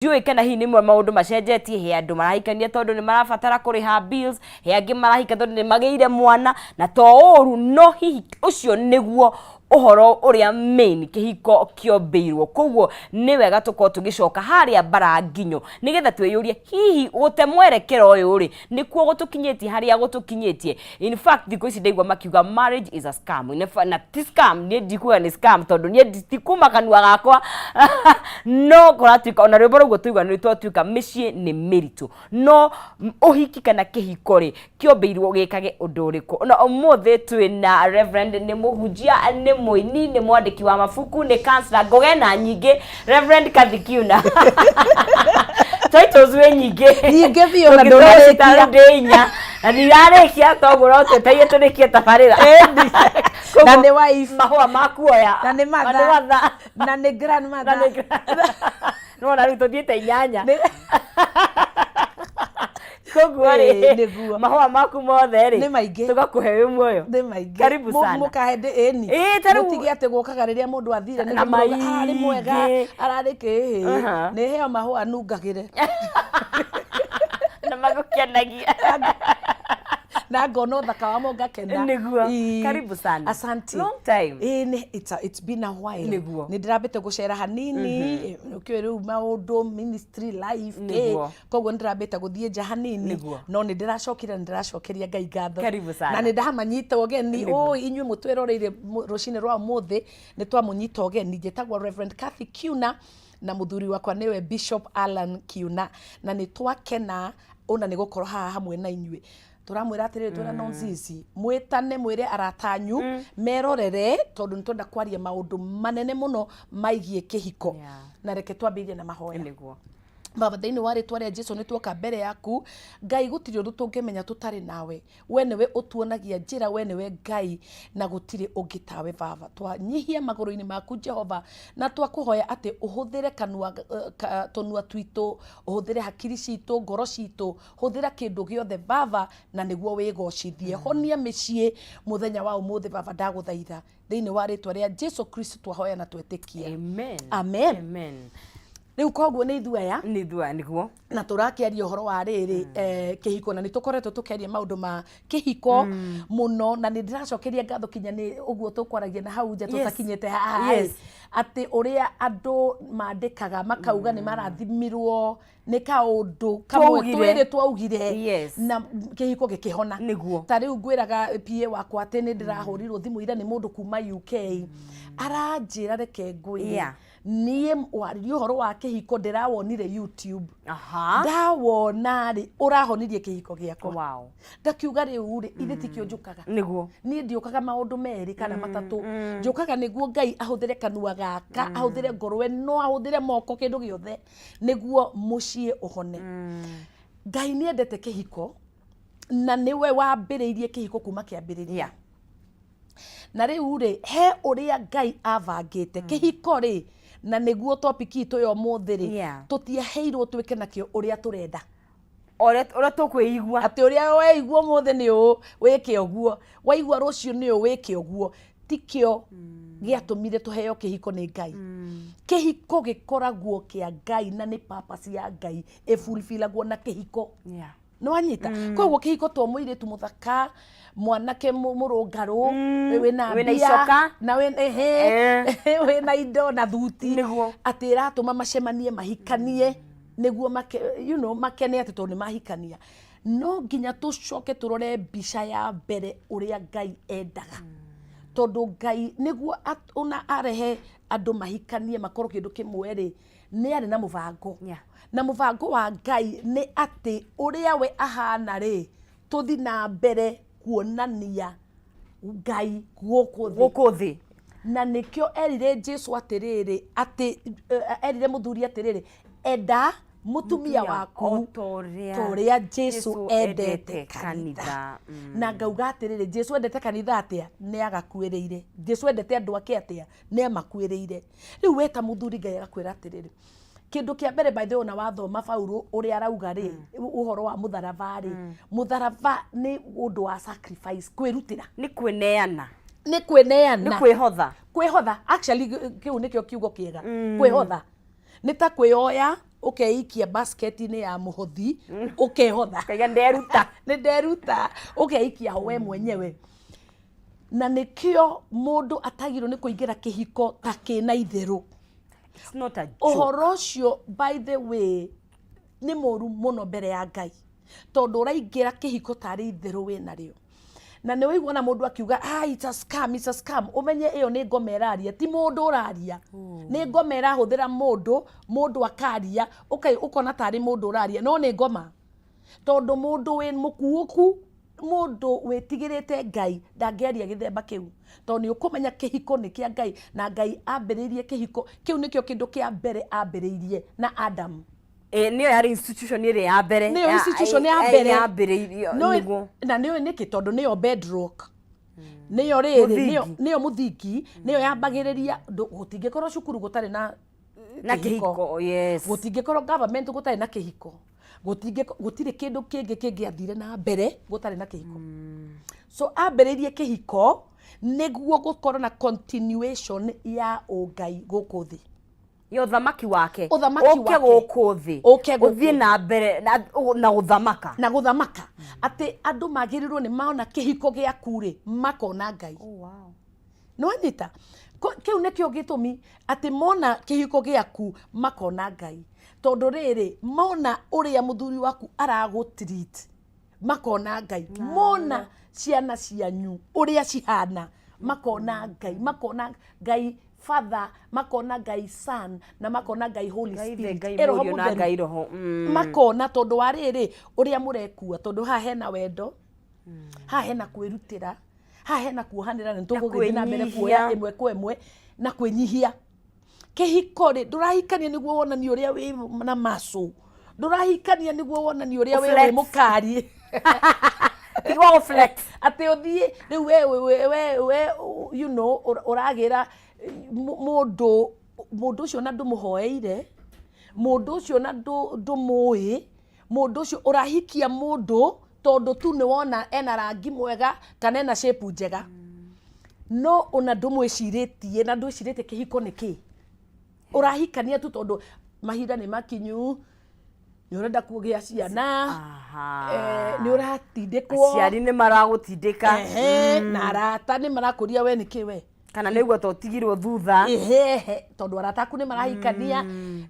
Ndiũĩ kana hihi nĩ maũndũ macenjetie. He andũ marahikania tondũ nĩ marabatara kũrĩha bills, he angĩ marahika tondũ nĩ magĩire mwana, na to ũru, no hihi ũcio nĩguo ũhoro ũrĩa main kĩhiko kĩombĩirwo? Koguo nĩ wega tũkorwo tũgĩcoka harĩa mbara nginyo, nĩgetha twĩyũrie, hihi gũte mwerekero ũyũ rĩ, nĩkuo gũtũkinyĩtie harĩa gũtũkinyĩtie? In fact, thikũ ici ndaigua makiuga marriage is a scam. Na ti scam, niĩ ndikuga nĩ scam tondũ niĩ ti kuma kanua gakwa, no kũratuĩka ona rwĩmbo rũguo tũigua nĩ twatuĩka mĩciĩ nĩ mĩritũ. No ũhiki kana kĩhiko rĩ, kĩombĩirwo gĩkage ũndũ ũrĩkũ? Na ũmũthĩ twĩ na Reverend, nĩ mũhunjia, nĩ mũini, nĩ mwandĩki wa mabuku, nĩ counselor, ngũge na nyingĩ. Reverend Kathy Kiuna, titles wĩ nyingĩ. Nyingĩ biũ, na Tũngĩtũra ndũnarĩkia. cita ndĩ inya na ndirarĩkia, toguo no tweteire tũrĩkie tabarĩra. Na nĩ wife. Mahũa makuoya. Na nĩ Na nĩ mother. mother. Na nĩ grandmother. Na nĩ nĩwona rĩu tũthiĩte inyanya. Koguo rĩ, Ĩĩ, nĩguo. mahũa maku mothe rĩ, Nĩ maingĩ. tũgakũhe wĩ muoyo. Nĩ maingĩ. Karibu sana. Mũkahe ndĩ ĩni. Ĩĩ, ta rĩu- Mũtige atĩ gũkaga rĩrĩa mũndũ athire Na nĩguo mũrauga, ararĩ mwega, maingĩ. ararĩ kĩhĩ. Nĩ heo mahũa nungagĩre. Na magũkenagia. Na ngona ũthaka wamo ngakena. Nĩguo. Ĩĩ. Karibu sana. Asante. Long time. Ĩĩ, it's been a while. Nĩguo. Nĩ ndĩrambĩte gũcera hanini, ũkĩũĩ rĩu maũndũ ministry life kĩ. Koguo nĩ ndĩrambĩte gũthiĩ nja hanini. No nĩ ndĩracokire na nĩ ndĩracokeria Ngai ngatho. Karibu sana. Na nĩ ndamanyita ũgeni. Ũĩ inyuĩ mũtwĩroreire rũcinĩ rwa ũmũthĩ, nĩ twamũnyita ũgeni. Njĩtagwo Reverend Kathy Kiuna na mũthuri wakwa nĩwe Bishop Alan Kiuna, na nĩ twakena ona nĩ gũkorwo haha hamwe na inyuĩ. Tũramwĩra atĩrĩrĩ, twĩna nonzizi, mwĩtane, mwĩre arata anyu merorere, tondũ nĩ twenda kwaria maũndũ manene mũno maigiĩ kĩhiko. Na reke twambĩrĩrie na mahoya. Baba, thĩinĩ wa rĩtwa rĩa Jesu, nĩ tuoka mbere yaku. Ngai, gũtirĩ ũndũ tũngĩmenya tũtarĩ nawe. We nĩwe ũtuonagia njĩra, we nĩwe Ngai na gũtirĩ ũngĩ tawe. Baba, twanyihia magũrũ-inĩ maku, Jehova, na twakũhoya atĩ ũhũthĩre kanua tũnua twitũ, ũhũthĩre hakiri citũ, ngoro citũ, hũthĩra kĩndũ gĩothe, Baba, na nĩguo wĩgocithie. Honia mĩciĩ mũthenya wa ũmũthĩ, Baba, ndagũthaitha thĩinĩ wa rĩtwa rĩa Jesu Kristo twahoya na twetĩkia. Amen. Amen. Amen. Rĩu koguo nĩ ithuĩ aya. Nĩ ithuĩ aya, nĩguo. Na tũrakĩaria ũhoro wa rĩrĩ, kĩhiko, na nĩ tũkoretwo tũkĩaria maũndũ ma kĩhiko mũno, na nĩ ndĩracokeria ngatho kinya nĩ ũguo tũkwaragia na hau nja tũtakinyĩte haha ĩ, atĩ ũrĩa andũ mandĩkaga makauga nĩ marathimirwo nĩ kaũndũ kamwe Twaugire. twĩrĩ twaugire na kĩhiko gĩkĩhona. Ta rĩu ngwĩraga PA wakwa atĩ nĩ ndĩrahũrirwo thimũ ira nĩ mũndũ kuma UK, aranjĩra, "Reke ngwĩre, niĩ waririe ũhoro wa kĩhiko ndĩrawonire YouTube. Ndawona rĩ, ũrahonirie kĩhiko gĩakwa." Ndakiuga, "Rĩu rĩ, ithe tikĩo njũkaga?" Niĩ ndiũkaga maũndũ merĩ kana matatũ, njũkaga nĩguo Ngai ahũthĩre kanua gaka, ahũthĩre ngoro ĩno, ahũthĩre moko, kĩndũ gĩothe, nĩguo mũciĩ ũhone. Ngai nĩ endete kĩhiko na nĩwe wambĩrĩirie kĩhiko kuma kĩambĩrĩria. Na rĩu rĩ, he ũrĩa Ngai abangĩte kĩhiko rĩ, na nĩguo topic itũ ya ũmũthĩ rĩ, tũtiaheirwo twĩke nakĩo ũrĩa tũrenda. Ũrĩa tũkwĩigua. Atĩ ũrĩa weigua ũmũthĩ nĩ ũũ, wĩke ũguo, waigua rũciũ nĩ ũũ, wĩke ũguo. Tikĩo gĩatũmire tũheo kĩhiko nĩ Ngai. Kĩhiko gĩkoragwo kĩa Ngai na nĩ purpose ya Ngai ĩbulfilagwo na kĩhiko. Nĩ wanyita? Koguo kĩhiko to mũirĩtu mũthaka, mwanake mũrũngarũ, wĩna Wĩna mbia, icoka. na wĩna wĩna indo na thuti, atĩ ĩratũma macemanie, mahikanie nĩguo make, makene atĩ tondũ nĩ mahikania. No nginya tũcoke tũrore mbica ya mbere ũrĩa Ngai endaga, tondũ Ngai nĩguo ona arehe andũ mahikanie makorwo kĩndũ kĩmwe rĩ, nĩ arĩ na mũbango. Na mũbango wa Ngai nĩ atĩ ũrĩa we ahana rĩ, tũthi na mbere kuonania Ngai gũkũ thĩ. Gũkũ thĩ. Na nĩkĩo erire Jesu atĩrĩrĩ, atĩ erire mũthuri atĩrĩrĩ, "Enda mũtumia waku o ta ũrĩa ta ũrĩa Jesu Jesu endete endete kanitha." kanitha. Na ngauga atĩrĩrĩ, Jesu endete kanitha atĩa? Nĩ agakuĩrĩire. Jesu endete andũ ake atĩa? Nĩ amakuĩrĩire. Rĩu we ta mũthuri, Ngai agakwĩra atĩrĩrĩ, kĩndũ kĩa mbere, by the way, ona wathoma Paulo ũrĩa arauga rĩ, ũhoro wa mũtharaba rĩ, mũtharaba nĩ ũndũ wa sacrifice, kwĩrutĩra. Nĩ kwĩneana. Nĩ kwĩneana. Nĩ kwĩhotha. Kwĩhotha, actually kĩu nĩkĩo kiugo kĩega, kwĩhotha. Nĩ ta kwĩoya. Ũkeikia basket-inĩ ya mũhothi, ũkehotha. Kaiga nderuta. Nĩ nderuta, ũkeikia ho we mwenyewe. Na nĩkĩo mũndũ atagĩrĩirwo nĩ kũingĩra kĩhiko ta kĩna itherũ. It's not a joke. Ũhoro ũcio, by the way, nĩ mũru mũno mbere ya Ngai, tondũ ũraingĩra kĩhiko tarĩ itherũ wĩnarĩo. Na nĩ ũigua na mũndũ akiuga, "Ah, it's a scam, it's a scam." Ũmenye ĩyo nĩ ngoma ĩraria, ti mũndũ ũraria. Nĩ ngoma ĩrahũthĩra mũndũ, mũndũ akaria, ũkona tarĩ mũndũ ũraria, no nĩ ngoma. Tondũ mũndũ wĩ mũkuũku, mũndũ wĩtigĩrĩte Ngai, ndangĩaria gĩthemba kĩu. Tondũ nĩ ũkũmenya kĩhiko nĩ kĩa Ngai, na Ngai ambĩrĩirie kĩhiko, kĩu nĩkĩo kĩndũ kĩa mbere ambĩrĩirie na Adam. Ĩ, nĩyo yarĩ institution ĩrĩa ya mbere. Nĩyo institution ya mbere. Yambĩrĩirio nĩguo. Na nĩũĩ nĩkĩ? Tondũ nĩyo bedrock, nĩyo rĩrĩ Mũthingi. Nĩyo mũthingi, nĩyo yambagĩrĩria. Gũtingĩkorwo cukuru gũtarĩ na na kĩhiko, yes. Gũtingĩkorwo government gũtarĩ na kĩhiko. Gũtirĩ kĩndũ kĩngĩ kĩngĩathire na mbere gũtarĩ na kĩhiko. So ambĩrĩirie kĩhiko nĩguo gũkorwo na continuation ya ũngai gũkũ thĩ. Ya ũthamaki wake. Ũthamaki ũke wake. Gũkũ thĩ. Ũke gũkũ ũthiĩ thĩ. Na mbere na gũthamaka. Na gũthamaka, atĩ andũ magĩrĩirwo nĩ maona kĩhiko gĩaku rĩ, makona Ngai. Nĩwanyita? Kĩu nĩkĩo gĩtũmi atĩ mona kĩhiko gĩaku makona Ngai, tondũ rĩrĩ, mona ũrĩa mũthuri waku aragũ treat makona Ngai, mona ciana cianyu ũrĩa cihana makona Ngai, makona Ngai Father, makona Ngai Son, na makona Ngai Holy Ngai Ithe, Spirit. Ngai Ĩ, Roho Mũriũ na Mũtheru. Ngai Roho. Makona tondũ wa rĩrĩ, ũrĩa mũrekua, tondũ haha hena wendo, haha hena kwĩrutĩra, haha hena kuohanĩra, na nĩtũgũgĩthiĩ na mbere kuoya kwĩnyihia. Ĩmwe kwa ĩmwe, na kwĩnyihia. Kĩhiko rĩ, ndũrahikania nĩguo wonanie ũrĩa wĩ na macu, ndũrahikania nĩguo wonanie ũrĩa we wĩ Flex. mũkari. Tigwa gũ flex. Atĩ ũthiĩ rĩu we ũragĩra mũndũ, mũndũ ũcio na ndũmũhoeire, mũndũ ũcio na ndũmũĩ, mũndũ ũcio ũrahikia mũndũ tondũ tu nĩ wona ena rangi mwega kana ena shape njega, no ona ndũmwĩcirĩtie na ndwĩcirĩtie kĩhiko nĩ kĩ. Ũrahikania tu tondũ mahinda nĩ makinyu, nĩ ũrenda kũgĩa ciana, nĩ ũratindĩkwo. Aciari nĩ maragũtindĩka. Ehe, na arata nĩ marakũria, "We nĩ kĩ we?" Kana nĩ ũguo to ũtigirwo thutha. Ehehe, tondũ arata aku nĩ marahikania.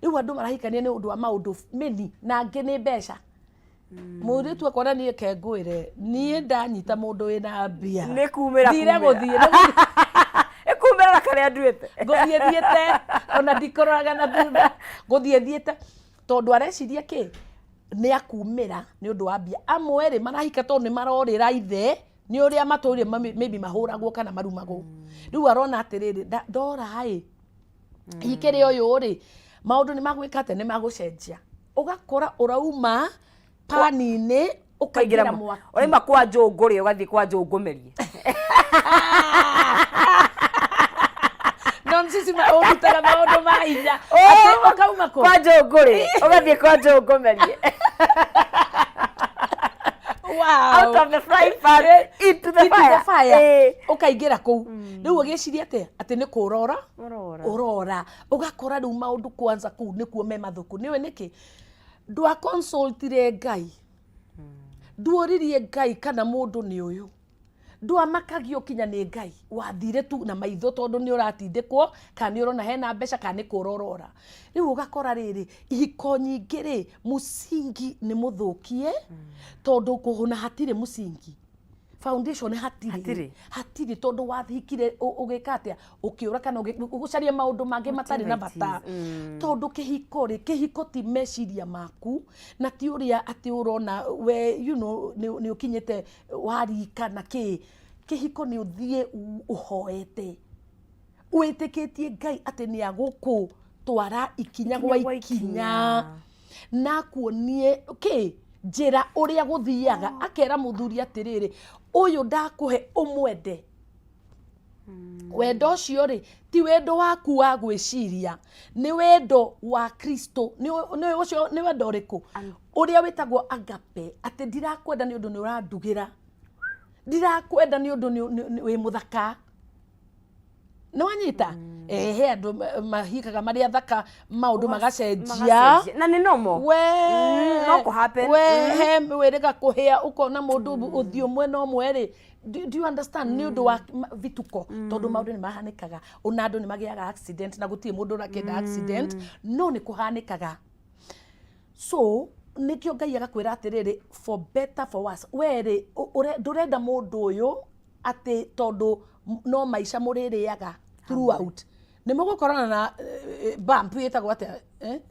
Rĩu andũ marahikania nĩ ũndũ wa maũndũ many, na angĩ nĩ mbeca. Mũirĩtu akona, "Niĩ ke ngwĩre, niĩ ndanyita mũndũ wĩna mbia Nĩ kumĩra thire kumĩra. Gũthiĩ nĩ gũthiĩ." Ĩkumĩra na karĩa nduĩte. Ngũthiĩ thiĩte, ona ndikũroraga na thutha, ngũthiĩ thiĩte, tondũ areciria kĩ? Nĩ akumĩra nĩ ũndũ wa mbia. Amwe rĩ, marahika tondũ nĩ marorĩra ithe nĩ ũrĩa matũire maybe mahũragwo kana marumagwo. Rĩu arona atĩrĩrĩ, "Ndora ĩ hikĩrĩ ũyũ rĩ, maũndũ nĩ magwĩka atĩa? Nĩ magũcenjia." Ũgakora ũrauma pani-inĩ ũkaingĩra mwaki. Ũraima kwa njũngũ rĩ, ũgathiĩ kwa njũngũ merie. No sisi ũrutaga maũndũ ma hinya atĩ ũkauma kũ? Kwa njũngũ rĩ, ũgathiĩ kwa njũngũ merie. Out of the frying pan into the Into fire. The fire. Ũkaingĩra kũu rĩu ũgĩciria atĩa? Atĩ nĩ kũrora. Ũrora. Ũrora, ũgakora rĩu maũndũ kwanza kũu nĩkuo me mathũku. Nĩũĩ nĩkĩ? Ndwa consultire Ngai, nduoririe Ngai kana mũndũ nĩ ũyũ, ndwamakagio kinya nĩ Ngai. Wathire tu na maitho tondũ nĩ ũratindĩkwo, kana nĩ ũrona hena mbeca, kana nĩ kũra ũrora. Rĩu ũgakora rĩrĩ, ihiko nyingĩ rĩ, mũcingi nĩ mũthũkie, tondũ kũhũna hatirĩ mũcingi, foundation hatirĩ. Hatirĩ. Hatirĩ, tondũ wathikire ũgĩka atĩa? Ũkĩũra kana ũgũcaria maũndũ mangĩ matarĩ na bata. Tondũ kĩhiko rĩ, kĩhiko ti meciria maku na ti ũrĩa atĩ ũrona we nĩ ũkinyĩte warika na kĩ. Kĩhiko nĩ ũthiĩ ũhoete, wĩtĩkĩtie Ngai atĩ nĩ agũkũtwara ikinya gwa gwa ikinya ikinya. Na akuonie kĩ njĩra ũrĩa gũthiaga. Akera mũthuri atĩrĩrĩ, "Ũyũ ndakũhe, ũmwende." Wendo ũcio rĩ, ti wendo waku wa gwĩciria, nĩ wendo wa Kristo. Nĩ ũcio nĩ wendo ũrĩkũ? Ũrĩa wĩtagwo agape, atĩ ndirakwenda nĩ ũndũ nĩ ũrandugĩra, ndirakwenda nĩ ũndũ wĩ mũthaka. Nĩ wanyita? He andũ mahikaga marĩ athaka, maũndũ magacenjia. Magacenjia. Na nĩ normal. We No kũ happen. We he wĩrĩga kũhĩa, ũkona mũndũ ũthiũ mwena ũmwe rĩ, do you understand? Nĩ ũndũ wa vituko, tondũ maũndũ nĩ mahanĩkaga, ona andũ nĩ magĩaga accident, na gũtirĩ mũndũ ũrakĩenda accident, no nĩ kũhanĩkaga. So nĩkĩo Ngai agakwĩra atĩrĩrĩ, for better for worse, we rĩ, ndũrenda mũndũ ũyũ atĩ tondũ no maica mũrĩrĩaga throughout, nĩ mũgũkorana na bump, ĩtagwo atĩa?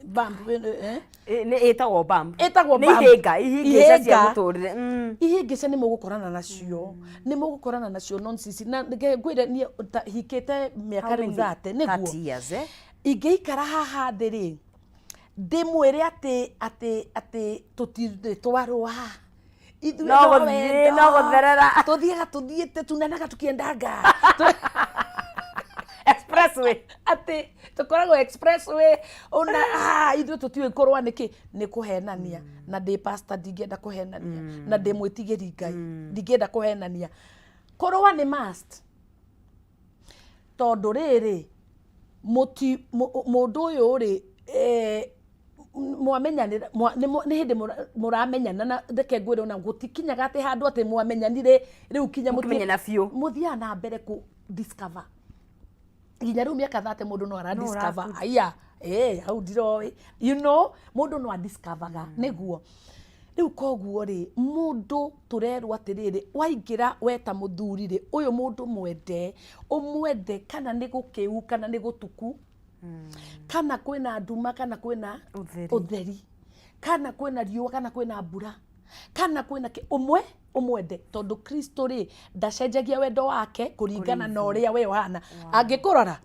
Bump, eh? Nĩ ĩtagwo bump. Ĩtagwo Nĩ bump. ihĩnga, ihĩngĩca cia Ihĩnga. mũtũrĩre. Ihĩngĩca nĩ mũgũkorana nacio, nĩ mũgũkorana nacio nonsense. Na reke ngwĩre, niĩ hikĩte mĩaka How rĩu many? 30 nĩguo. 30 years, eh? Ingĩikara haha thĩ rĩ, ndĩmwĩre atĩ tũtirĩ twarũa ithuĩ, No no gũthiĩ, wendo. No gũtherera. Tũthiaga tũthiĩte tunanaga tukiendanga. Expressway. Atĩ tũkoragwo expressway, ona ithuĩ tũtiũĩ kũrũa nĩkĩ. Nĩ kũhenania, na ndĩ pastor, ndingĩenda kũhenania, na ndĩ mwĩtigĩri Ngai, ndingĩenda kũhenania. Kũrũa nĩ must, tondũ rĩrĩ, mũti mũndũ ũyũ rĩ, mwamenyanĩra nĩ hĩndĩ mũramenyana. Na reke ngwĩre, ona gũtikinyaga atĩ handũ atĩ mwamenyanire rĩu kinya Mũkĩmenyana biũ. Mũthiaga na mbere kũ discover nginya rĩu mĩaka 30, mũndũ no ara discover, aya, hau ndiroĩ, mũndũ no adiscoveraga nĩguo. Rĩu koguo rĩ, mũndũ tũrerwo atĩrĩrĩ, waingĩra weta mũthuri rĩ, ũyũ mũndũ mwende, ũmwende kana nĩ gũkĩu, kana nĩ gũtuku, kana kwĩna nduma, kana kwĩna ũtheri. Ũtheri, kana kwĩna riũa, kana kwĩna mbura, kana kwĩna ũmwe ũmwende, tondũ Kristo rĩ, ndacenjagia wendo wake kũringana na ũrĩa we ũhana. Angĩkũrora,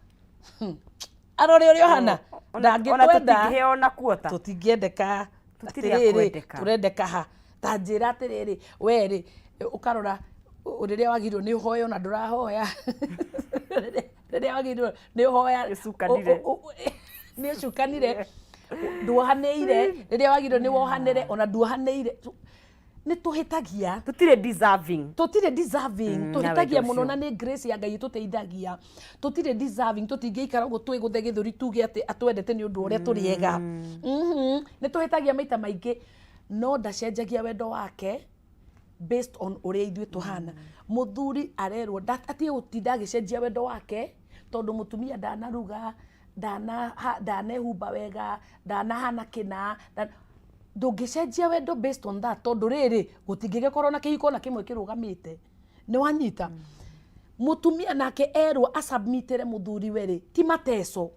arore ũrĩa ũhana, Ona ndangĩkwenda. Tũtingĩheo na kuota. Tũtingĩendeka. Tũtirĩ a Atĩrĩrĩ, kwendeka. Tũrendeka ha? Ta njĩra atĩrĩrĩ, we rĩ, ũkarora rĩrĩa wagĩrĩirwo nĩ ũhoya, ona ndũrahoya, rĩrĩa wagĩrĩirwo nĩ ũhoya. Nĩũcukanire. Nĩ ũcukanire, nduohanĩire rĩrĩa wagĩrĩirwo nĩ wohanĩre, ona nduohanĩire. Nĩ tũhĩtagia. Tũtirĩ deserving. Tũtirĩ deserving. Na Tũhĩtagia wendo mũno. ũcio. Na nĩ grace ya Ngai ĩtũteithagia. Tũtirĩ deserving, tũtingĩikara ũguo twĩgũthe gĩthũri tuge atĩ atwendete nĩ ũndũ wa ũrĩa tũrĩ ega. Nĩ tũhĩtagia maita maingĩ, no ndacenjagia wendo wake based on ũrĩa ithuĩ tũhana. Mũthuri arerwo atige gũtinda agĩcenjia wendo wake tondũ mũtumia ndanaruga, ndanehumba wega, ndanahana kĩna. Ndũngĩcenjia wendo based on that, tondũ rĩrĩ, gũtingĩgĩkorwo na kĩhiko na kĩmwe kĩrũgamĩte. Nĩ wanyita? Mũtumia nake erwo asubmitĩre mũthuri we rĩ, ti mateco.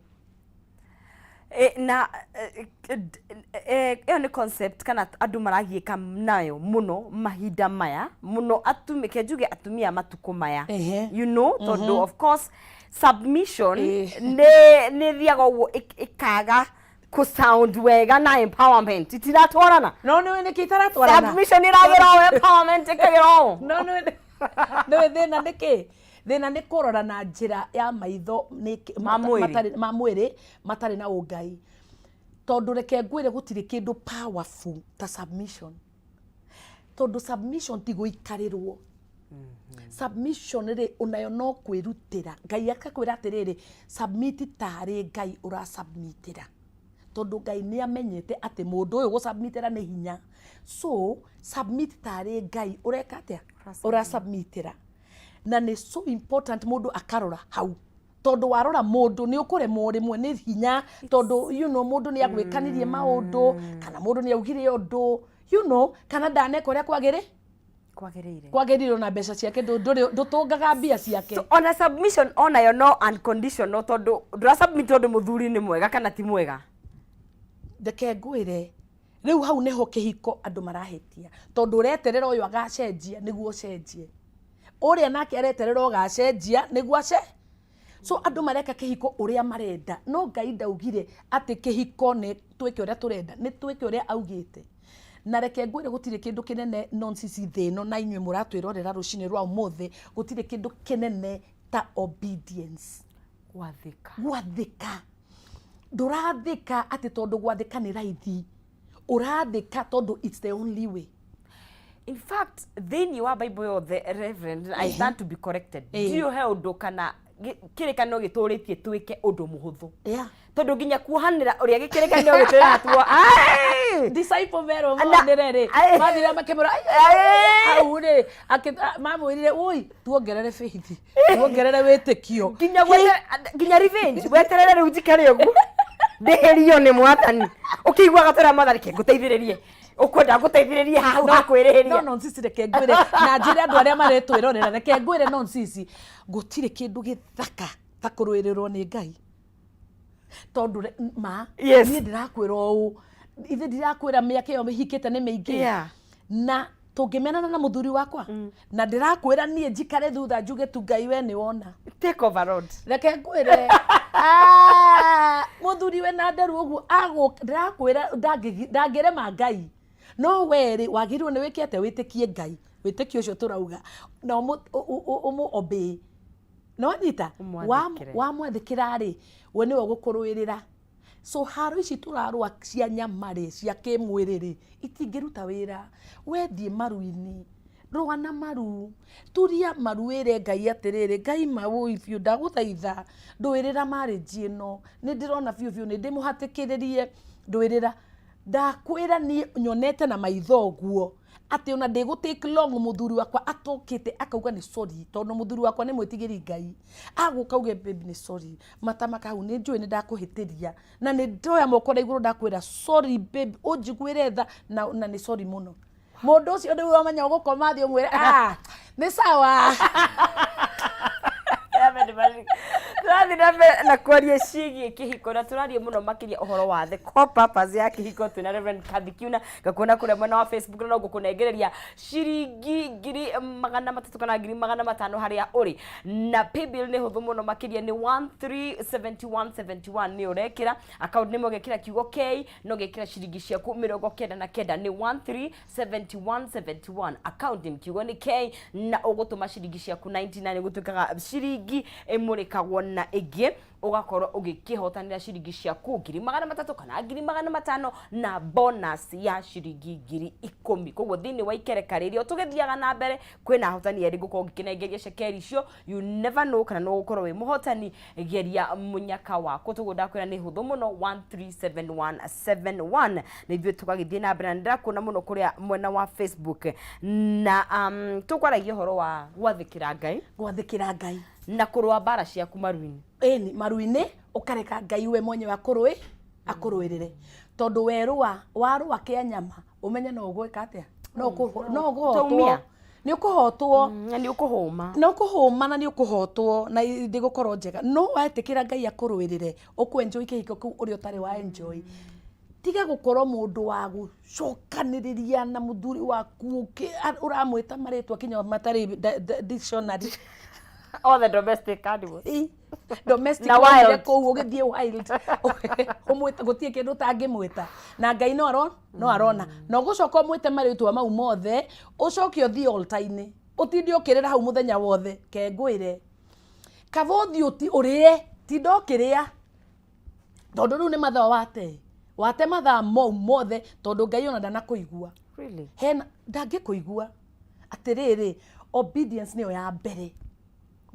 Na ĩyo nĩ concept kana andũ maragiĩka nayo mũno mahinda maya mũno, atumia, ke njuge atumia matukũ maya. Tondũ of course submission nĩ thiaga ũguo ĩkaga kũ sound wega na empowerment itiratwarana. No nĩ nĩkĩ itaratwarana? Submission ĩragĩra o, empowerment ĩkagĩra o. No nĩ thĩna nĩkĩ? Thĩna nĩ kũrora na njĩra ya maitho Ma mwĩrĩ. Ma mwĩrĩ, matarĩ na ũngai. Tondũ reke ngwĩre, gũtirĩ kĩndũ powerful ta submission, tondũ submission ti gũikarĩrwo. Submission rĩ, onayo no kwĩrutĩra. Ngai akakwĩra atĩrĩrĩ, submit tarĩ Ngai ũrasubmitĩra, tondũ Ngai nĩ amenyete atĩ mũndũ ũyũ gũsubmitĩra nĩ hinya. So submit tarĩ Ngai ũreka atĩa, ũrasubmitĩra. Na nĩ so important mũndũ akarora hau, tondũ warora mũndũ nĩ ũkũremwo rĩmwe nĩ hinya, tondũ mũndũ nĩ agwĩkanirie maũndũ, kana mũndũ nĩ augire ũndũ, kana ndaneka ũrĩa kwagĩrĩ Kwagĩrĩire. Kwagĩrĩirwo na mbeca ciake, ndũtũngaga mbia ciake. So, ona submission onayo no unconditional, tondũ ndũra submit tondũ mũthuri nĩ mwega kana ti mwega. Reke ngwĩre, rĩu hau nĩho kĩhiko andũ marahĩtia, tondũ ũreterera ũyũ agacenjia nĩguo ũcenjie, ũrĩa nake areterera ũgacenjia nĩguo ace. So andũ mareka kĩhiko ũrĩa marenda, no Ngai ndaugire atĩ kĩhiko nĩ twĩke ũrĩa tũrenda, nĩ twĩke ũrĩa augĩte. Na reke ngwĩre, gũtirĩ kĩndũ kĩnene nonsense thĩ ĩno, na inyuĩ mũratwĩrorera rũcinĩ rwa ũmũthĩ, gũtirĩ kĩndũ kĩnene ta obedience. Gwathĩka. Gwathĩka. Ndũrathĩka atĩ tondũ gwathĩka nĩ raithi, ũrathĩka tondũ it's the only way. In fact, thĩinĩ wa Bible yothe, Reverend, I stand to be corrected, ndiũ he ũndũ kana Kĩrĩkanĩro gĩtũrĩtie twĩke ũndũ mũhũthũ, tondũ nginya kuohanĩra ũrĩa gĩkĩrĩkanĩro gĩtwĩraga tuo. Ai! Disciple merwo monere rĩ, mathire makĩmwĩra, "Ai, hau rĩ mamwĩrire, ui, tuongerere faith, tuongerere wĩtĩkio." Nginya nginya revenge, weterere rĩu njikare ũguo ndĩhĩrio nĩ Mwathani, ũkĩiguaga twĩra Mwathani, ke ngũteithĩrĩrie, ũkwenda ngũteithĩrĩrie hau hakwĩrĩhĩria. No nonsense. Reke ngwĩre na njĩre andũ arĩa maretwĩrorera, reke ngwĩre nonsense, gũtirĩ kĩndũ gĩthaka ta kũrũĩrĩrwo nĩ Ngai, tondũ ma niĩ ndĩrakwĩra ũũ, ithe ndirakwĩra, mĩaka ĩyo hikĩte nĩ mĩingĩ, na tũngĩmenana na mũthuri wakwa, na ndĩrakwĩra niĩ njikare thutha njuge tu, "Ngai, we nĩ wona." Take over, Lord. Reke ngwĩre, ah, mũthuri we na nderu ũguo ndĩrakwĩra ndangĩrema Ngai. No we rĩ, wagĩrĩirwo nĩ wĩke atĩa? Wĩtĩkie Ngai, wĩtĩkio ũcio tũrauga, na ũmũ obey. Na wanyita Ũmwathĩkĩre. Wamwathĩkĩra rĩ, we nĩwe ũgũkũrũĩrĩra. So haro ici tũrarũa cia nyama rĩ, cia kĩmwĩrĩ rĩ, itingĩruta wĩra. We thiĩ maru-inĩ, rũa na maru, turia maru, wĩre Ngai atĩrĩrĩ, "Ngai maũi biũ, ndagũthaitha ndũĩrĩra marriage ĩno, nĩ ndĩrona biũ biũ nĩ ndĩmũhatĩkĩrĩrie, ndũĩrĩra." Ndakwĩra niĩ nyonete na maitho ũguo atĩ ona ndĩgũ take long, mũthuri wakwa atokĩte akauga nĩ sorry, tondũ mũthuri wakwa nĩ mwĩtigĩri Ngai. Agũka auge, "Babe, nĩ sorry, matama hau, nĩ njũĩ nĩ ndakũhĩtĩria, na nĩ ndoya moko na igũrũ, ndakwĩra sorry babe, ũnjiguĩre tha, na nĩ sorry mũno." Mũndũ ũcio rĩu wamenya ũgũkoma thiĩ ũmwĩre, "Ah, nĩ sawa." Tũrathiĩ na mbere na kwaria ciĩgiĩ kĩhiko, na tũraria mũno makĩria ũhoro wa the core purpose ya kĩhiko twĩna Reverend Kathy Kiuna. Ngakuona kũrĩa mwena wa Facebook, na no ngũkũnengereria ciringi 300,000 kana 500,000 harĩa ũrĩ. Na paybill nĩ hũthũ mũno makĩria, nĩ 137171. Nĩ ũrekĩra account nĩme, ũgekĩra kiugo K, na ũgekĩra ciringi ciaku 99. Nĩ 137171, account name kiugo nĩ K, na ũgũtũma ciringi ciaku 99, gũtuĩkaga ciringi ĩmũrĩkagwo na ĩngĩ, ũgakorwo ũgĩkĩhotanĩra ciringi ciaku 300,000 kana 500,000 na bonus ya ciringi 10,000. Koguo thĩinĩ wa ikereka rĩrĩ, o tũgĩthiaga na mbere, kwĩna ahotani erĩ ngũkorwo ngĩkĩnengeria cekeri icio. You never know kana no ũgũkorwo wĩ mũhotani. Geria mũnyaka waku, toguo ndakwĩra nĩ hũthũ mũno, 137171. Na ithuĩ tũgagĩthiĩ na mbere, na nĩndĩrakuona mũno kũrĩa mwena wa Facebook. Na tũkwaragia ũhoro wa gwathĩkĩra Ngai. Gwathĩkĩra Ngai. Na kũrũa mbara ciaku maru-inĩ. Ĩni, maru-inĩ, ũkareka Ngai we mwenyewe akũrũĩ akũrũĩrĩre, tondũ werũa, warũa kĩa nyama, ũmenye no ũgwĩka atĩa, no ũkũhotwo. Taumia. Nĩ ũkũhotwo. Na nĩ ũkũhũma. Na ũkũhũma, na nĩ ũkũhotwo, na ndĩgũkorwo njega. No wetĩkĩra Ngai akũrũĩrĩre, ũkũ enjoy kĩhiko kĩu ũrĩa ũtarĩ wa enjoy. Tiga gũkorwo mũndũ wa gũcokanĩrĩria na mũthuri waku, ũramwĩta marĩtwa kinya matarĩ dictionary. All the domestic animals. Ĩ, domestic. Na waumire wild. Kũu ũgĩthiĩ wild, ũmwĩte gũtirĩ kĩndũ ũtangĩmwĩta, na Ngai no arona. Na ũgũcoka ũmwĩte marĩtwa mau mothe, ũcoke ũthiĩ altar-inĩ, ũtinde ũkĩrĩra hau mũthenya wothe. Ke ngwĩre, kaba ũthiĩ ũrĩe, tinda ũkĩrĩa, tondũ rĩu nĩ mathaa wate mathaa mau mothe, tondũ Ngai ona ndanakũigua. Really? Hena ndangĩkũigua. Atĩrĩrĩ, obedience nĩyo ya mbere.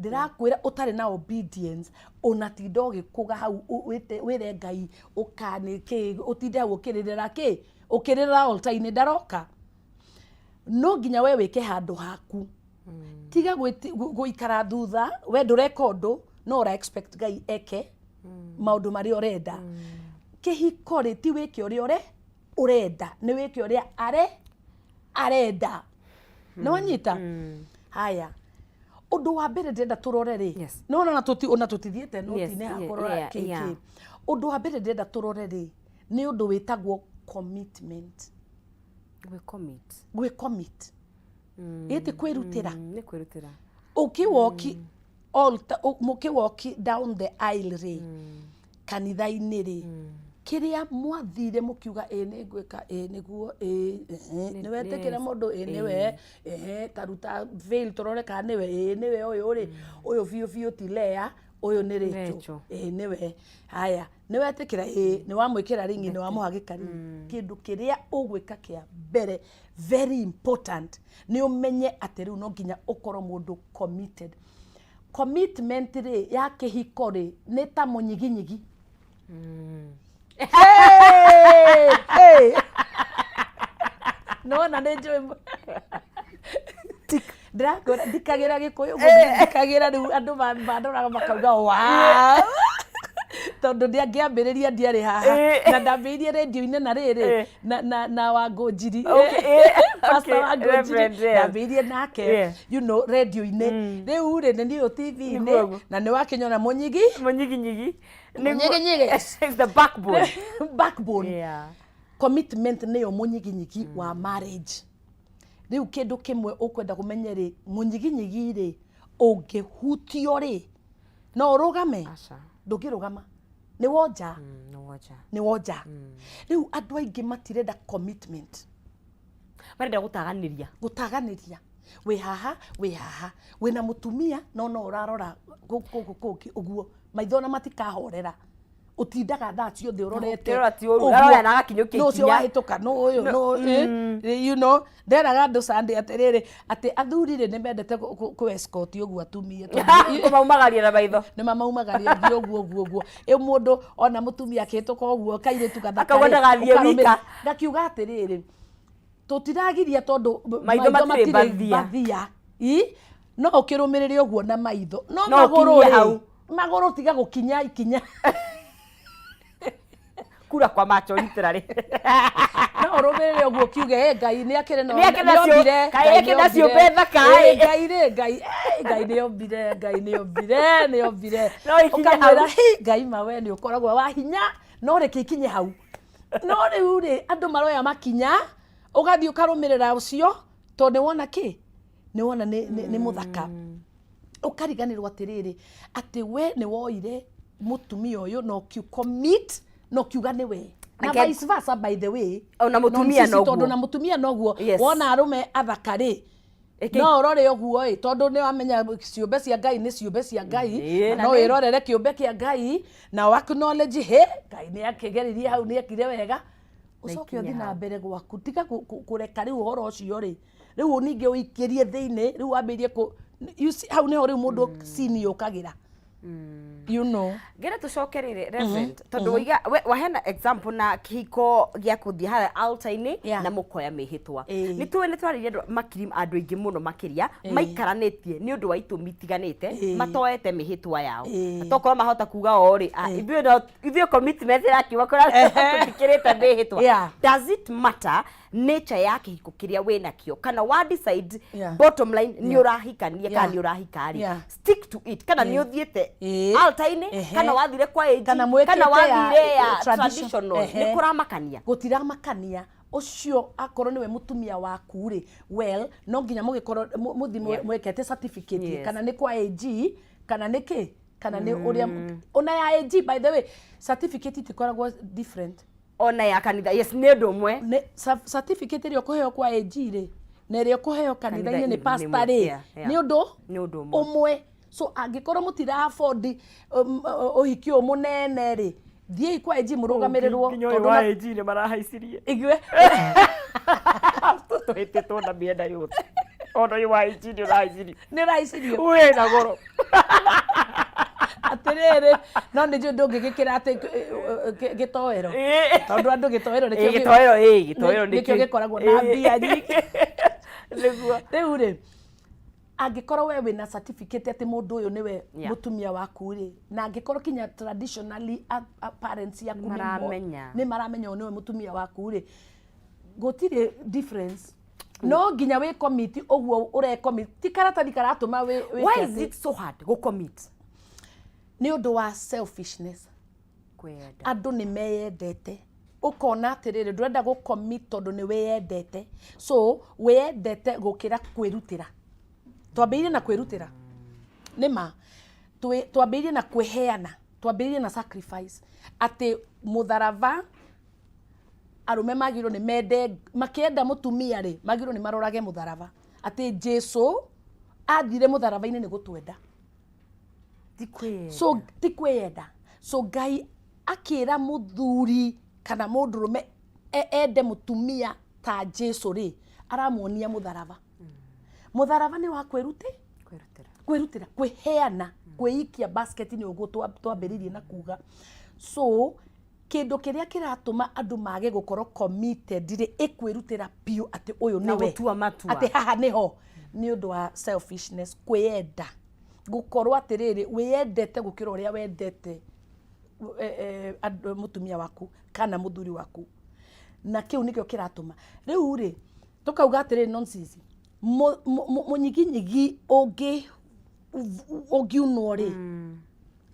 Ndĩrakwĩra, ũtarĩ na obedience, ona tinda ũgĩkũga hau, wĩre Ngai ũkanĩ kĩ, ũtinde hau ũkĩrĩrĩra kĩ, ũkĩrĩrĩra altar-inĩ, ndaroka. No nginya we wĩke handũ haku. Tiga gũikara thutha, we ndũreka ũndũ, no ũra expect Ngai eke maũndũ marĩa ũrenda. Kĩhiko rĩ, ti wĩke ũrĩa ũrenda, nĩ wĩke ũrĩa arenda. Nĩ wanyita? Haya, ũndũ wa mbere ndĩrenda tũrore rĩ, no ona ona tũtithiĩte noti-inĩ haha kũrora kĩ kĩ. Ũndũ wa mbere ndĩrenda tũrore rĩ, nĩ ũndũ wĩtagwo commitment. Gwĩ-commit. Gwĩ commit ĩti kwĩrutĩra. Nĩ kwĩrutĩra. Ũkĩwoki altar, mũkĩwoki down the aisle rĩ, kanitha-inĩ rĩ, kĩrĩa mwathire mũkiuga, "Ĩ nĩ ngwĩka, ĩ nĩguo, ĩ ehe," nĩ wetĩkĩra mũndũ, "Ĩ nĩwe, ehe, taruta veil tũrore kana nĩwe, ĩ nĩwe ũyũ rĩ, ũyũ biũ biũ ti Lea, ũyũ nĩ Rachel." Rachel. Ĩ nĩwe. Haya, nĩ wetĩkĩra, ĩ nĩ wamwĩkĩra ringi, nĩ wamũha gĩkari. Kĩndũ kĩrĩa ũgwĩka kĩa mbere, very important, nĩ ũmenye atĩ rĩu no nginya ũkorwo mũndũ committed. Commitment rĩ ya kĩhiko rĩ nĩ ta mũnyiginyigi. Hey! Hey! Nona nĩ njũĩ ndĩrakwĩra ndikagĩra gĩkũyũ ndikagĩra rĩu andũ mandoraga makauga wow, tondũ ndĩangĩambĩrĩria ndiarĩ haha na ndambĩrĩirie rĩndiũ-inĩ na rĩrĩ na Wangũnjiri. Pastor Wangũnjiri. Reverend, yes. Ndambĩrĩirie nake rĩndiũ-inĩ. Rĩu rĩ nĩ niĩ TV-inĩ. Nĩguo. Na nĩ wakĩnyona mũnyigi Mũnyiginyigi. Mũnyiginyigi. It's the backbone. Backbone. Commitment nĩyo mũnyiginyigi wa marriage. Rĩu kĩndũ kĩmwe ũkwenda kũmenya rĩ, mũnyiginyigi rĩ ũngĩhutio rĩ, no ũrũgame? Aca. Ndũngĩrũgama, nĩ wonja. Nĩ wonja. Nĩ wonja. Rĩu andũ aingĩ matirenda commitment. Marenda gũtaganĩria. Gũtaganĩria, wĩ haha, wĩ haha, wĩna mũtumia, no ũrarora gũkũ kũngĩ ũguo, maitho ona matikahorera, ũtindaga thaa ciothe ũrorete. Ũrora ti ũru. Ũguo. Aroya na agakinyũkia Nũ ũcio ikinya. wahĩtũka, nũ ũyũ, nũ nderaga andũ Sunday atĩrĩrĩ, atĩ athuri rĩ nĩ mendete kũ escort ũguo atumia tondũ Kũmaumagaria na maitho. Nĩ mamaumagaria thiĩ ũguo ũguo ũguo ĩ mũndũ ona mũtumia akĩhĩtũka ũguo kairĩtu gathaka Akauga rĩ, ndagathiĩ ũkarũmĩrĩra. wika. Ngakiuga atĩrĩrĩ, tũtiragiria tondũ Maitho matirĩ mbathia. Mbathia I no ũkĩrũmĩrĩre ũguo na maitho no No magũrũ ũkinyie rĩ, hau. Magũrũ tiga gũkinya ikinya. Kura kwa macho literally. No ũrũmĩrĩre ũguo kiuge, "Ĩ, Ngai nĩ akĩrĩ na Nĩ akĩrĩ na nĩombire, Ngai Ngai akĩrĩ na nĩombire. ciũmbe thaka, Ĩ, ĩ." Ngai rĩ, Ngai, ĩ, Ngai nĩombire, Ngai nĩombire, nĩombire." No ikinye Ũkamwĩra, hau. "Hi, Ngai ma we nĩ ũkoragwo wa hinya, no reke ikinye hau." No rĩu rĩ, andũ maroya makinya, ũgathiĩ ũkarũmĩrĩra ũcio tondũ nĩ wona kĩ, nĩ wona nĩ mũthaka, ũkariganĩrwo atĩrĩrĩ, atĩ we nĩ woire mũtumia ũyũ na ũkiu commit na ũkiuga nĩ we na vice versa, by the way. Ona mũtumia No, noguo. tondũ na mũtumia noguo. Wona arũme athaka rĩ, no ũrore ũguo ĩ, tondũ nĩ wamenya ciũmbe cia Ngai nĩ ciũmbe cia Ngai. Na na no wĩrorere kĩũmbe kĩa Ngai na o acknowledge, he Ngai nĩ akĩgeririe hau, nĩ ekire wega, ũcoke ikinye ũthiĩ na hau. Mbere gwaku. Tiga kũreka rĩu ũhoro ũcio rĩ, rĩu ningĩ ũikĩrie thĩinĩ, rĩu wambĩrĩrie kũ, you see, hau nĩho rĩu mũndũ cini yũkagĩra. Ngĩra tũcoke rĩrĩ, Reverend, tondũ waiga waheana example na kĩhiko gĩa kũthiĩ harĩa altar-inĩ na mũkoya mĩhĩtwa. Nĩ tũĩ nĩ twarĩrie andũ makiri, andũ aingĩ mũno makĩria maikaranĩtie nĩ ũndũ wa itũmi itiganĩte matoete mĩhĩtwa yao. Na tokorwo mahota kuga o rĩ, "Ah, ithuĩ no ithuĩ commitment ĩrakiuga kũrĩa tũtikĩrĩte mĩhĩtwa." Does it matter nature ya kĩhiko kĩrĩa wĩnakĩo kana wa decide bottom line nĩ ũrahikania kana nĩ ũrahika rĩ, stick to it, kana nĩ ũthiĩte altar-inĩ kana wathire kwa AG Kana mwĩkĩte kana wathire ya tradition. traditional, nĩ kũramakania? Gũtiramakania. Ũcio akorwo nĩwe mũtumia waku rĩ, well, no nginya mũgĩkorwo mũthiĩ mwĩkete certificate kana nĩ kwa AG kana nĩ kĩ kana nĩ ũrĩa ona ya AG. By the way, certificate itikoragwo different. Ona ya kanitha, yes, nĩ ũndũ ũmwe. Nĩ certificate ĩrĩa ũkũheo kwa AG rĩ na ĩrĩa ũkũheo kanitha-inĩ nĩ Kanitha-inĩ pastor nĩ rĩ nĩ ũndũ Nĩ ũndũ ũmwe. Ũmwe. So angĩkorwo mũtira afford ũhiki ũyũ mũnene rĩ, thiĩi kwa AG mũrũgamĩrĩrwo Nginya ũyũ tondũ wa AG nĩ marahaicirie. Igue. Tũhĩtĩtwo na mĩena yothe, ona ũyũ wa AG nĩ ũrahaicirio. Nĩ ũraicirio. Wĩ na goro. Atĩrĩrĩ, no nĩ njũĩ ndũngĩgĩkĩra atĩ gĩtoero, tondũ andũ gĩtoero nĩkĩo Gĩtoero, ĩ, gĩtoero nĩkĩo gĩkoragwo na mbia nyingĩ. Nĩguo. Rĩu rĩ, angĩkorwo we wĩna certificate atĩ mũndũ ũyũ nĩwe mũtumia waku rĩ, na angĩkorwo kinya traditionally parents yaku Nĩmaramenya. Nĩ maramenya ũyũ nĩwe mũtumia waku rĩ, gũtirĩ difference. No nginya wĩ commit ũguo ũre commit, ti karatathi karatũma wĩ wĩke Why is it so hard gũ commit? Nĩ ũndũ wa selfishness. Kwenda. Andũ nĩ meyendete. Ũkona atĩrĩrĩ, ndũrenda gũ commit tondũ nĩ wĩyendete, so wĩyendete gũkĩra kwĩrutĩra. Twambĩrĩirie na kwĩrutĩra, nĩ ma twambĩrĩirie na kwĩheana, twambĩrĩirie na sacrifice, atĩ mũtharaba. Arũme magĩrĩirwo nĩ mende, makĩenda mũtumia rĩ, magĩrĩirwo nĩ marorage mũtharaba, atĩ Jesu athire mũtharaba-inĩ nĩ gũtwenda. Ti kwĩyenda. So ti kwĩyenda. So Ngai akĩra mũthuri kana mũndũrũme ende mũtumia ta Jesu rĩ, aramuonia mũtharaba. Mũtharaba nĩ wa kwĩrutĩ Kwĩrutĩra. Kwĩrutĩra, kwĩheana, kwĩikia basket-inĩ ũguo twambĩrĩirie na kuga. So kĩndũ kĩrĩa kĩratũma andũ mage gũkorwo committed rĩ, ĩkwĩrutĩra biũ atĩ ũyũ Na nĩwe, gũtua matua. Atĩ haha nĩho, nĩ ũndũ wa selfishness, kwĩyenda, gũkorwo atĩrĩrĩ wĩyendete gũkĩra ũrĩa wendete mũtumia waku kana mũthuri waku, na kĩu nĩkĩo kĩratũma rĩu rĩ tũkauga atĩrĩrĩ, nonsense, mũnyiginyigi ũngiunwo rĩ,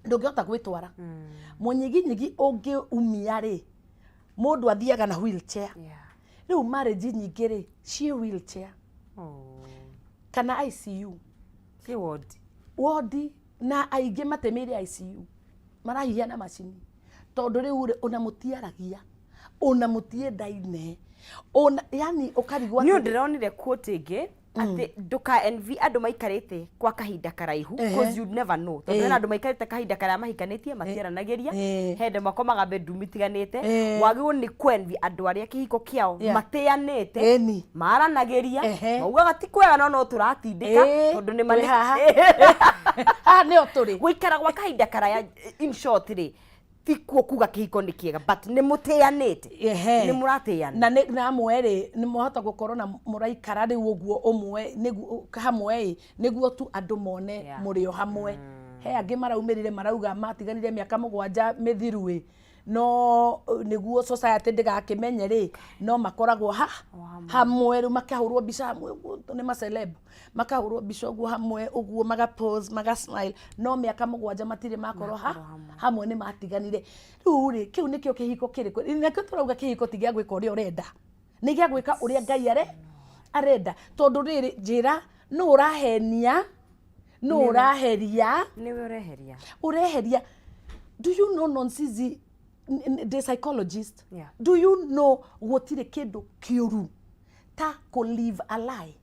ndũngĩhota gwĩtwara. Mũnyiginyigi ũngĩumia rĩ, mũndũ athiaga na wheelchair. Rĩu marriage nyingĩ rĩ, ciĩ wheelchair kana ICU. Ciĩ ward. Wodi, na aingĩ matemeire ICU, marahihia na macini, tondũ rĩu rĩ, ona mũtiaragia, ona mũtiendaine, ona yani ũkarigwo Nĩ atĩrĩ- ndĩronire quote ĩngĩ atĩ ndũka envy andũ maikarĩte kwa kahinda karaihu, cause you never know, tondũ hena andũ maikarĩte kahinda karaya mahikanĩtie matiaranagĩria. He andũ makomaga bedroom itiganĩte. Wagĩrĩirwo nĩ kwenvy andũ arĩa kĩhiko kĩao matĩanĩte, maranagĩria, maugaga ti kwega no no tũratindĩka, tondũ nĩ Twĩ haha. Haha nĩho tũrĩ. Gũikara gwa kahinda karaya, in short rĩ, ti kuo kuga kĩhiko nĩ kĩega, but nĩ mũtĩanĩte. Nĩ mũratĩana. Na nĩ na amwe rĩ, nĩ mwahota gũkorwo na mũraikara rĩu ũguo ũmwe nĩguo hamwe ĩ, nĩguo tu andũ mone mũrĩ o hamwe. He angĩ maraumĩrire marauga matiganire mĩaka 7 mĩthiru ĩ, no nĩguo society ndĩgakĩmenye rĩ, no makoragwo ha hamwe. Rĩu makahũrwo mbica hamwe ũguo, nĩ ma celeb, makahũrwo mbica ũguo hamwe ũguo, maga pose, maga smile, no mĩaka 7 matirĩ makorwo ha hamwe, nĩ matiganire. Rĩu rĩ, kĩu nĩkĩo kĩhiko kĩrĩkũ? Nakĩo tũrauga kĩhiko ti gĩa gwĩka ũrĩa ũrenda, nĩ gĩa gwĩka ũrĩa Ngai arenda, tondũ rĩrĩ, njĩra, nũ ũrahenia, nũ ũraheria? Nĩwe ũreheria. Ũreheria. Do you know, Nonsizi, the psychologist, do you know gũtirĩ kĩndũ kĩũru ta kũ live a lie?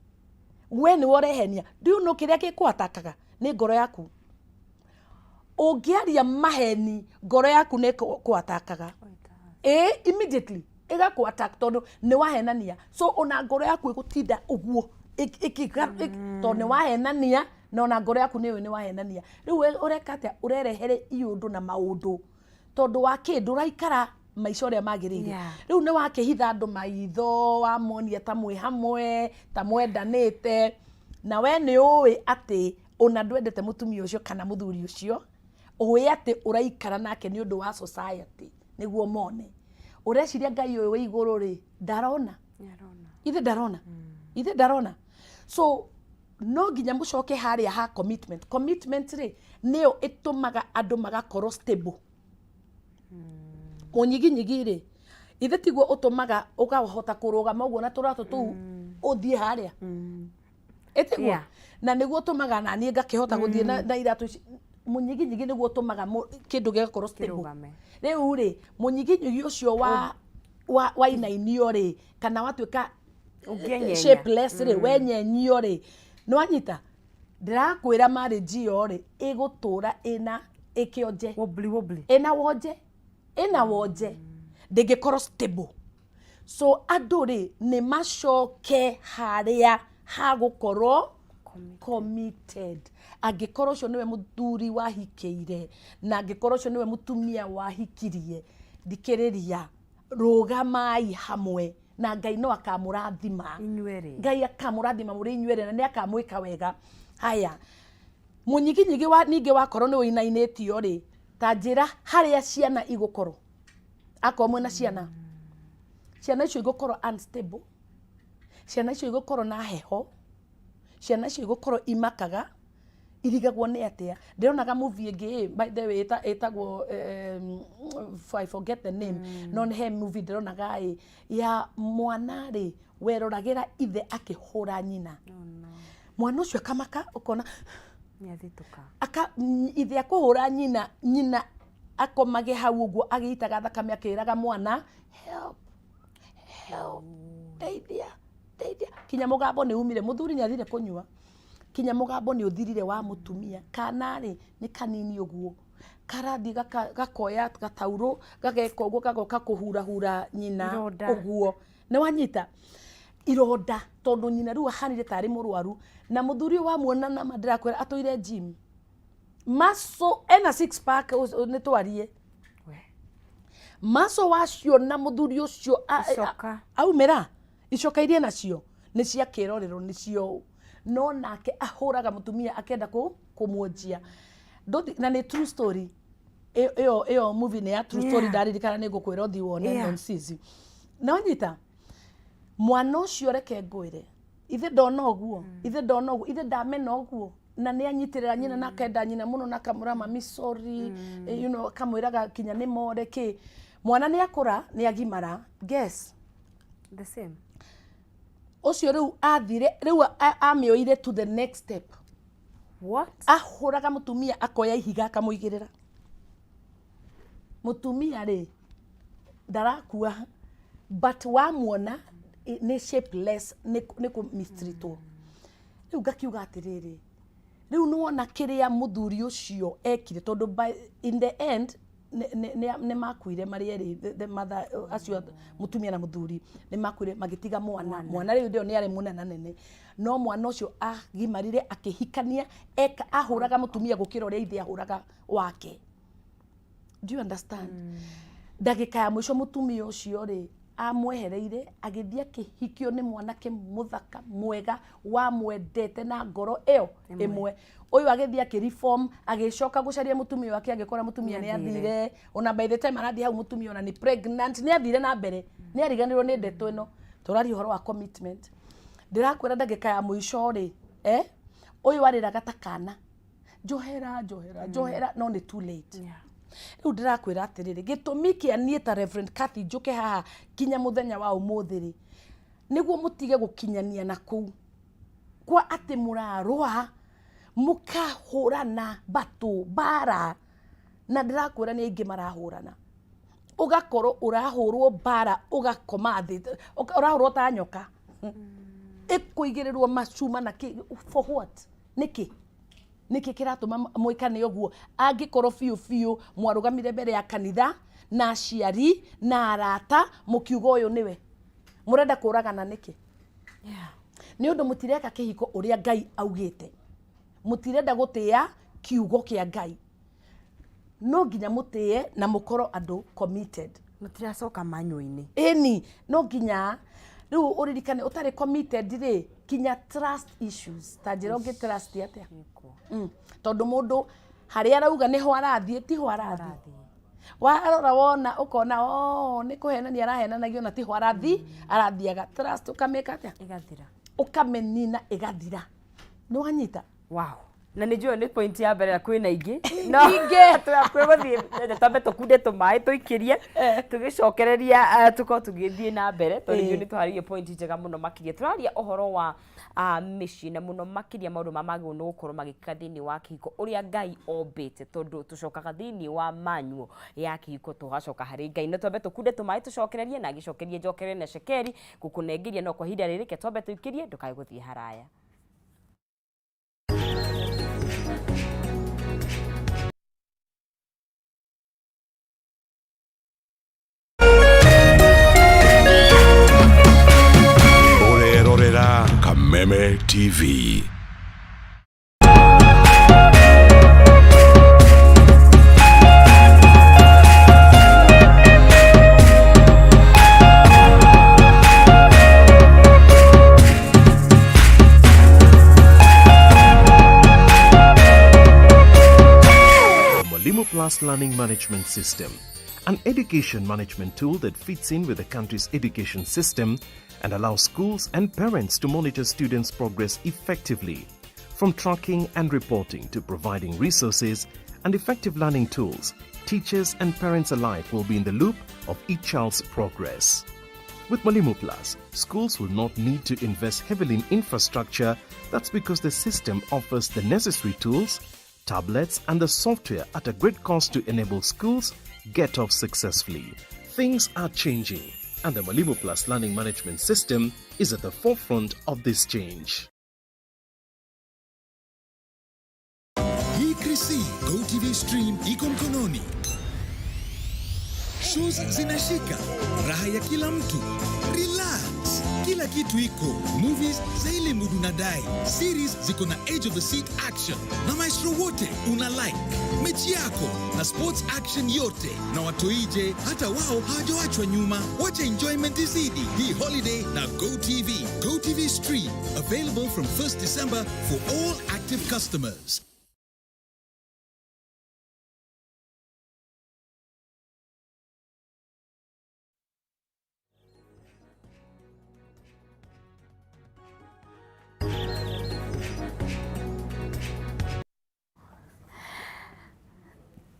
We nĩwe ũrehenia. Do you know kĩrĩa gĩkũatakaga nĩ ngoro yaku? Ũngĩaria maheni, ngoro yaku nĩ kũatakaga ĩ immediately, ĩgakũ attack, tondũ nĩ wahenania. So ona ngoro yaku ĩgũtinda ũguo tondũ nĩ wahenania, na ona ngoro yaku nĩ ũĩ nĩ wahenania. Rĩu we ũreka atĩa? Ũrerehere iũndũ na maũndũ, tondũ wa kĩ? Ndũraikara maica ũrĩa magĩrĩire. Rĩu nĩ wakĩhitha andũ maitho, wamonia ta mwĩ hamwe, ta mwendanĩte, na we nĩ ũĩ atĩ ona ndwendete mũtumia ũcio kana mũthuri ũcio. Ũĩ atĩ ũraikara nake nĩ ũndũ wa society, nĩguo mone. Ũreciria Ngai ũyũ wĩ igũrũ rĩ, ndarona? Ithe ndarona? Ithe ndarona? So no nginya mũcoke harĩa ha commitment. Commitment rĩ, nĩyo ĩtũmaga andũ magakorwo stable. Mũnyiginyigi rĩ, ithe tiguo ũtũmaga ũkahota kũrũgama ũguo na tũratũ tũu ũthiĩ harĩa ĩtiguo? Na nĩguo ũtũmaga naniĩ ngakĩhota gũthiĩ na iratũ ici. Mũnyiginyigi nĩguo ũtũmaga kĩndũ gĩgakorwo stable. Kĩrũgame. Rĩu rĩ, mũnyiginyigi ũcio wa wainainio rĩ, kana watuĩka Ũngĩenyenya. shapeless rĩ, wenyenyio rĩ, nĩwanyita ndĩrakwĩra, marriage ĩyo rĩ, ĩgũtũra ĩna ĩkĩonje. Wobbly wobbly. Ĩna wonje, ĩna wonje, ndĩngĩkorwo stable. So andũ rĩ, nĩ macoke harĩa ha gũkorwo committed. Angĩkorwo ũcio nĩwe mũthuri wahikĩire, na angĩkorwo ũcio nĩwe mũtumia wahikirie, thikĩrĩria, rũgamai hamwe na Ngai no akamũrathima. Inyuerĩ. Ngai akamũrathima mũrĩ inyuerĩ, na nĩ akamwĩka wega. Haya, mũnyiginyigi wa ningĩ wakorwo nĩ ũinainĩtio rĩ, ta njĩra harĩa ciana igũkorwo. Akorwo mwĩna ciana, ciana icio igũkorwo unstable, ciana icio igũkorwo na heho, ciana icio igũkorwo imakaga, irigagwo nĩ atĩa. Ndĩronaga movie ĩngĩ ĩ, by the way, ĩtagwo I forget the name, no nĩ he movie ndĩronaga ĩ ya mwana rĩ, weroragĩra ithe akĩhũra nyina. Oh no. Mwana ũcio akamaka, ũkona Nĩathitũka. Aka ithe akũhũra nyina, nyina akomage hau ũguo agĩitaga thakame, akĩraga mwana, "Help, help, ndeithia, ndeithia." Kinya mũgambo nĩ umire. Mũthuri nĩ athire kũnyua, kinya mũgambo nĩ ũthirire wa mũtumia. Kana rĩ, nĩ kanini ũguo, karathiĩ gakoya gataurũ, gageka ũguo, gagoka kũhurahura nyina. Ironda. Ũguo nĩ wanyita. Ironda tondu nyina riu ahanire tari murwaru na muthuri wa muona na ndirakwira atũire gym maso ena six pack nĩ twarie maso wacio na muthuri ucio aumira icoka iria nacio nĩ cia kĩrorero nĩcio no nake ahũraga mũtumia akenda kũmuonjia na nĩ true story ĩyo movie nĩ ya true story. Ndaririkana nĩ ngũkwĩra ũthiĩ wone. Nonsizi na wanyita mwana ũcio, reke ngwĩre, ithe ndona ũguo, ithe ndona ũguo, ithe ndamena ũguo na nĩ anyitĩrĩra nyina na akenda nyina mũno na akamwĩra, "Mami, sorry," akamwĩraga kinya nĩ more kĩ. Mwana nĩ akũra, nĩ agimara, guess? The same. Ũcio rĩu athire rĩu amĩoire to the next step. What? Ahũraga mũtumia, akoya ihiga akamũigĩrĩra. Mũtumia rĩ ndarakua, but wamuona nĩ shapeless, nĩ kũ mistreatwo. Rĩu ngakiuga atĩrĩrĩ, rĩu nĩwona kĩrĩa mũthuri ũcio ekire, tondũ by in the end nĩ makuire marĩ erĩ, the mother acio, mũtumia na mũthuri nĩ makuire magĩtiga mwana. Mwana rĩu ndĩo nĩ arĩ mũnena nene, no mwana ũcio agimarire akĩhikania eka ahũraga mũtumia gũkĩra ũrĩa ithe ahũraga wake. Do you understand? Ndagĩka ya mũico mũtumia ũcio rĩ amwehereire agĩthiĩ akĩhikio nĩ mwanake mũthaka mwega wamwendete na ngoro ĩyo ĩmwe. Ũyũ agĩthiĩ akĩreform, agĩcoka gũcaria mũtumia wake, agĩkora mũtumia nĩ athire. Ona by the time arathiĩ hau, mũtumia ona nĩ pregnant, nĩ athire na mbere, nĩ ariganĩrwo nĩ ndeto ĩno. Tũraria ũhoro wa commitment. Ndĩrakwĩra ndagĩka ya mũico rĩ, ũyũ arĩraga ta kana, "Njohera, njohera, njohera," no nĩ too late. Rĩu ndĩrakwĩra atĩrĩrĩ, gĩtũmi kĩa niĩ ta Reverend Cathy njũke haha kinya mũthenya wa ũmũthĩ rĩ, nĩguo mũtige gũkinyania na kũu kwa atĩ mũrarũa mũkahũrana batũ mbara, na ndĩrakwĩra nĩ aingĩ marahũrana, ũgakorwo ũrahũrwo mbara, ũgakoma thĩ, ũrahũrwo ta nyoka ĩkũigĩrĩrwo macuma na kĩ. For what? Nĩkĩ? Nĩkĩ kĩratũma mwĩkane ũguo angĩkorwo biũ biũ mwarũgamire mbere ya kanitha na aciari na arata mũkiuga ũyũ nĩwe? Mũrenda kũragana nĩkĩ? Nĩ ũndũ mũtireka kĩhiko ũrĩa Ngai augĩte, mũtirenda gũtĩa kiugo kĩa Ngai. No nginya mũtĩe na mũkorwo andũ committed. Mũtiracoka manyũ-inĩ. Ĩni, no nginya rĩu ũririkane ũtarĩ committed rĩ, kinya trust issues, ta njĩra ũngĩ trust atĩa? Tondũ mũndũ harĩa arauga nĩho arathiĩ tiho arathiĩ. Warora wona ũkona, oh, nĩ kũhenania arahenanagia, ona tiho arathiĩ arathiaga. Trust ũkamĩka atĩa? Ĩgathira. Ũkamĩnina, ĩgathira. Nĩ wanyita? Wow, na nĩ njũĩ nĩ point ya mbere na kwĩna ingĩ. No Ingĩ. Twĩ gũthiĩ twambe tũkunde tũmaĩ tũikĩrie, tũgĩcokereria tũkorwo tũgĩthiĩ na mbere, tondũ ithuĩ nĩ twarĩrie point njega mũno makĩria. Tũraria ũhoro wa mĩciĩ na mũno makĩria maũndũ ma magĩrĩirwo nĩ gũkorwo magĩkĩka thĩinĩ wa kĩhiko ũrĩa Ngai ombĩte, tondũ tũcokaga thĩinĩ wa manual ya kĩhiko, tũgacoka harĩ Ngai. No twambe tũkunde tũmaĩ tũcokererie na ngĩcokerie njokerere na cekeri gũkũnengeria, no kwa ihinda rĩrĩ ke twambe tũikĩrie, ndũkae gũthiĩ haraya. Ũrerorera Kameme TV. Mwalimu Plus Learning Management System, an education management tool that fits in with the country's education system and allows schools and parents to monitor students' progress effectively. From tracking and reporting to providing resources and effective learning tools, teachers and parents alike will be in the loop of each child's progress. With Mwalimu Plus, schools will not need to invest heavily in infrastructure. That's because the system offers the necessary tools, tablets, and the software at a great cost to enable schools get off successfully. Things are changing, and the Mwalimu Plus Learning Management System is at the forefront of this change. Hii Go TV Stream iko mkononi. Shows zinashika, raha ya kila mtu. Relax, kila Kila kitu iko. Movies za ile mood unadai. Series ziko na edge of the seat action. Na maestro wote una like. Mechi yako na sports action yote. Na watoije hata wao hawajawachwa nyuma. Wacha enjoyment izidi. Hii holiday na GoTV. GoTV Stream. Available from 1st December for all active customers.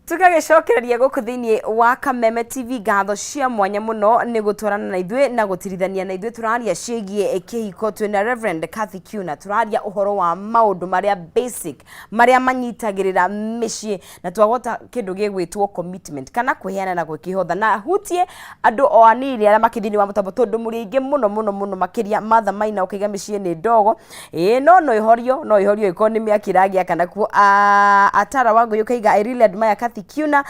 Tũgagĩcokereria gũkũ thĩinĩ wa Kameme TV. Ngatho cia mwanya mũno nĩ gũtwarana na ithuĩ na gũtirithania na ithuĩ. Tũraria ciĩgiĩ kĩhiko, twĩna Reverend Kathy Kiuna. Tũraria ũhoro wa maũndũ marĩa basic marĩa manyitagĩrĩra mĩciĩ, na twagota kĩndũ gĩgwĩtwo commitment kana kwĩheana na gwĩkĩhotha. Na hutie andũ o anini arĩa makĩ thĩinĩ wa mũtambo, tondũ mũrĩ aingĩ mũno mũno mũno makĩria. Martha Maina ũkaiga mĩciĩ nĩ ndogo. Ĩĩ, no no ĩhorio, no ĩhorio ĩkorwo nĩ mĩaki ĩragĩakana kuo. Atara Wangũi ũkaiga, "I really admire Kathy Kiuna."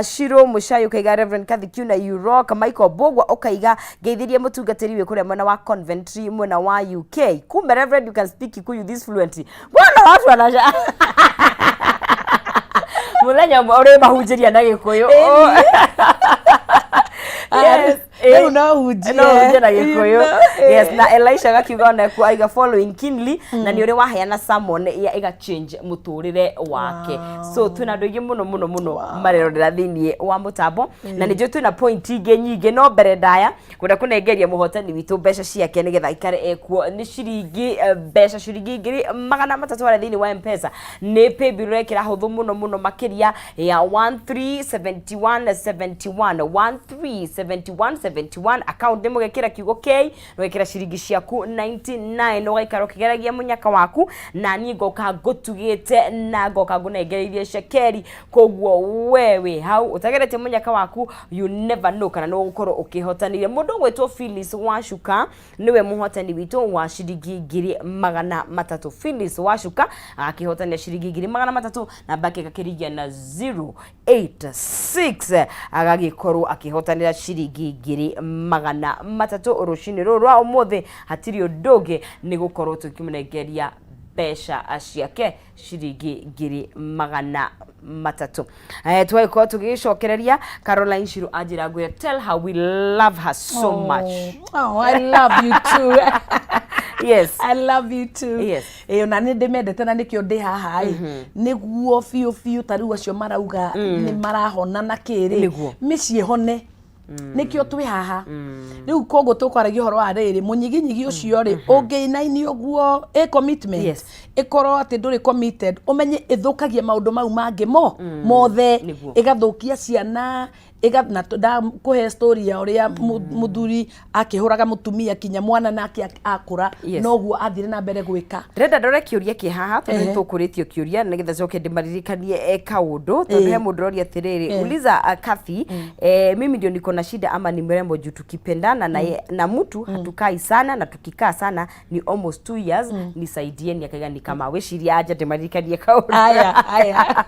Shiro Muchai ũkaiga, "Reverend Kathy Kiuna, you rock." Michael Bogwa ũkaiga, "Ngeithirie mũtungatĩri wĩ kũrĩa mwena wa Coventry, mwena wa UK." Kumbe Reverend, you can speak Kikuyu this fluently. Mbona watu wanaja mũthenya ũmwe ũrĩ mahunjĩria na Gĩkũyũ? Yes. Rĩu no hunjie. No hunjie na Gĩkũyũ. Yes, na Elisha gakiuga onakuo aiga following keenly, na nĩ ũrĩ waheana sermon ya ĩga change mũtũrĩre wake. So twĩna andũ aingĩ mũno mũno mũno marerorera thĩinĩ wa mũtambo, na nĩ njũĩ twĩna point ingĩ nyingĩ, no mbere ndaya kwenda kũnengeria mũhotani witũ mbeca ciake nĩgetha aikare ekuo. Nĩ ciringi mbeca ciringi 300,000 harĩa thĩinĩ wa Mpesa, nĩ paybill ũrekĩra hũthũ mũno mũno makĩria ya 137171, 137171. Account nĩ mũgekĩra kiugo K, ũgekĩra ciringi ciaku 99, ũgaikara ũkĩgeragia mũnyaka waku, na niĩ ngoka ngũtugĩte na ngoka ngũnengereirie cekeri. Koguo we wĩ hau ũtageretie mũnyaka waku, you never know kana nĩ ũgũkorwo ũkĩhotanire. Mũndũ ũgwĩtwo Phyllis Wacuka nĩwe mũhotani witũ wa ciringi 300,000. Phyllis Wacuka akĩhotania ciringi 300,000, namba yake ĩgakĩringia na 086, agagĩkorwo akĩhotanĩra ciringi 300,000 rũcinĩ rũrũ rwa ũmũthĩ. Hatirĩ ũndũ ũngĩ, nĩ gũkorwo tũkĩmũnengeria mbeca ciake ciringi 300,000. Tũgagĩkorwo tũgĩgĩcokereria. Caroline Shiro anjĩra ngwĩre, "Tell her we love her so much." Oh, I love you too. I love you too. Ĩĩ, ona nĩ ndĩmendete na nĩkĩo ndĩ haha ĩ, nĩguo biũ biũ. Ta rĩu acio marauga nĩ marahona na kĩrĩ mĩciĩ hone, nĩkĩo twĩ haha rĩu. Koguo tũkwaragia ũhoro wa rĩrĩ, mũnyiginyigi ũcio rĩ, ũngĩinainio ũguo ĩ commitment, ĩkorwo atĩ ndũrĩ committed, ũmenye ĩthũkagia maũndũ mau mangĩ mo mothe. Ĩgathũkia ciana, na ndakũhe story ya ũrĩa mũthuri akĩhũraga mũtumia kinya mwana nake akũra. Noguo athire na mbere gwĩka. Ndĩrenda ndore kĩũria kĩ haha, tondũ nĩ tũkũrĩtio kĩũria nĩgetha coke ndĩmaririkanie kaũndũ, tondũ he mũndũ ũroria atĩrĩrĩ, "Uliza Kathy, mimi ndio niko na shida ama ni mrembo juu tukipendana na mtu hatukai sana, na tukikaa sana ni almost 2 years. Nisaidieni." Akaiga ni kama wĩciria anja ndĩmaririkanie kaũndũ. Aya aya.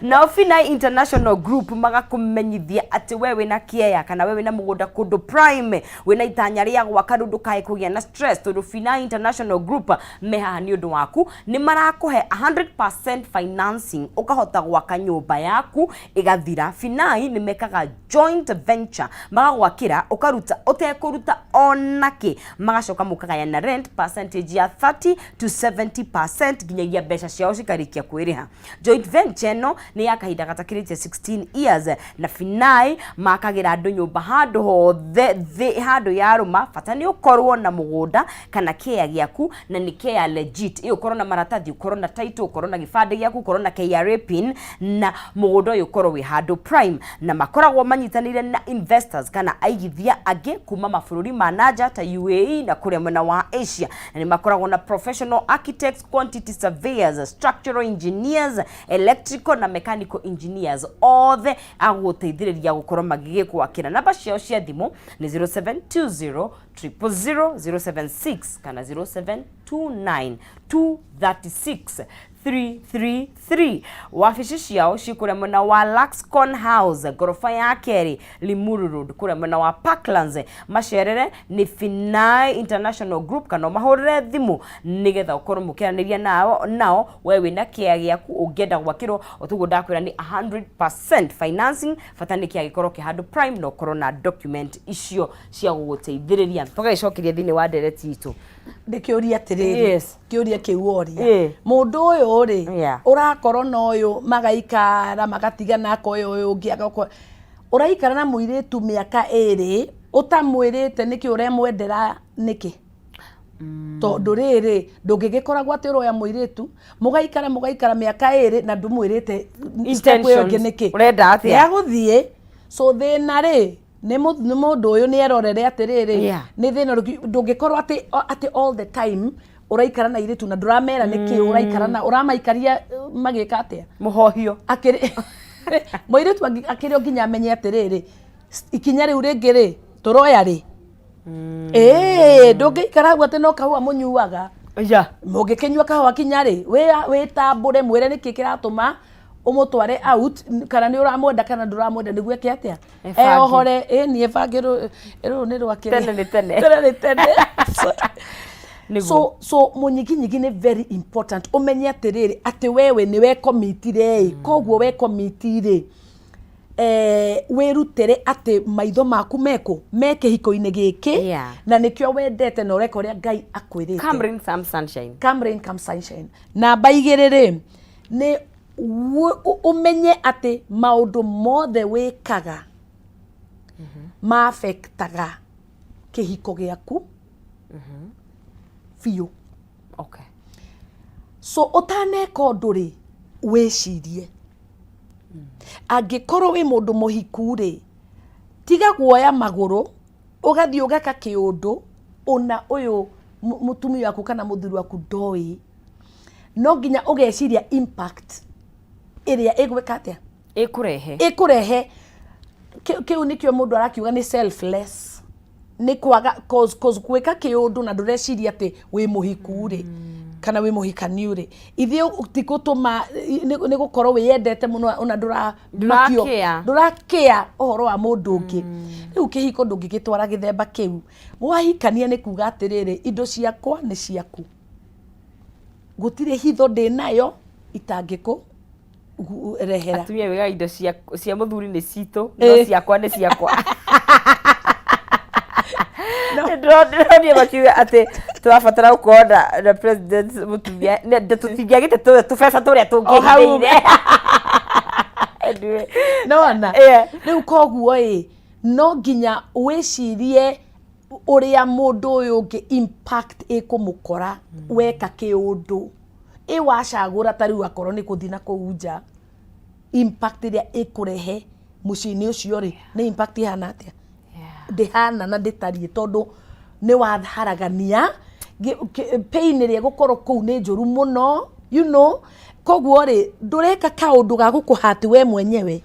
Nao Finai International Group magakũmenyithia atĩ we wĩna kĩeya kana we wĩna mũgũnda kũndũ prime, wĩna itanya rĩa gwaka, rĩu ndũkae kũgĩa na stress, tondũ Finai International Group me haha nĩ ũndũ waku. Nĩ marakũhe 100% financing, ũkahota gwaka nyũmba yaku ĩgathira. Finai nĩ mekaga joint venture, magagwakĩra ũkaruta ũtekũruta onakĩ, magacoka mũkagayana rent percentage ya 30 to 70% nginyagia mbeca ciao cikarĩkia kwĩrĩha. Joint venture ĩno nĩ ya kahinda gatakĩrĩte 16 years, na Finai makagĩra andũ nyũmba handũ hothe thĩ handũ yarũma. Bata nĩ ũkorwo na mũgũnda kana kĩea gĩaku, na nĩ kĩea legit ĩ, ũkorwo na maratathi, ũkorwo na title, ũkorwo na gĩbandĩ gĩaku, ũkorwo na KRA pin, na mũgũnda ũyũ ũkorwo wĩ handũ prime. Na makoragwo manyitanĩire na investors kana aigithia angĩ kuma mabũrũri ma nanja ta UAE na kũrĩa mwena wa Asia, na nĩ makoragwo na professional architects, quantity surveyors, structural engineers, electrical na mechanical engineers, othe agũgũteithĩrĩria gũkorwo magĩgĩkwakĩra. Namba ciao cia thimũ nĩ 0720 000 076 kana 0729 236. 333. Wabici ciao ciĩ kũrĩa mwena wa Luxcon House, ngoroba ya kerĩ, Limuru Road, kũrĩa mwena wa Parklands. Macerere nĩ Finai International Group kana ũmahũrĩre thimũ nĩgetha ũkorwo mũkĩaranĩria nao we wĩna kĩa gĩaku ũngĩenda gwakĩrwo. Otoguo ndakwĩra nĩ 100% financing, bata nĩ kĩa gĩkorwo kĩ handũ prime na ũkorwo na document icio cia gũgũteithĩrĩria. Tũgagĩcokeria thĩinĩ wa ndereti itũ. Ndĩkĩũria atĩrĩrĩ, kĩũria kĩu woria, mũndũ ũyũ rĩ, ũrakorwo na ũyũ magaikara magatigana, akoya ũyũ ũngĩ agakoya, ũraikara na mũirĩtu mĩaka 2 ũtamwĩrĩte nĩkĩ ũremwendera nĩkĩ? Tondũ rĩrĩ, ndũngĩgĩkoragwo atĩ ũroya mũirĩtu mũgaikara mũgaikara mĩaka 2 na ndũmwĩrĩte step ĩyo ĩngĩ nĩkĩ. Ũrenda atĩa? Nĩagũthiĩ. So thĩna rĩ, nĩ mũndũ ũyũ nĩ erorere atĩrĩrĩ, nĩ thĩna ũrĩkũ ndũngĩkorwo atĩ all the time ũraikara na airĩtu na ndũramera nĩkĩ ũraikara na ũramaikaria magĩka atĩa. Mũhohio. Akĩrĩ mũirĩtu akĩrĩ o nginya amenye atĩrĩrĩ, ikinya rĩu rĩngĩ rĩ tũroya rĩ. Ĩĩ, ndũngĩikara hau atĩ no kahũa mũnyuaga. Mũngĩkĩnyua kahũa kinya rĩ, wĩtambũre mwĩre nĩkĩ kĩratũma ũmũtware out, kana nĩ ũramwenda kana ndũramwenda, nĩguo eke atĩa? Ebange. Eohore. Ĩ niĩ bange rũrũ nĩ rwa kĩrĩa. Tene nĩ tene. Tene nĩ tene. Nĩguo. So mũnyiginyigi nĩ very important ũmenye atĩrĩrĩ, atĩ wewe nĩ wekomitire ĩ, koguo wekomiti rĩ, wĩrutĩre atĩ maitho maku mekũ me kĩhiko-inĩ gĩkĩ, na nĩkĩo wendete na ũreka ũrĩa Ngai akwĩrĩte. Come rain, come sunshine. Come rain, come sunshine. Namba 2 rĩ, nĩ ũmenye atĩ maũndũ mothe wĩkaga ma-affectaga kĩhiko gĩaku biũ. So ũtaneka ũndũ rĩ, wĩcirie. Angĩkorwo wĩ mũndũ mũhiku rĩ, tiga guoya magũrũ, ũgathiĩ ũgeka kĩũndũ ona ũyũ mũtumia waku kana mũthuri waku ndoĩ. No nginya ũgeciria impact ĩrĩa ĩgwĩka atĩa? Ĩkũrehe. Ĩkũrehe. Kĩu nĩkĩo mũndũ arakiuga nĩ selfless. Nĩ kwaga, cause gwĩka kĩũndũ na ndũreciria atĩ wĩ mũhiku rĩ, kana wĩ mũhikaniu rĩ, ithuĩ ti gũtũma, nĩ gũkorwo wĩyendete mũno ona ndũramakio, Ndũrakĩa. ndũrakĩa ũhoro wa mũndũ ũngĩ. Rĩu kĩhiko ndũngĩgĩtwara gĩthemba kĩu. Wahikania nĩ kuga atĩrĩrĩ, indo ciakwa nĩ ciaku, gũtirĩ hitho ndĩnayo itangĩkũ rehera. Atumia wega, indo cia mũthuri nĩ citũ, no ciakwa nĩ ciakwa. Ndĩronire makiuga atĩ tũrabatara gũkorwo na president mũtumia, tũtingĩagĩte tũbeca tũrĩa tũngĩhithĩire. Anyway. Nona. Rĩu koguo ĩ, no nginya wĩcirie ũrĩa mũndũ ũyũ ũngĩ impact ĩkũmũkora weka kĩũndũ. Ĩ wacagũra ta rĩu akorwo nĩ gũthiĩ na kũu nja, impact ĩrĩa ĩkũrehe mũciĩ-inĩ ũcio rĩ, nĩ impact ĩhana atĩa? Ndĩhana na ndĩtariĩ, tondũ nĩ waharagania pain ĩrĩa ĩgũkorwo kũu nĩ njũru mũno, you know. Koguo rĩ, ndũreka kaũndũ ga gũkũhati we mwenyewe,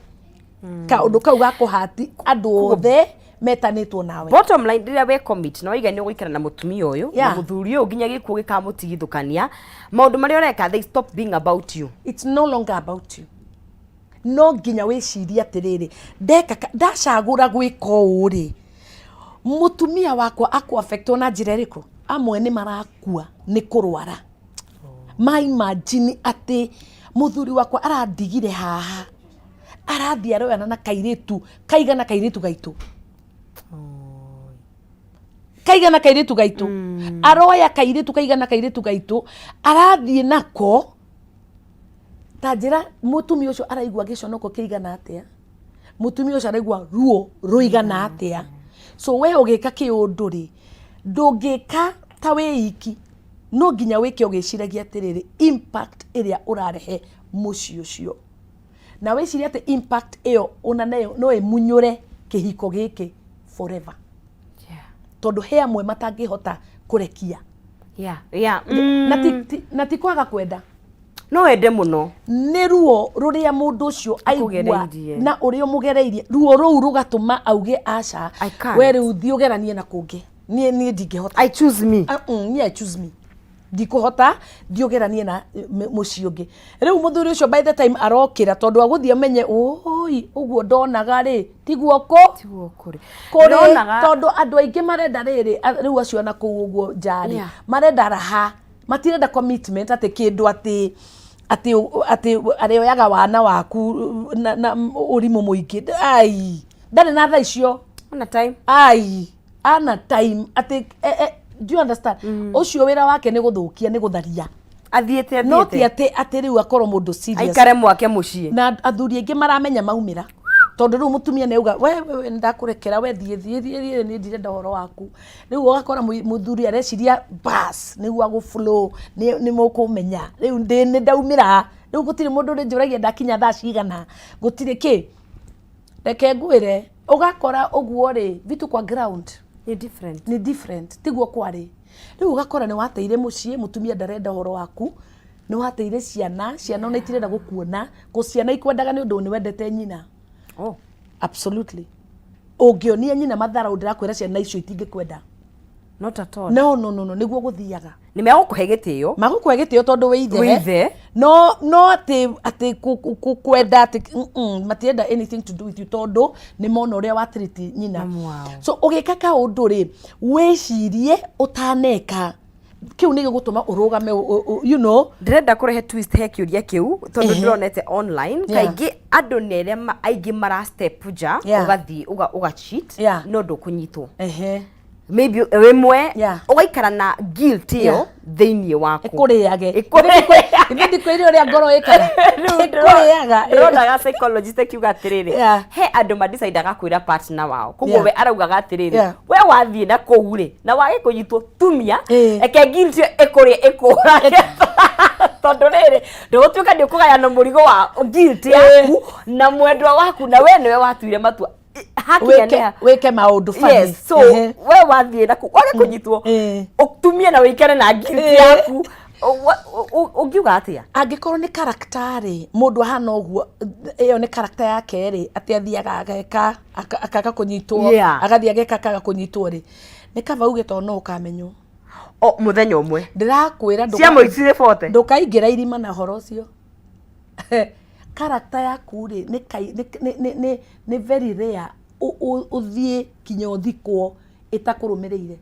kaũndũ kau ga kũhati andũ othe metanĩtwo nawe. Bottom line, rĩrĩa we commit na waiga nĩ ũgũikara na mũtumia ũyũ na mũthuri ũyũ nginya gĩkuũ gĩkamũtigithũkania, maũndũ marĩa ũreka, they stop being about you. It's no longer about you. No nginya wĩcirie atĩrĩrĩ, ndeka ndacagũra gwĩka ũũ rĩ, mũtumia wakwa akũ affectwo na njĩra ĩrĩkũ? Amwe nĩ marakua nĩ kũrwara. Ma imagine atĩ mũthuri wakwa arandigire haha, arathiĩ aroyana na kairĩtu kaigana kairĩtu gaitũ, kaigana kairĩtu gaitũ, aroya kairĩtu kaigana kairĩtu gaitũ, arathiĩ nako. Ta njĩra mũtumia ũcio araigua gĩconoko kĩigana atĩa, mũtumia ũcio araigua ruo rũigana atĩa. So we ũgĩka kĩũndũ rĩ, ndũngĩka ta wĩ iki, no nginya wĩke ũgĩciragia atĩrĩrĩ, impact ĩrĩa ũrarehe mũciĩ ũcio, na wĩcirie atĩ impact ĩyo ona nayo no ĩmunyũre kĩhiko gĩkĩ forever. Tondũ he amwe matangĩhota kũrekia. Na ti kwaga kwenda. No wende mũno. Nĩ ruo rũrĩa mũndũ ũcio aigua Akũgereirie. na ũrĩa ũmũgereirie, ruo rũu rũgatũma auge aca, I can't. we rĩu thiĩ ũgeranie na kũngĩ, niĩ ndingĩhota. I choose me. Niĩ I choose me. Ndikũhota ndiũgeranie na mũciĩ ũngĩ. Rĩu mũthuri ũcio by the time arokĩra, tondũ agũthiĩ amenye ũi ũguo ndonaga rĩ, tiguo kũ Tiguo kũrĩ. Kũrĩ. Ndĩronaga- Tondũ andũ aingĩ marenda rĩrĩ, rĩu acio na kũu ũguo nja rĩ, marenda raha, matirenda commitment, atĩ kĩndũ atĩ arĩoyaga wana waku na ũrimũ mũingĩ. Ai, ndarĩ na tha icio. Ona time. Ai, ana time atĩ do you understand? Ũcio wĩra wake nĩ gũthũkia, nĩ gũtharia. Athiĩte No ti athiĩte. atĩ rĩu akorwo mũndũ serious. Aikare mwake mũciĩ. Na athuri aingĩ maramenya maumĩra, tondũ rĩu mũtumia nĩ auga, We nĩndakũrekera, we thiĩ, thiĩ, thiĩ, thiĩ, niĩ ndirenda ũhoro waku." Rĩu ũgakora mũthuri areciria bas nĩguo agũ flow, nĩ mũkũmenya rĩu ndĩ nĩ ndaumĩra, rĩu gũtirĩ mũndũ ũrĩnjũragia ndakinya thaa cigana, gũtirĩ kĩ. Reke ngwĩre, ũgakora ũguo rĩ, vitu kwa ground Nĩ different. Nĩ different, tiguo kwarĩ. Rĩu ũgakora nĩ wateire mũciĩ, mũtumia ndarenda ũhoro waku, nĩ wateire ciana, ciana ona itirenda gũkuona, kũ ciana ikwendaga nĩ ũndũ nĩ wendete nyina. Oh. Absolutely. Ũngĩonia nyina matharaũ, ndĩrakwĩra ciana icio itingĩkwenda. Not at all. No, no, no, no, nĩguo gũthiaga. Nĩ megũkũhe gĩtĩo. Magũkũhe gĩtĩo tondũ wĩ ithe. Wĩ ithe. No atĩ kwenda atĩ matirenda anything to do with you, tondũ nĩ mona ũrĩa wa treat nyina. Mamu wao. So ũgĩka kaũndũ rĩ, wĩcirie ũtaneka. Kĩu nĩ gĩgũtũma ũrũgame you know. Ndĩrenda kũrehe twist he kĩũria kĩu, tondũ ndĩronete online kaingĩ andũ nĩ arĩa aingĩ mara step nja, ũgathiĩ ũga cheat, no ndũkũnyitwo. Maybe rĩmwe ũgaikara na guilt ĩyo thĩinĩ waku. Ĩkũrĩage. Ĩkũrĩage. Ithe ndikwĩre ũrĩa ngoro ĩkaga. Ĩkũrĩaga. Ndĩronaga psychologist akiuga atĩrĩrĩ, he andũ madecidaga kwĩra partner wao, koguo we araugaga atĩrĩrĩ, we wathiĩ na kũu rĩ, na wage kũnyitwo, tumia, reke guilt ĩyo ĩkũrĩe ĩkũrage, tondũ rĩrĩ ndũgũtuĩka nĩ ũkũgayana mũrigo wa guilt yaku na mwendwa waku, na we nĩwe watuire matua. Hakinya nĩ Wĩke maũndũ funny. Yes, so we wathiĩ na kũu wage kũnyitwo, ũtumie na wĩikare na guilt yaku. Ũngiuga atĩa? Angĩkorwo nĩ character rĩ, mũndũ ahana ũguo, ĩyo nĩ character yake rĩ, atĩ athiaga ageka akaga kũnyitwo, agathiĩ ageka akaga kũnyitwo rĩ, nĩ kaba uge tondũ no ũkamenywo. O mũthenya ũmwe. Ndĩrakwĩra Cia mũicire bote. Ndũkaingĩra irima na ũhoro ũcio. Character yaku rĩ, nĩ kai- nĩ- nĩ- nĩ- nĩ- nĩ very rare ũthiĩ kinya ũthikwo ĩtakũrũmĩrĩire.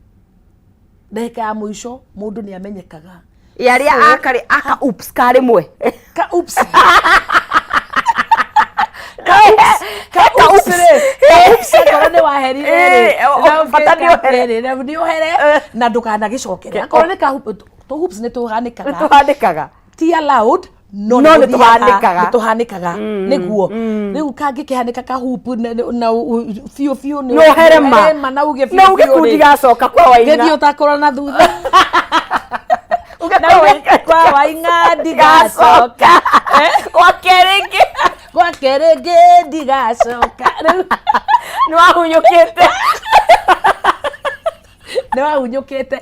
Ndagĩka ya mũico mũndũ nĩ amenyekaga. Ya arĩa akarĩ aka oops ka rĩmwe. Ka oops. Ka Ka oops rĩ, ka oops akorwo nĩ waherire rĩ, na bata nĩ ũngĩka ũhere. atĩrĩ, na nĩ ũhere na ndũkanagĩcokere. Akorwo nĩ ka tũ hoops nĩ tũhanĩkaga. Nĩ tũhanĩkaga. Ti allowed, no No nĩ nĩ tũhanĩkaga. Nĩ tũhanĩkaga nĩguo. Rĩu kangĩkĩhanĩka ka hoop na biũ biũ No ũhere ma. Ma na uge biũ Na uge biũ rĩ. kuu ndigacoka kwa Waing'a. Gĩthiĩ ũtakũra na thutha. Uge Na kwa uge Waing'a. kwa Waing'a ndigacoka. Kwa kerĩ ĩngĩ. Kwa kerĩ ĩngĩ ndigacoka. Rĩu Nĩ wahunyũkĩte. Nĩ wahunyũkĩte.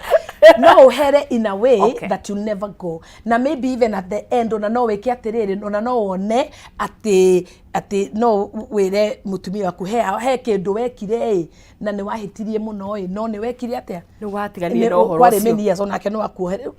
No ũhere in a way that you never go, na maybe even at the end ona no wĩke atĩrĩrĩ, ona no wone atĩ no wĩre mũtumia waku he kĩndũ wekire ĩ, na nĩ wahĩtirie mũno ĩ, no nĩ wekire atĩa. Nĩ watiganire na ũhoro Kwarĩ ũcio. many years onake no akuohere,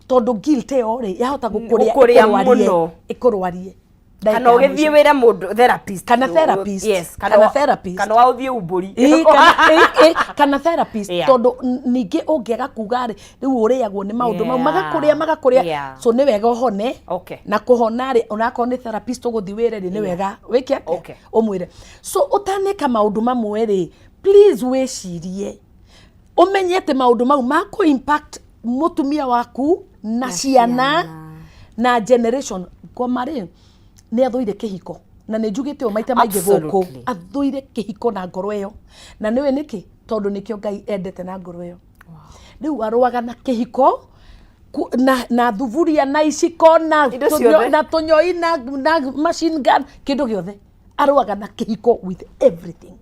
tondũ guilt ĩyo rĩ yahota gũkũrĩa, Gũkũrĩa ĩkũrwarie, mũno. ĩkũrwarie. Ndagĩka Kana ya ũgĩthiĩ mũico. wĩre mũndũ therapist. Kana therapist. Yes, Kana therapist. kana wa ũthiĩ umbũri. Ĩ, kana therapist. Tondũ ningĩ ũngĩaga kuga rĩ, rĩu ũrĩagwo nĩ maũndũ mau, magakũrĩa, magakũrĩa. So nĩ wega ũhone. Na kũhona rĩ, onakorwo nĩ therapist ũgũthiĩ wĩre rĩ, nĩ wega wĩke atĩa? Ũmwĩre. So ũtaneka maũndũ mamwe rĩ, please wĩcirie, ũmenye atĩ maũndũ mau makũ impact mũtumia waku na ciana na generation. Ngoma rĩ, nĩ athũire kĩhiko, na nĩ njugĩte ũũ maita maingĩ gũkũ. Athũire kĩhiko na ngoro ĩyo, na nĩũĩ nĩkĩ? Tondũ nĩkĩo Ngai endete na ngoro ĩyo. Rĩu arũaga na kĩhiko na thuburia na iciko na Indo ciothe. Na tũnyoi na machine gun, kĩndũ gĩothe. Arũaga na kĩhiko with everything.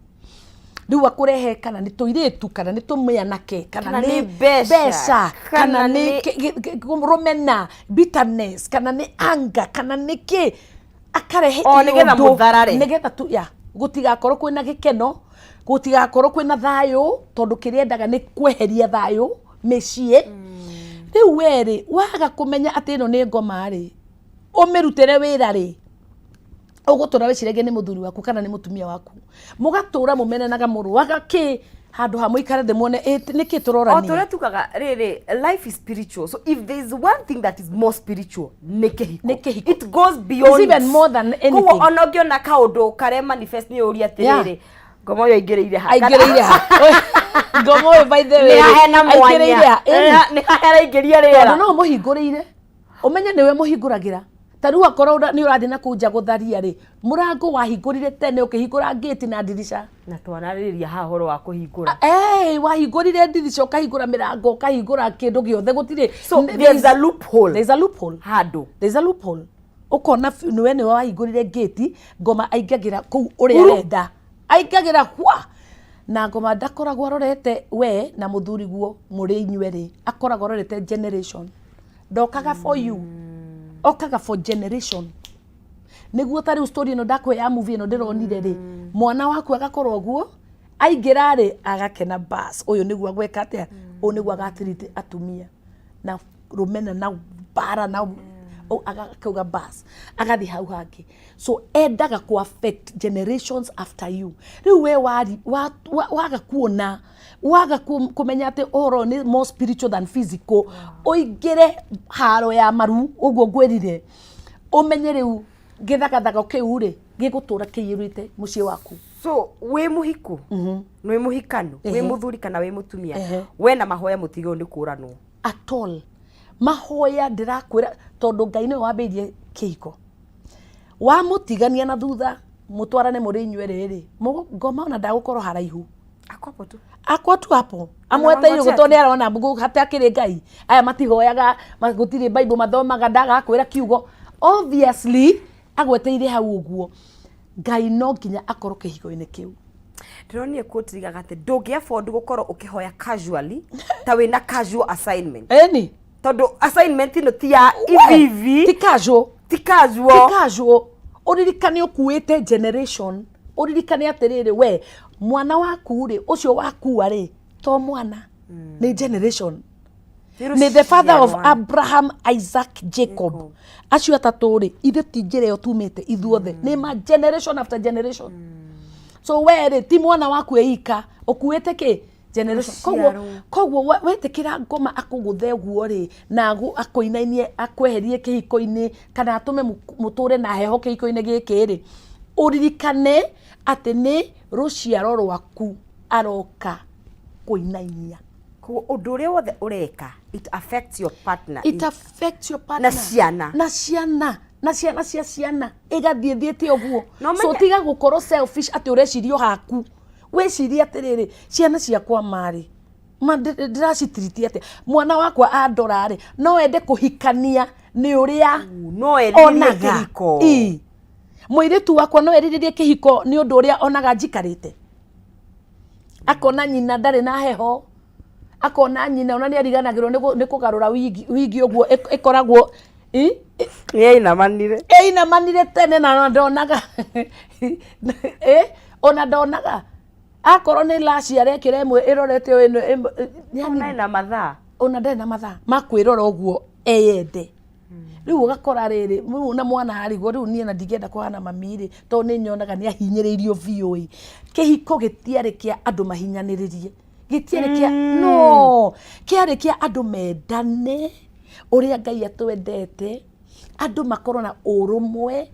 Rĩu akũrehe kana nĩ tũirĩtu, kana nĩ tũmĩanake, kana Kana nĩ nĩ mbeca, mbeca, kana kana nĩ nĩ rũmena, bitterness, kana nĩ anger, kana nĩ kĩ, akarehe O, nĩgetha iũndũ, mũtharare. Nĩgetha tu ya gũtigakorwo kwĩna gĩkeno, gũtigakorwo kwĩna thayũ, tondũ kĩrĩa endaga nĩ kweheria thayũ mĩciĩ. Rĩu we rĩ, waga kũmenya atĩ ĩno nĩ ngoma rĩ, ũmĩrutĩre wĩra rĩ, ũgũtũra wĩciragia nĩ mũthuri waku kana nĩ mũtumia waku, mũgatũra mũmenanaga, mũrũaga kĩ, handũ ha mũikare thĩ muone nĩkĩ O tũrorania. tũrĩa tugaga rĩrĩ, life is spiritual, so if there is one thing that is more spiritual, nĩ kĩhiko. Nĩ kĩhiko. It goes beyond. It's even more than anything. Koguo ona ũngĩona kaũndũ karĩa manifest, nĩ ũria atĩrĩrĩ, ngoma ũyũ aingĩrĩire ha? Aingĩrĩire ha ngoma ũyũ, by the way? Nĩ ha hena mwanya? Aingĩrĩire ha? Ĩni. Nĩ ha haraingĩria Tondũ rĩera? no mũhingũrĩire, ũmenye nĩwe mũhingũragĩra. Ta rĩu akorwo nĩ ũrathiĩ na kũu nja gũtharia rĩ, mũrango wahingũrire tene, ũkĩhingũra ngĩti na ndirica. Na twanarĩrĩria haha ũhoro wa kũhingũra. Wahingũrire ndirica, ũkahingũra mĩrango, ũkahingũra kĩndũ gĩothe, gũtirĩ. So there's a loophole. There's a loophole. Handũ. There's a loophole, ũkona nĩwe wahingũrire ngĩti, ngoma aingagĩra kũu ũrĩa arenda, aingagĩra hwa na ngoma. Ndakoragwo arorete we na mũthuri guo mũrĩ inyuerĩ, akoragwo arorete generation. Ndokaga for you, okaga for generation. Nĩguo ta rĩu story ĩno ndakũhe ya movie ĩno ndĩronire rĩ, mwana waku agakorwo ũguo aingĩra rĩ, agakena, bas, ũyũ nĩguo agwĩka atĩa, ũyũ nĩguo agatiriti atumia na rũmena na mbara na akauga bas, agathiĩ hau hangĩ. So endaga ku affect generations after you. Rĩu we wari waga kuona, waga kũmenya atĩ ũhoro nĩ more spiritual than physical, ũingĩre haro ya maru ũguo ngwĩrire, ũmenye rĩu gĩthagathago kĩu rĩ, gĩgũtũra kĩiyũrĩte mũciĩ waku. So wĩ mũhiku, wĩ mũhikanu, wĩ mũthuri kana wĩ mũtumia, we na mahoya mũtigĩrwo nĩ kũranwo. At all. Mahoya, ndĩrakwĩra, tondũ Ngai nĩwe wambĩirie kĩhiko. Wamũtigania na thutha mũtwarane mũrĩ inyuerĩ rĩ, ngoma ona ndagũkorwo haraihu. Akopo tu. Akwa tu hapo amweteire Wangojea ũguo, tondũ nĩ arona hatakĩrĩ Ngai, aya matihoyaga, gũtirĩ Bible mathomaga, ndagakwĩra kiugo. Obviously agweteire hau ũguo, Ngai no nginya akorwo kĩhiko-inĩ kĩu. Ndĩronire quote rigaga atĩ ndũngĩ afford gũkorwo ũkĩhoya casually ta wĩna casual assignment, Ĩni. Tondũ assignment ĩno ti ya We, ivivi. Ti casual. Ti casual. Ti casual. Ũririkane ũkuĩte generation. Ũririkane atĩrĩrĩ, we mwana waku rĩ, ũcio wakua rĩ, to mwana, nĩ generation. Nĩ the father of Abraham, Isaac, Jacob, acio atatũ rĩ, ithe ti njĩra ĩyo tumĩte ithuothe, nĩ ma generation after generation. So we rĩ, ti mwana waku ĩika ũkuĩte, kĩ generation. Koguo Rũciaro. Koguo wetĩkĩra ngoma akũgũthe ũguo rĩ, na akũinainie, akweherie kĩhiko-inĩ, kana atũme mũtũre na heho kĩhiko-inĩ gĩkĩ rĩ, ũririkane atĩ nĩ rũciaro rwaku aroka kũinainia. Koguo ũndũ ũrĩa wothe ũreka, it affects your partner. It affects your partner. Na ciana. Na ciana, na ciana cia ciana, ĩgathiĩ thiĩte ũguo. No so tiga gũkorwo selfish atĩ ũreciria o haku. Wĩcirie atĩrĩrĩ, ciana ciakwa marĩ ma ndĩracitiriti atĩa? Mwana wakwa andora rĩ, no ende kũhikania nĩ ũrĩa No erirĩrie onaga? Kĩhiko. Ĩ. Mũirĩtu wakwa no erirĩrie kĩhiko nĩ ũndũ ũrĩa onaga njikarĩte, akona nyina ndarĩ na heho, akona nyina ona nĩ ariganagĩrwo nĩ kũgarũra wigi ũguo ĩkoragwo Nĩ ainamanire. Ĩinamanire tene na ona ndonaga, ona ndonaga akorwo nĩ laci arekĩra ĩmwe ĩrorete o ĩno yani Ona ena mathaa. Ona ndarĩ na mathaa ma kwĩrora ũguo eyende. Rĩu ũgakora rĩrĩ, rĩu na mwana arigwo, rĩu niĩ na ndingĩenda kũhana mami rĩ, tondũ nĩ nyonaga nĩ ahinyĩrĩirio biũ. Ĩ kĩhiko gĩtiarĩ kĩa andũ mahinyanĩrĩrie, gĩtiarĩ kĩa no kĩarĩ kĩa andũ mendane ũrĩa Ngai atwendete, andũ makorwo na ũrũmwe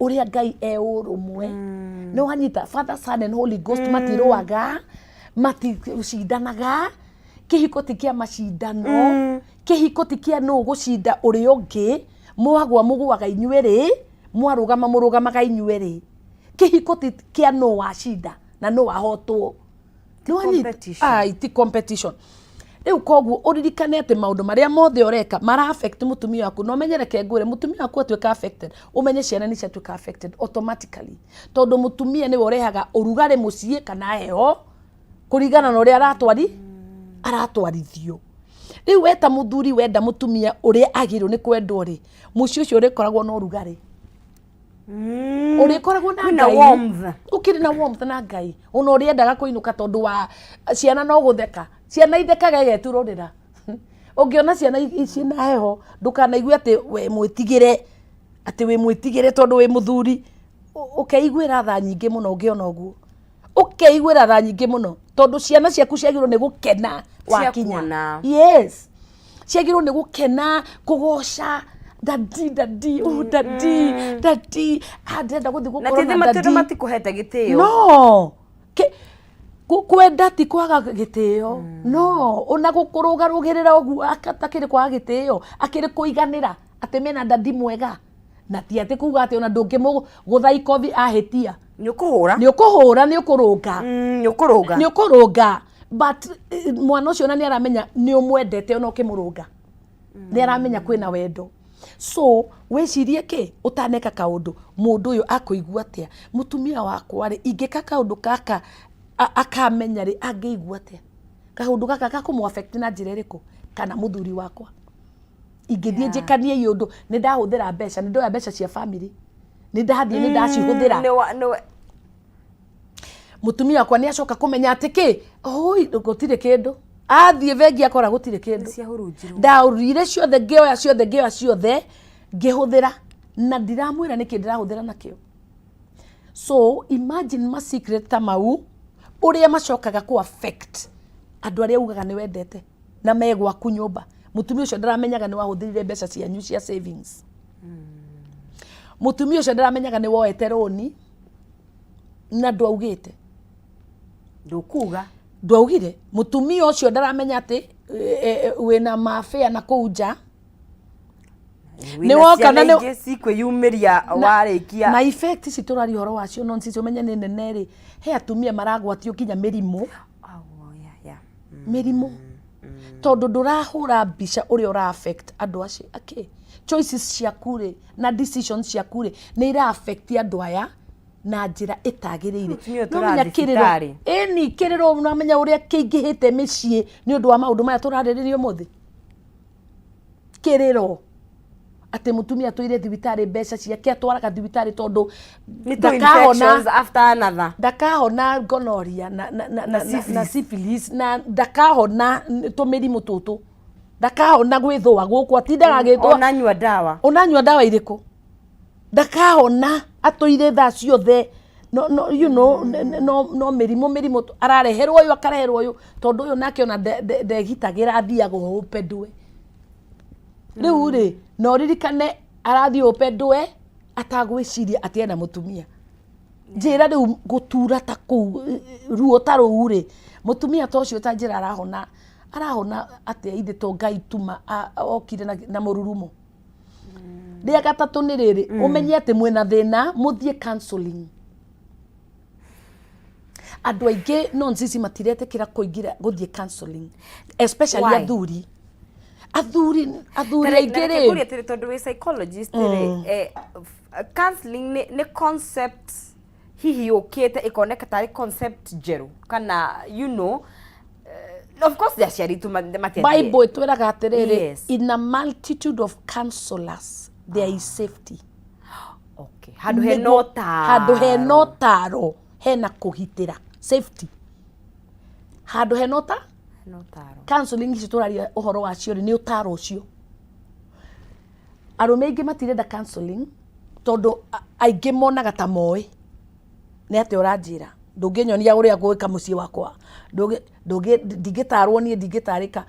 ũrĩa Ngai e ũrũmwe. Nĩ wanyita? Father, Son and Holy Ghost matirũaga, maticindanaga. Kĩhiko ti kĩa macindano, kĩhiko ti kĩa nũ gũcinda ũrĩa ũngĩ. Mwagwa mũgũaga inyuerĩ, mwarũgama mũrũgamaga inyuerĩ. Kĩhiko ti kĩa nũ wacinda na nũ wahotwo. Nĩ wanyita? Competition. Ai, ti competition. Rĩu koguo ũririkane atĩ maũndũ marĩa mothe ũreka mara affect mũtumia waku. Na ũmenye, reke ngwĩre, mũtumia waku atuĩka affected, ũmenye ciana nĩ ciatuĩka affected automatically, tondũ mũtumia nĩwe ũrehaga ũrugarĩ mũciĩ kana heho kũringana na ũrĩa aratwarithio. Rĩu we ta mũthuri wenda mũtumia ũrĩa agĩrĩirwo nĩ kwendwo rĩ, mũciĩ ũcio ũrĩkoragwo na ũrugarĩ, ũrĩkoragwo na Kwĩna Ngai. Warmth. Ũkĩrĩ na warmth na Ngai, ona ũrĩendaga kũinũka tondũ wa ciana no gũtheka, ciana ithekaga ĩgeturũrĩra. Ũngĩona ciana ciĩna heho, ndũkanaigue atĩ we mwĩtigĩre, atĩ wĩ mwĩtigĩre tondũ wĩ mũthuri. Ũkeiguĩra tha nyingĩ mũno ũngĩona ũguo. Ũkeiguĩra tha nyingĩ mũno tondũ ciana ciaku ciagĩrĩirwo nĩ gũkena wakinya. Ciakuona. Yes. Ciagĩrĩirwo nĩ gũkena, kũgoca, daddy, daddy, oh daddy, daddy, ah ndĩrenda gũthiĩ Na gũkorwo ti na tondũ daddy. matikũhete gĩtĩo. No. Kwenda ti kwaga gĩtĩo. No, ona gũkũrũgarũgĩrĩra ũguo atakĩrĩ kwaga gĩtĩo, akĩrĩ kũiganĩra atĩ mena daddy mwega. Na ti atĩ kuga atĩ ona ndũngĩmũgũtha ikobi ahĩtia. Nĩ ũkũhũra. Nĩ ũkũhũra, nĩ ũkũrũnga. Nĩ ũkũrũnga. Nĩ ũkũrũnga. But mwana ũcio ona nĩ aramenya nĩ ũmwendete ona ũkĩmũrũnga. Nĩ aramenya kwĩna wendo. So, wĩcirie kĩ ũtaneka kaũndũ, mũndũ ũyũ akũigua atĩa? Mũtumia wakwa rĩ, ingĩka kaũndũ gaka akamenya rĩ, angĩigua atĩa? Kaũndũ gaka gakũmũ affect na njĩra ĩrĩkũ? Kana mũthuri wakwa. Ingĩthiĩ njĩkanie i ũndũ, nĩ ndahũthĩra mbeca, nĩ ndoya mbeca cia family. Nĩ ndathiĩ, nĩ ndacihũthĩra. Mũtumia wakwa nĩ acoka kũmenya atĩ kĩ, oi, gũtirĩ kĩndũ. Athiĩ bengi akora gũtirĩ kĩndũ. Ciahurunjirwo. Ndaũrire ciothe, ngĩoya ciothe, ngĩoya ciothe, ngĩhũthĩra. Na ndiramwĩra nĩkĩ ndĩrahũthĩra nakĩo. So, imagine ma secret ta mau, ũrĩa macokaga kũ affect andũ arĩa ugaga nĩ wendete na me gwaku nyũmba. Mũtumia ũcio ndaramenyaga nĩ wahũthĩrire mbeca cianyu cia savings. Mũtumia ũcio ndaramenyaga nĩ woete rũni na ndwaugĩte. Ndũkuga. Ndwaugire. Mũtumia ũcio ndaramenya atĩ wĩna mafia na kũu nja. Nĩ woka na nĩ cikwĩyumĩria warĩkia. Na effect ici tũraria ũhoro wacio no nĩ ũmenye nĩ nene rĩ, he atumia maragwatio nginya mĩrimũ. Oh, yeah, yeah. Mĩrimũ. Tondũ ndũrahũra mbica ũrĩa ũra affect andũ acio akĩ. Choices ciaku rĩ na decisions ciaku rĩ nĩ ira affect andũ aya na njĩra ĩtagĩrĩire. Mũtumia ũyũ No menya tũrathiĩ kĩrĩro, thibitarĩ. ĩni kĩrĩro, no menya ũrĩa kĩingĩhĩte mĩciĩ nĩ ũndũ wa maũndũ maya tũrarĩrĩria ũmũthĩ. Kĩrĩro atĩ mũtumia atũire thibitarĩ, mbeca ciake atwaraga thibitarĩ tondũ Nĩ two ndakahona infections after another. Ndakahona gonorrhea na syphilis na ndakahona tũmĩrimũ tũtũ, ndakahona gwĩthũa gũkũ atindaga agĩthũa. Ona nyua ndawa. Ũnanyua ndawa irĩkũ? Ndakahona, atũire thaa ciothe no, no, you know, no, no mĩrimũ mĩrimũ arareherwo ũyũ, akareherwo ũyũ, tondũ ũyũ nake ona ndegitagĩra, athiaga ũpe ndwe. Rĩu rĩ, na ũririkane arathiĩ ũpe ndwe atagwĩciria atĩ ena mũtumia. Njĩra rĩu gũtura ta kũu, ruo ta rũu rĩ, mũtumia ta ũcio ta njĩra arahona, arahona atĩa ithe to Ngai tuma okire na mũrurumo. Rĩa gatatũ nĩ rĩrĩ, ũmenye atĩ mwĩna thĩna, mũthiĩ counseling. Andũ aingĩ no nsisi matiretĩkĩra kũingĩra gũthiĩ counseling, especially Why? athuri. Athuri aingĩ rĩ, Kũria atĩrĩ, tondũ wĩ psychologist rĩ, counseling nĩ concept hihi yũkĩte ĩkoneka tarĩ concept njerũ kana of course aciari tu matiathiĩ. Bible ĩtwĩraga atĩrĩrĩ, in a multitude of counselors there is safety. Okay. Handũ hena ũtaro. Handũ hena ũtaro hena kũgitĩra, safety. Handũ hena ũta Hena ũtaro. Counseling ici tũraria ũhoro wacio rĩ, nĩ ũtaro ũcio. Arũme aingĩ matirenda counseling tondũ aingĩ monaga ta moĩ nĩ atĩa ũranjĩra, ndũngĩnyonia ũrĩa ngwĩka mũciĩ wakwa, ndingĩtarwo niĩ, ndingĩtarĩka.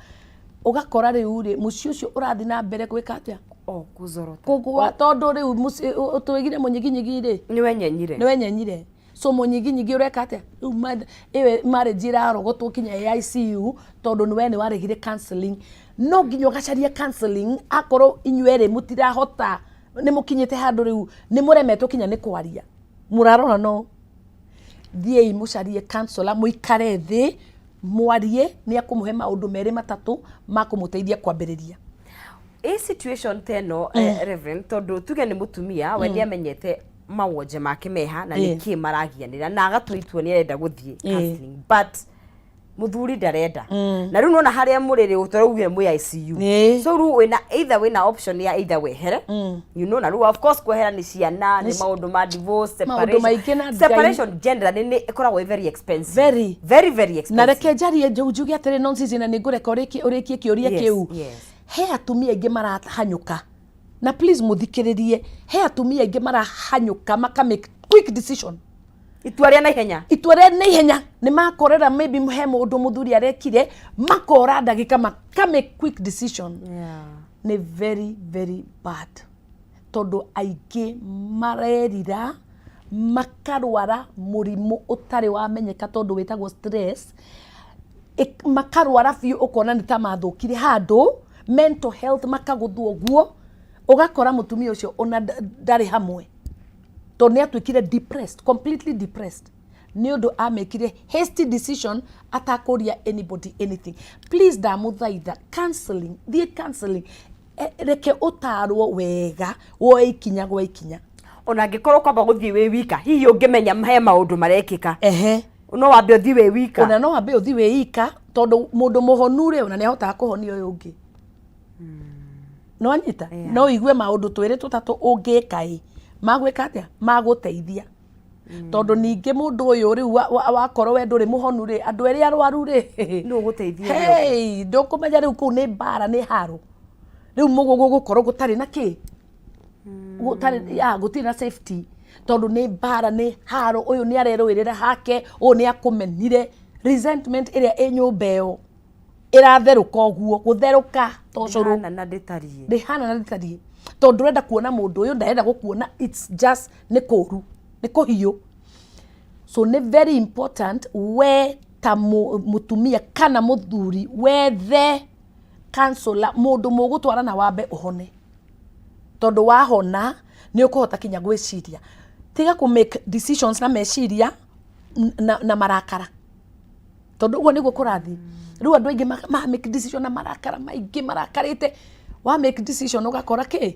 Ũgakora rĩu rĩ, mũciĩ ũcio ũrathiĩ na mbere gwĩka atĩa? O kũzorota. Kũgũa, tondũ rĩu mũciĩ twĩgire mũnyiginyigi rĩ, Nĩ wenyenyire. Nĩ wenyenyire. So mũnyiginyigi ũreka atĩa? Rĩu ĩyo marriage ĩrarogotwo nginya ĩ ICU tondũ nĩ we nĩ waregire counseling. No nginya ũgacaria counseling akorwo inyuĩ erĩ mũtirahota, nĩ mũkinyĩte handũ rĩu nĩ mũremetwo kinya nĩ kwaria. Mũrarora no thiĩi mũcarie counselor, mũikare thĩ mwarie, nĩ akũmũhe maũndũ merĩ matatũ ma kũmũteithia kwambĩrĩria. Ĩ situation ta ĩno, Reverend, tondũ tuge nĩ mũtumia we nĩ amenyete mawonje make meha na nĩkĩ maragianĩra na agatua itua nĩ arenda gũthiĩ counseling, but Muthuri ndarenda na riu nona haria muri ri turaugire mwi ICU. So riu wina either wina option ya either wehere, na riu of course kwehera ni ciana, ni maundu ma divorce, Maũndũ separation. Maingĩ na Separation generally ni ikoragwo very expensive. Very. Very, very expensive. Na reke njarie njuge atĩrĩ, nonsense, na nĩ ngũreka ũrĩkie kĩũria kĩu. He atumia aingĩ marahanyũka, na please mũthikĩrĩrie, he atumia aingĩ marahanyũka maka make quick decision. Itua rĩa naihenya. Itua rĩa naihenya, nĩ makorera maybe he mũndũ mũthuri arekire, makora ndagĩka maka make quick decision. Nĩ very, very bad, tondũ aingĩ marerira makarwara mũrimũ ũtarĩ wamenyeka, tondũ wĩtagwo stress. Makarwara biũ, ũkona nĩ ta mathũkire handũ mental health, makagũthwo ũguo, ũgakora mũtumia ũcio ona ndarĩ hamwe, tondũ nĩ atuĩkire depressed, completely depressed, nĩ ũndũ amekire hasty decision atakũria anybody anything. Please, ndamũthaitha, counseling, thiĩ counseling. Reke ũtarwo wega, woe ikinya gwa ikinya. Ona angĩkorwo kwamba gũthiĩ wĩ wika, hihi ũngĩmenya he maũndũ marekĩka, no wambe ũthiĩ wĩ wika. Ona no wambe ũthiĩ wĩ ika, tondũ mũndũ mũhonu rĩ, ona nĩ ahotaga kũhonia ũyũ ũngĩ. No anyita no igue maũndũ twĩrĩ tũtatũ ũngĩka ĩ magwĩka atĩa, magũteithia, tondũ ningĩ mũndũ ũyũ rĩu wakorwo we ndũrĩ mũhonu rĩ, andũ erĩ arwaru rĩ, Nũ ũgũteithia ũrĩa ũngĩ? Hey, ndũkũmenya rĩu kũu nĩ mbara, nĩ haro rĩu, mũgũgũkorwo gũtarĩ na kĩ, gũtarĩ ya gũtirĩ na safety, tondũ nĩ mbara, nĩ haro, ũyũ nĩ arerũĩrĩra hake, ũyũ nĩ akũmenire, resentment ĩrĩa ĩ nyũmba ĩyo ĩratherũka ũguo, gũtherũka to ũcũrũ. Ndĩhana na ndĩtariĩ. Ndĩhana na ndĩtariĩ, tondũ ndũrenda kuona mũndũ ũyũ, ndarenda gũkuona, it's just nĩ kũru, nĩ kũhiũ. So nĩ very important we ta mũtumia kana mũthuri wethe counselor, mũndũ mũgũtwara na wambe ũhone, tondũ wahona nĩ ũkũhota kinya gwĩciria, tiga kũ make decisions na meciria na marakara, tondũ ũguo nĩguo kũrathiĩ rĩu. Andũ aingĩ ma make decision na marakara maingĩ, marakarĩte. Wa make decision ũgakora kĩ,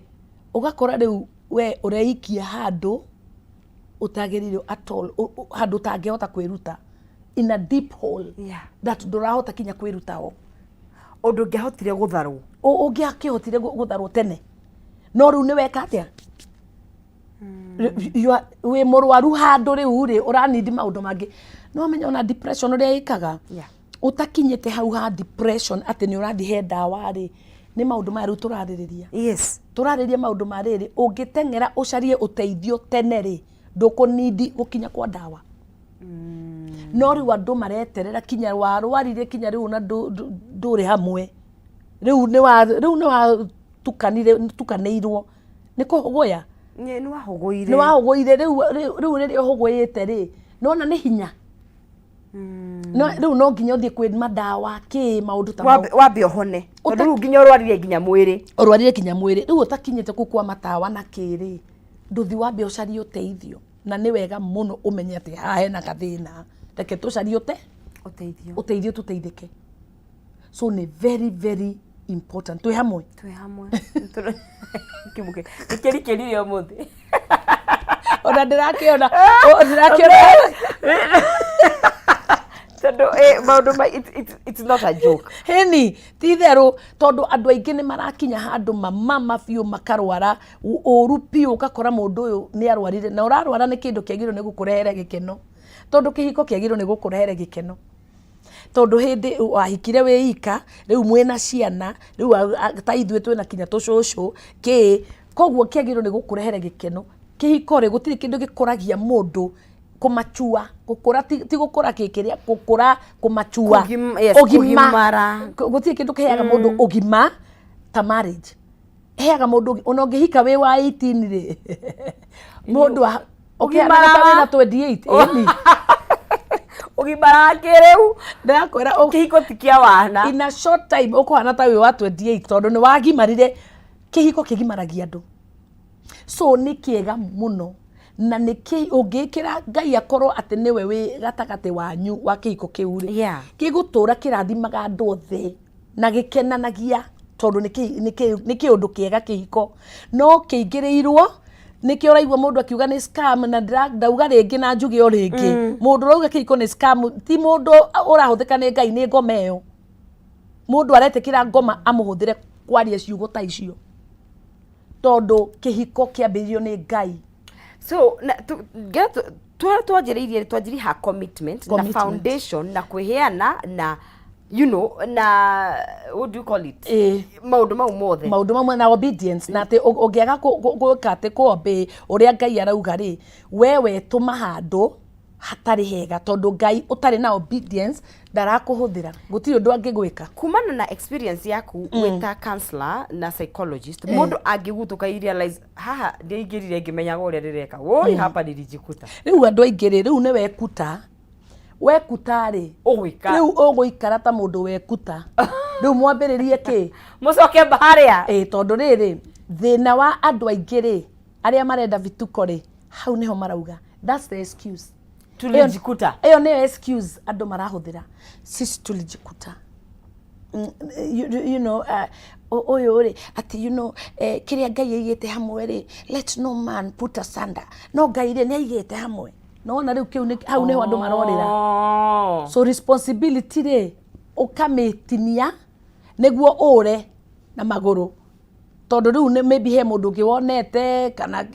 ũgakora rĩu we ũreikia handũ ũtagĩrĩirwo at all, handũ ũtangĩhota kwĩruta, in a deep hole that ndũrahota kinya kwĩruta o. Ũndũ ũngĩahotire gũtharwo. Ũngĩakĩhotire gũtharwo tene, no rĩu nĩ weka atĩa? Wĩ mũrwaru handũ rĩu rĩ, ũranindi maũndũ mangĩ. No menya ona depression ũrĩa ĩkaga, ũtakinyĩte hau ha depression atĩ nĩ ũrathiĩ he ndawa rĩ, nĩ maũndũ maya rĩu tũrarĩrĩria. Tũrarĩrĩria maũndũ ma rĩrĩ, ũngĩteng'era ũcarie ũteithio tene rĩ, ndũkũnindi gũkinya kwa ndawa. No rĩu andũ mareterera kinya warwarire, kinya rĩu ona ndũrĩ hamwe, rĩu nĩ wa tukanire, tukanĩirwo nĩ kũhũgũya. Nĩ wahũgũire. Nĩ wahũgũire rĩu rĩrĩa ũhũgũyĩte rĩ, nona nĩ hinya, no rĩu no nginya ũthiĩ kwĩ mandawa, kĩ, maũndũ ta mau. Wambe ũhone, tondũ rĩu nginya ũrwarire nginya mwĩrĩ. Ũrwarire nginya mwĩrĩ. Rĩu ũtakinyĩte kũu kwa matawa na kĩrĩ, ndũthi wambe ũcarie ũteithio, na nĩ wega mũno ũmenye atĩ haha hena gathĩna, reke tũcarie ũteithio. Ũteithio, tũteithĩke. So nĩ very, very important. Twĩ hamwe. Twĩ hamwe. Nĩkĩrikĩrire ũmũthĩ. Ona ndĩrakĩona ndĩrakĩona. Tondũ maũndũ ma it's not a joke. Hĩni ti itherũ, tondũ andũ aingĩ nĩ marakinya handũ mamama biũ, makarwara ũru biũ, ũgakora mũndũ ũyũ nĩ arwarire, na ũrarwara nĩ kĩndũ kĩagĩrĩirwo nĩ gũkũrehere gĩkeno, tondũ kĩhiko kĩagĩrĩirwo nĩ gũkũrehere gĩkeno, tondũ hĩndĩ wahikire wĩ ika, rĩu mwĩna ciana, rĩu ta ithuĩ twĩna kinya tũcũcũ kĩ, koguo kĩagĩrĩirwo nĩ gũkũrehere gĩkeno. Kĩhiko rĩ, gũtirĩ kĩndũ gĩkũragia mũndũ kũmachua, gũkũra, ti gũkũra kĩkĩrĩa, gũkũra, kũmachua. Yes, kũgimara. Gũtirĩ kĩndũ kĩheaga mũndũ ũgima ta marriage heaga mũndũ ona ũngĩhika wĩ wa 18 rĩ, mũndũ ũkĩhanaga ta wĩna 28, ĩni. Ũgimara kĩrĩu. Ndĩrakwĩra. Kĩhiko ti kĩa wana. In a short time ũkũhana ta wĩ wa 28, tondũ nĩ wagimarire. Kĩhiko kĩgimaragia andũ, so nĩ kĩega mũno, na nĩ kĩ ũngĩkĩra Ngai akorwo atĩ nĩwe wĩ gatagatĩ wanyu wa kĩhiko kĩu rĩ, gĩgũtũra kĩrathimaga andũ othe na gĩkenanagia, tondũ nĩ kĩũndũ kĩega kĩhiko, no kĩingĩrĩirwo Nĩkĩo ũraigua mũndũ akiuga nĩ scam, na ndauga rĩngĩ na njuge o rĩngĩ, mũndũ ũrauga kĩhiko nĩ scam ti mũndũ ũrahũthĩka nĩ Ngai, nĩ ngoma ĩyo. Mũndũ aretĩkĩra ngoma amũhũthĩre kwaria ciugo ta icio, tondũ kĩhiko kĩambĩrĩirio nĩ Ngai. So na tũrĩa twanjĩrĩirie, twanjĩrĩirie ha commitment, na Commitment. foundation na kwĩheana na na what do you call it, maũndũ mau mothe. Maũndũ mamwe na obedience, na atĩ ũngĩaga gwĩka atĩ kũ-obey ũrĩa Ngai arauga rĩ, we wetũma handũ hatarĩ hega, tondũ Ngai ũtarĩ na obedience ndarakũhũthĩra, gũtirĩ ũndũ angĩgwĩka. Kumana na experience yaku wĩ ta counselor na psychologist, mũndũ angĩgutũka i realize haha ndiaingĩrire ngĩmenyaga ũrĩa ndĩreka, woi, hapa nilijikuta. Rĩu andũ aingĩ rĩ, rĩu nĩ wekuta, wekuta rĩ, ũgwĩka rĩu ũgũikara ta mũndũ wekuta, rĩu mwambĩrĩrie kĩ? Mũcoke harĩa. Ĩ, tondũ rĩrĩ, thĩna wa andũ aingĩ rĩ, arĩa marenda vituko rĩ, hau nĩho marauga that's the excuse. Tulijikuta. Ĩyo nĩyo excuse andũ marahũthĩra, sisi tulijikuta. You know, ũyũ rĩ, atĩ kĩrĩa Ngai aigĩte hamwe rĩ, let no man put asunder. No Ngai rĩ, nĩ aigĩte hamwe? Nona rĩu kĩu hau nĩho andũ marorĩra. So responsibility rĩ, ũkamĩtinia nĩguo ũre na magũrũ, tondũ rĩu nĩ maybe he mũndũ ũngĩ wonete kana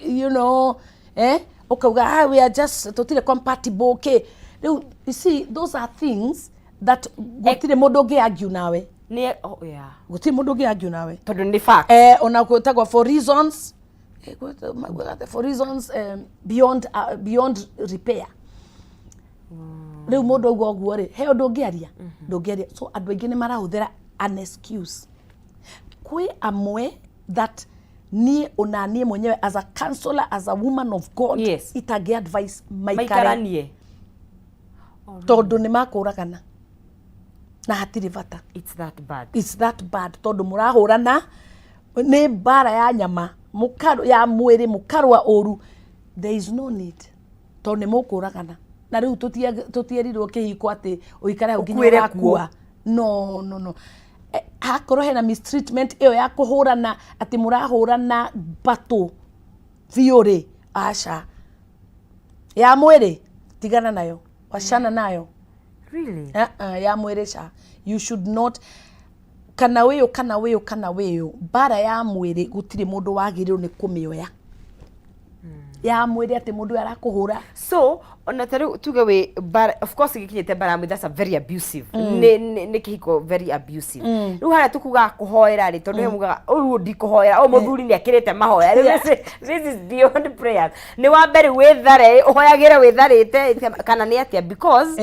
ũkauga, "Ah, we are just tũtirĩ compatible." Okay, rĩu you see, those are things that gũtirĩ mũndũ ũngĩ argue nawe. Nĩ, oh, yeah. Gũtirĩ mũndũ ũngĩ argue nawe. Tondũ nĩ fact. Ona gwĩtagwo for reasons, maugaga atĩ for reasons beyond repair. Rĩu mũndũ auga ũguo rĩ, he ũndũ ũngĩaria? Ndũngĩaria. So andũ aingĩ nĩ marahũthĩra an excuse. Kwĩ amwe that niĩ, ona niĩ mwenyewe as a counselor, as a woman of God, itangĩ advice maikare. Maikaranie. Tondũ nĩ makũragana na hatirĩ bata. It's that bad? It's that bad, tondũ mũrahũrana nĩ mbara ya nyama mũkarũ ya mwĩrĩ, mũkarũa ũru. There is no need, tondũ nĩ mũkũragana. Na rĩu tũtierirwo kĩhiko atĩ ũikare hau nginya ũkuĩre. Ũgakua. No, no, no. Hakorwo hena mistreatment ĩyo ya kũhũrana, atĩ mũrahũrana batũ biũ rĩ, aca, ya mwĩrĩ tigana nayo, wachana nayo. Really? Uh-uh, ya mwĩrĩ ca, you should not, kana wĩyũ, kana wĩyũ, kana wĩyũ, mbara ya mwĩrĩ gũtirĩ mũndũ wagĩrĩirwo nĩ kũmĩoya ya mwĩrĩ, atĩ mũndũ ũyũ arakũhũra. So ona ta rĩu tuge wĩ bara, of course gĩkinyĩte bara ya mwĩrĩ, that's a very abusive, nĩ kĩhiko very abusive. Rĩu harĩa tukugaga kũhoera rĩ, tondũ he mugaga ũyũ ndikũhoera, ũyũ mũthuri nĩ akĩrĩte mahoya. Rĩu this is beyond prayers. Nĩ wa mbere wĩthare, ũhoyagĩre wĩtharĩte, kana nĩ atĩa? Because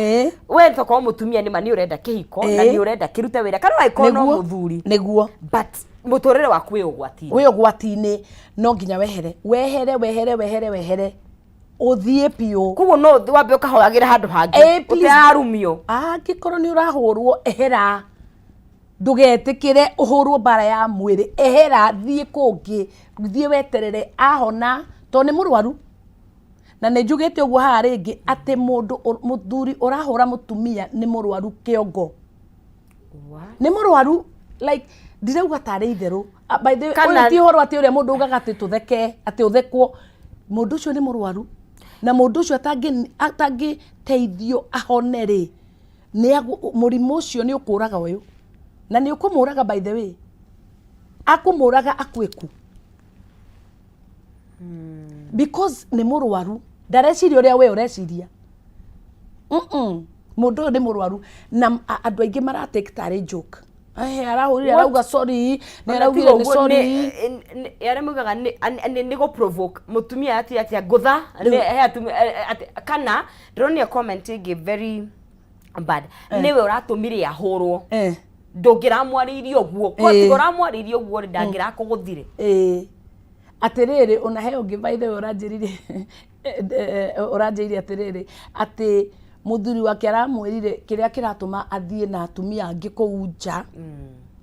we tokorwo mũtumia nĩ ma nĩ ũrenda kĩhiko na nĩ ũrenda kĩrute wĩra, kana angĩkorwo no mũthuri, but mũtũrĩre waku wĩ ũgwati-inĩ. Wĩ ũgwati-inĩ. No nginya wehere, wehere, wehere, wehere, wehere, ũthiĩ biũ. Koguo no wambe ũkahoyagĩra handũ hangĩ Please. ũtararumio. Angĩkorwo nĩ ũrahũrwo, ehera, ndũgetĩkĩre ũhũrwo mbara ya mwĩrĩ. Ehera, thiĩ kũngĩ, thiĩ weterere ahona, tondũ nĩ mũrwaru. Na nĩ njugĩte ũguo haha rĩngĩ atĩ mũndũ mũthuri ũrahũra mũtumia nĩ mũrwaru kĩongo. Nĩ mũrwaru, like ndirauga tarĩ itherũ. Ah, by the way, ũyũ ti ũhoro atĩ ũrĩa mũndũ ugaga atĩ tũtheke, atĩ ũthekwo. Mũndũ ũcio nĩ mũrwaru, na mũndũ ũcio atangĩteithio ahone rĩ, mũrimũ ũcio nĩ ũkũraga ũyũ na nĩ ũkũmũraga. By the way, akũmũraga akuĩku, because nĩ mũrwaru, ndareciria ũrĩa we ũreciria. Mũndũ ũyũ nĩ mũrwaru, na andũ aingĩ maratake tarĩ joke. Arahũrire, arauga sorry, nĩ araugire nĩ sorry. Arĩa maugaga nĩ gũ provoke mũtumia, atĩ atĩa ngũtha he atumia, kana ndĩronire comment ĩngĩ very bad, nĩwe ũratũmire ahũrwo, ndũngĩramwarĩirie ũguo, ko tiga ũramwarĩirie ũguo rĩ, ndangĩrakũgũthire. Ĩĩ, atĩrĩrĩ, ona he ũngĩ, by the way, ũranjĩrire atĩrĩrĩ, atĩ mũthuri wake aramwĩrire kĩrĩa kĩratũma athiĩ na atumia angĩ kũu nja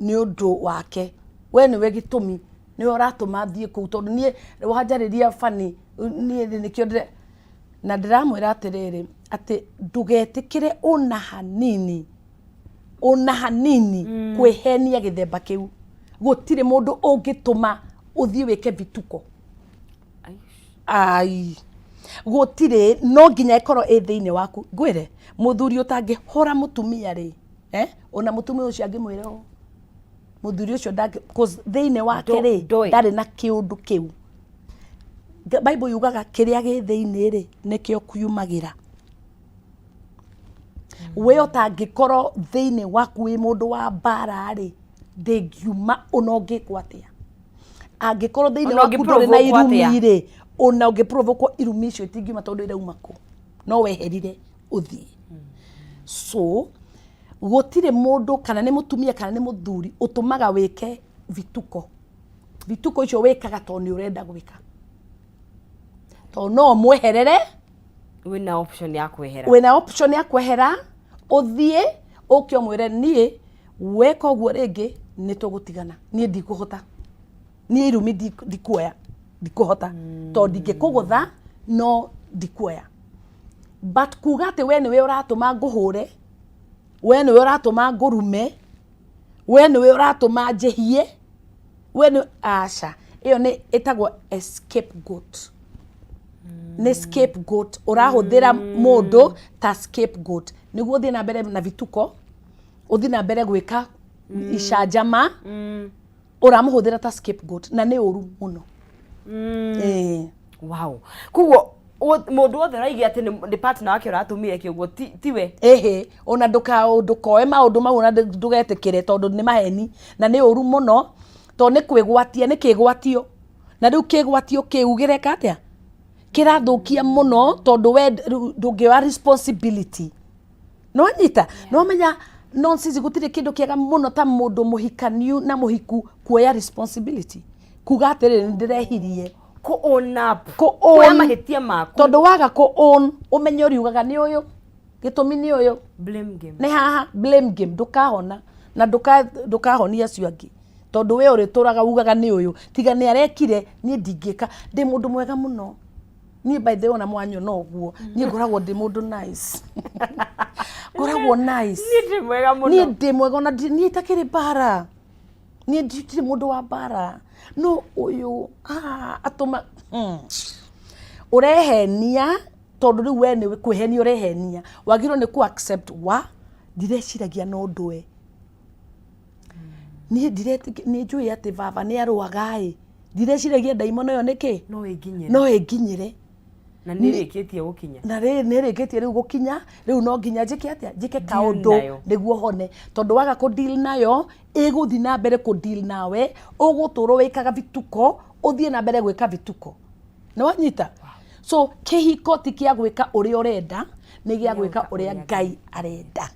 nĩ ũndũ wake. We nĩwe gĩtũmi, nĩwe ũratũma athiĩ kũu, tondũ niĩ wanjarĩria bani niĩ nĩkĩo ndĩre na ndĩramwĩra atĩrĩrĩ, atĩ ndũgetĩkĩre ona hanini, ona hanini, kwĩhenia gĩthemba kĩu. Gũtirĩ mũndũ ũngĩtũma ũthiĩ wĩke vituko. Ai, gũtirĩ, no nginya ĩkorwo ĩ thĩinĩ waku. Ngwĩre, mũthuri ũtangĩhũra mũtumia rĩ, eh? Ona mũtumia ũcio angĩmwĩra ũũ, mũthuri ũcio ndangĩ, 'cause thĩinĩ wake rĩ, Ndoĩ. ndarĩ na kĩũndũ kĩu. Bible yugaga kĩrĩa gĩ thĩinĩ rĩ, nĩkĩo kiumagĩra. We ũtangĩkorwo thĩinĩ waku wĩ mũndũ wa mbara rĩ, ndĩngiuma ona ũngĩkwo atĩa. Angĩkorwo thĩinĩ Ona waku ndũrĩ na ũngĩ-provoke atĩa? irumi rĩ, ona ũngĩ-provoke irumi icio itingiuma tondũ irauma kũ, no weherire ũthiĩ. So gũtirĩ mũndũ, kana nĩ mũtumia kana nĩ mũthuri, ũtũmaga wĩke vituko. Vituko icio wĩkaga tondũ nĩ ũrenda gwĩka, tondũ no ũmweherere. Wĩna option ya kwehera. Wĩna option ya kwehera, ũthiĩ ũke ũmwĩre, niĩ weka ũguo rĩngĩ nĩ tũgũtigana, niĩ ndikũhota, niĩ irumi ndikuoya, ndikũhota, tondũ ndingĩkũgũtha no ndikuoya. But kuga atĩ we nĩwe ũratũma ngũhũre, we nĩwe ũratũma ngũrume, we nĩwe ũratũma njĩhie, we nĩ aca, ĩyo nĩ ĩtagwo scapegoat. Nĩ scapegoat, ũrahũthĩra mũndũ ta scapegoat nĩguo ũthiĩ na mbere na vituko, ũthiĩ na mbere gwĩka icanjama. Ũramũhũthĩra ta scapegoat na nĩ ũru mũno. Ĩĩ. Wow, koguo mũndũ wothe ũraiga atĩ nĩ partner wake ũratũmire eke ũguo, tiwe. Ĩhĩ, ona ndũkoe maũndũ mau, ona ndũgetĩkĩre, tondũ nĩ maheni na nĩ ũru mũno, tondũ nĩ kwĩgwatia, nĩ kĩgwatio, na rĩu kĩgwatio kĩu gĩreka atĩa? Kĩrathũkia mũno, tondũ we rĩu ndũngĩoya responsibility. Nĩwanyita? Nĩwamenya nonsense, gũtirĩ kĩndũ kĩega mũno ta mũndũ mũhikaniu na mũhiku kuoya responsibility, kuga atĩrĩrĩ, nĩ ndĩrehirie. Kũ own up. Kũ Kuoya own. Mahĩtia maku. Tondũ waga kũ own, ũmenye ũriugaga nĩ ũyũ gĩtũmi, nĩ ũyũ. Blame game. Nĩ haha blame game, ndũkahona na ndũkahonia acio angĩ, tondũ we ũrĩtũraga ugaga nĩ ũyũ, tiga nĩ arekire niĩ ndingĩka, ndĩ mũndũ mwega mũno niĩ. By the way, ona mwanyona ũguo, niĩ ngoragwo ndĩ mũndũ nice, ngoragwo nice. Niĩ ndĩ mwega mũno. Niĩ ndĩ mwega, ona niĩ itakĩrĩ mbara, niĩ ndirĩ mũndũ wa mbara, no ũyũ atũma ũrehenia, tondũ rĩu we nĩ kwĩhenia ũrehenia. Wagĩrĩirwo nĩ ku accept wa ndireciiragia no ndũe niĩ nĩ njũĩ atĩ baba nĩ arũaga ĩ, ndireciiragia ndaimono ĩyo nĩkĩ no ĩnginyĩre. No ĩnginyĩre. Na nĩ ĩrĩkĩtie gũkinya. Na rĩ nĩ ĩrĩkĩtie rĩu gũkinya, rĩu no nginya njĩke atĩa? Njĩke kaũndũ nayo. Nĩguo hone, tondũ waga kũ deal nayo, ĩgũthiĩ na mbere kũ deal nawe, ũgũtũrwo wĩkaga vituko, ũthiĩ na mbere gwĩka vituko. Nĩ wanyita? So kĩhiko ti kĩa gwĩka ũrĩa ũrenda, nĩ gĩa gwĩka ũrĩa Ngai arenda.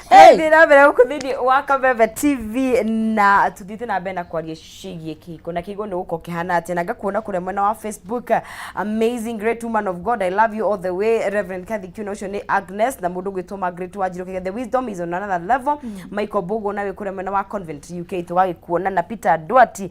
Hey! Na mbere gũkũ thĩinĩ wa Kameme TV, na tuthiĩte na mbere na kwaria ciĩgiĩ kĩhiko na kĩhiko nĩ gũkorwo kĩhana atĩa, na ngakuona kũrĩa mwena wa Facebook. "Amazing, great woman of God, I love you all the way, Reverend Kathy Kiuna." Ũcio nĩ Agnes. Na mũndũ ũgwĩtwo Margaret Wanjiru Kege, "The wisdom is on another level." Michael Bogo, nawe kũrĩa mwena wa Convent UK tũgagĩkuona, na Peter Duati,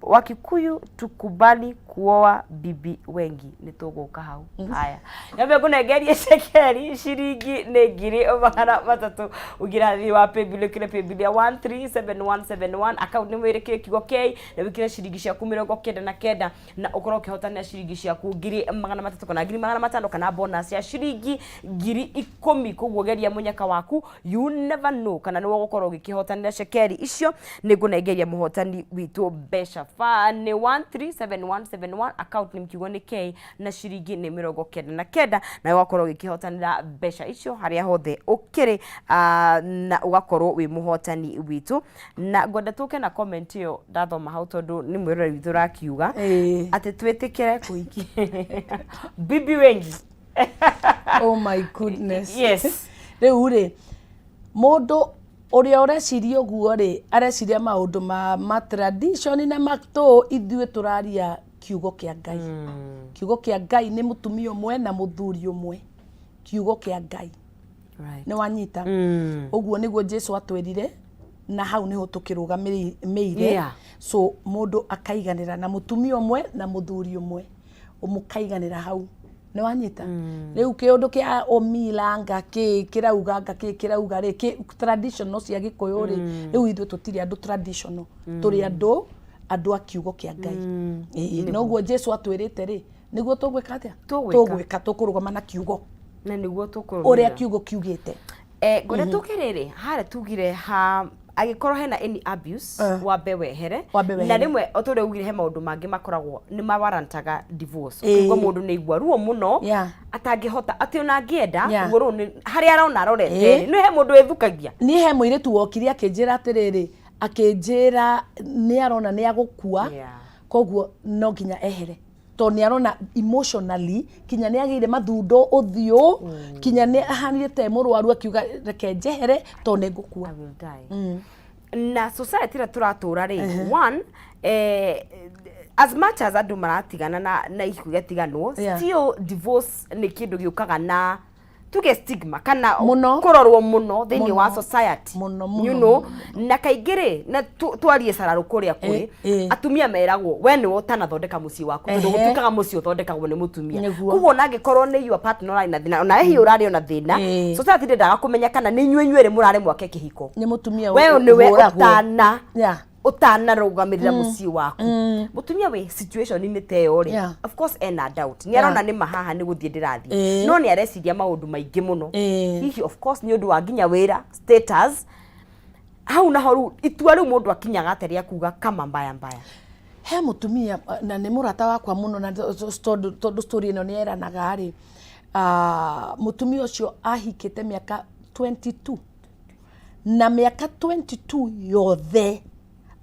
"Wakikuyu tukubali kuoa bibi wengi." Nĩ tũgũka hau. Haya, nyambe ngũnengerie cekeri, ciringi nĩ 300,000. Ũingĩra thĩinĩ wa paybill, ũkĩre paybill ya 137171, account nĩ wĩrĩkĩre kiugo K, na wĩkĩre ciringi ciaku 99, na ũkorwo ũkĩhotanĩra ciringi ciaku 300,000 kana 500,000 kana bonus ya ciringi 10,000. Koguo geria mũnyaka waku, you never know kana nĩwe ũgũkorwo ũgĩkĩhotanĩra cekeri icio. Nĩ ngũnengeria mũhotani witũ mbeca ba nĩ 137171, account nĩ kiugo nĩ K, na ciringi nĩ 99, na ũgakorwo ũgĩkĩhotanĩra mbeca icio harĩa hothe ũkĩrĩ, na ũgakorwo wĩ mũhotani witũ. Na ngwenda tũke na comment ĩyo ndathoma hau, tondũ nĩ mwĩroreri witũ ũrakiuga atĩ twĩtĩkĩre kũhikia bibi wengi. Oh my goodness. Yes. Rĩu rĩ, mũndũ ũrĩa ũreciria ũguo rĩ, areciria maũndũ ma tradition na matũ. Ithuĩ tũraria kiugo kĩa Ngai. Kiugo kĩa Ngai nĩ mũtumia ũmwe na mũthuri ũmwe, kiugo kĩa Ngai. Nĩ wanyita? Ũguo nĩguo Jesu atwĩrire, na hau nĩho tũkĩrũgamĩrĩire. So mũndũ akaiganĩra na mũtumia ũmwe na mũthuri ũmwe, mũkaiganĩra hau. Nĩ wanyita? Rĩu kĩũndũ kĩa ũmila nga kĩ kĩrauga nga kĩ kĩrauga rĩ, kĩ traditional cia Gĩkũyũ rĩ, rĩu ithuĩ tũtirĩ andũ traditional, tũrĩ andũ Andũ a kiugo kĩa Ngai. Ĩĩ, noguo Jesu atwĩrĩte rĩ, nĩguo tũgwĩka atĩa? Tũgwĩka. Tũgwĩka, tũkũrũgama na kiugo Na nĩguo tũkũrũmĩrĩra. Ũrĩa kiugo kiugĩte. Ngwenda tũke rĩrĩ harĩa tugire ha angĩkorwo hena any abuse, wambe wehere. Wambe Na wehere. rĩmwe o ta ũrĩa ugire, he maũndũ mangĩ makoragwo nĩ mawarantaga divorce. Ũkĩigua mũndũ nĩ igua ruo mũno atangĩhota atĩ ona angĩenda ruo rũu harĩa arona arorete rĩ, nĩ he mũndũ wĩthukagia. Niĩ he mũirĩtu wokire akĩnjĩra atĩrĩrĩ, akĩnjĩra nĩ arona nĩ agũkua, koguo no nginya ehere tondũ nĩ arona emotionally kinya nĩ agĩire mathundo ũthiũ, kinya nĩ ahanire ta e mũrwaru, akiuga reke njehere tondũ nĩ ngũkua. I will die. Na society ĩrĩa tũratũra rĩ, one, as much as andũ maratigana na ihiko igatiganwo, still divorce nĩ kĩndũ gĩũkaga na tuge stigma kana Mũno. kũrorwo mũno thĩinĩ wa Mũno. society. Mũno, mũno, you know na kaingĩ rĩ, na twarie cararũ kũrĩa kũrĩ atumia meragwo we nĩwe ũtanathondeka mũciĩ waku, tondũ gũtuĩkaga mũciĩ ũthondekagwo nĩ mũtumia. Koguo ona angĩkorwo nĩ your partner ũrarĩ na thĩna, ona hihi ũrarĩ ona thĩna, society ndĩendaga kũmenya kana nĩ inyuĩ inyuerĩ mũrarĩ mwake kĩhiko. Nĩ mũtumia We nĩwe ũhũragwo. ũtana ũtanarũgamĩrĩra mũciĩ waku. Mũtumia wĩ situation-inĩ ta ĩyo rĩ, of course ena doubt, nĩ arona nĩ mahaha nĩ gũthiĩ ndĩrathiĩ, no nĩ areciria maũndũ maingĩ mũno, hihi of course nĩ ũndũ wa nginya wĩra, status hau naho. Rĩu itua rĩu mũndũ akinyaga atĩa rĩa kuga kama mbaya mbaya? He mũtumia na nĩ mũrata wakwa mũno, na tondũ story ĩno nĩ eranaga rĩ, mũtumia ũcio ahikĩte mĩaka 22, na mĩaka 22 yothe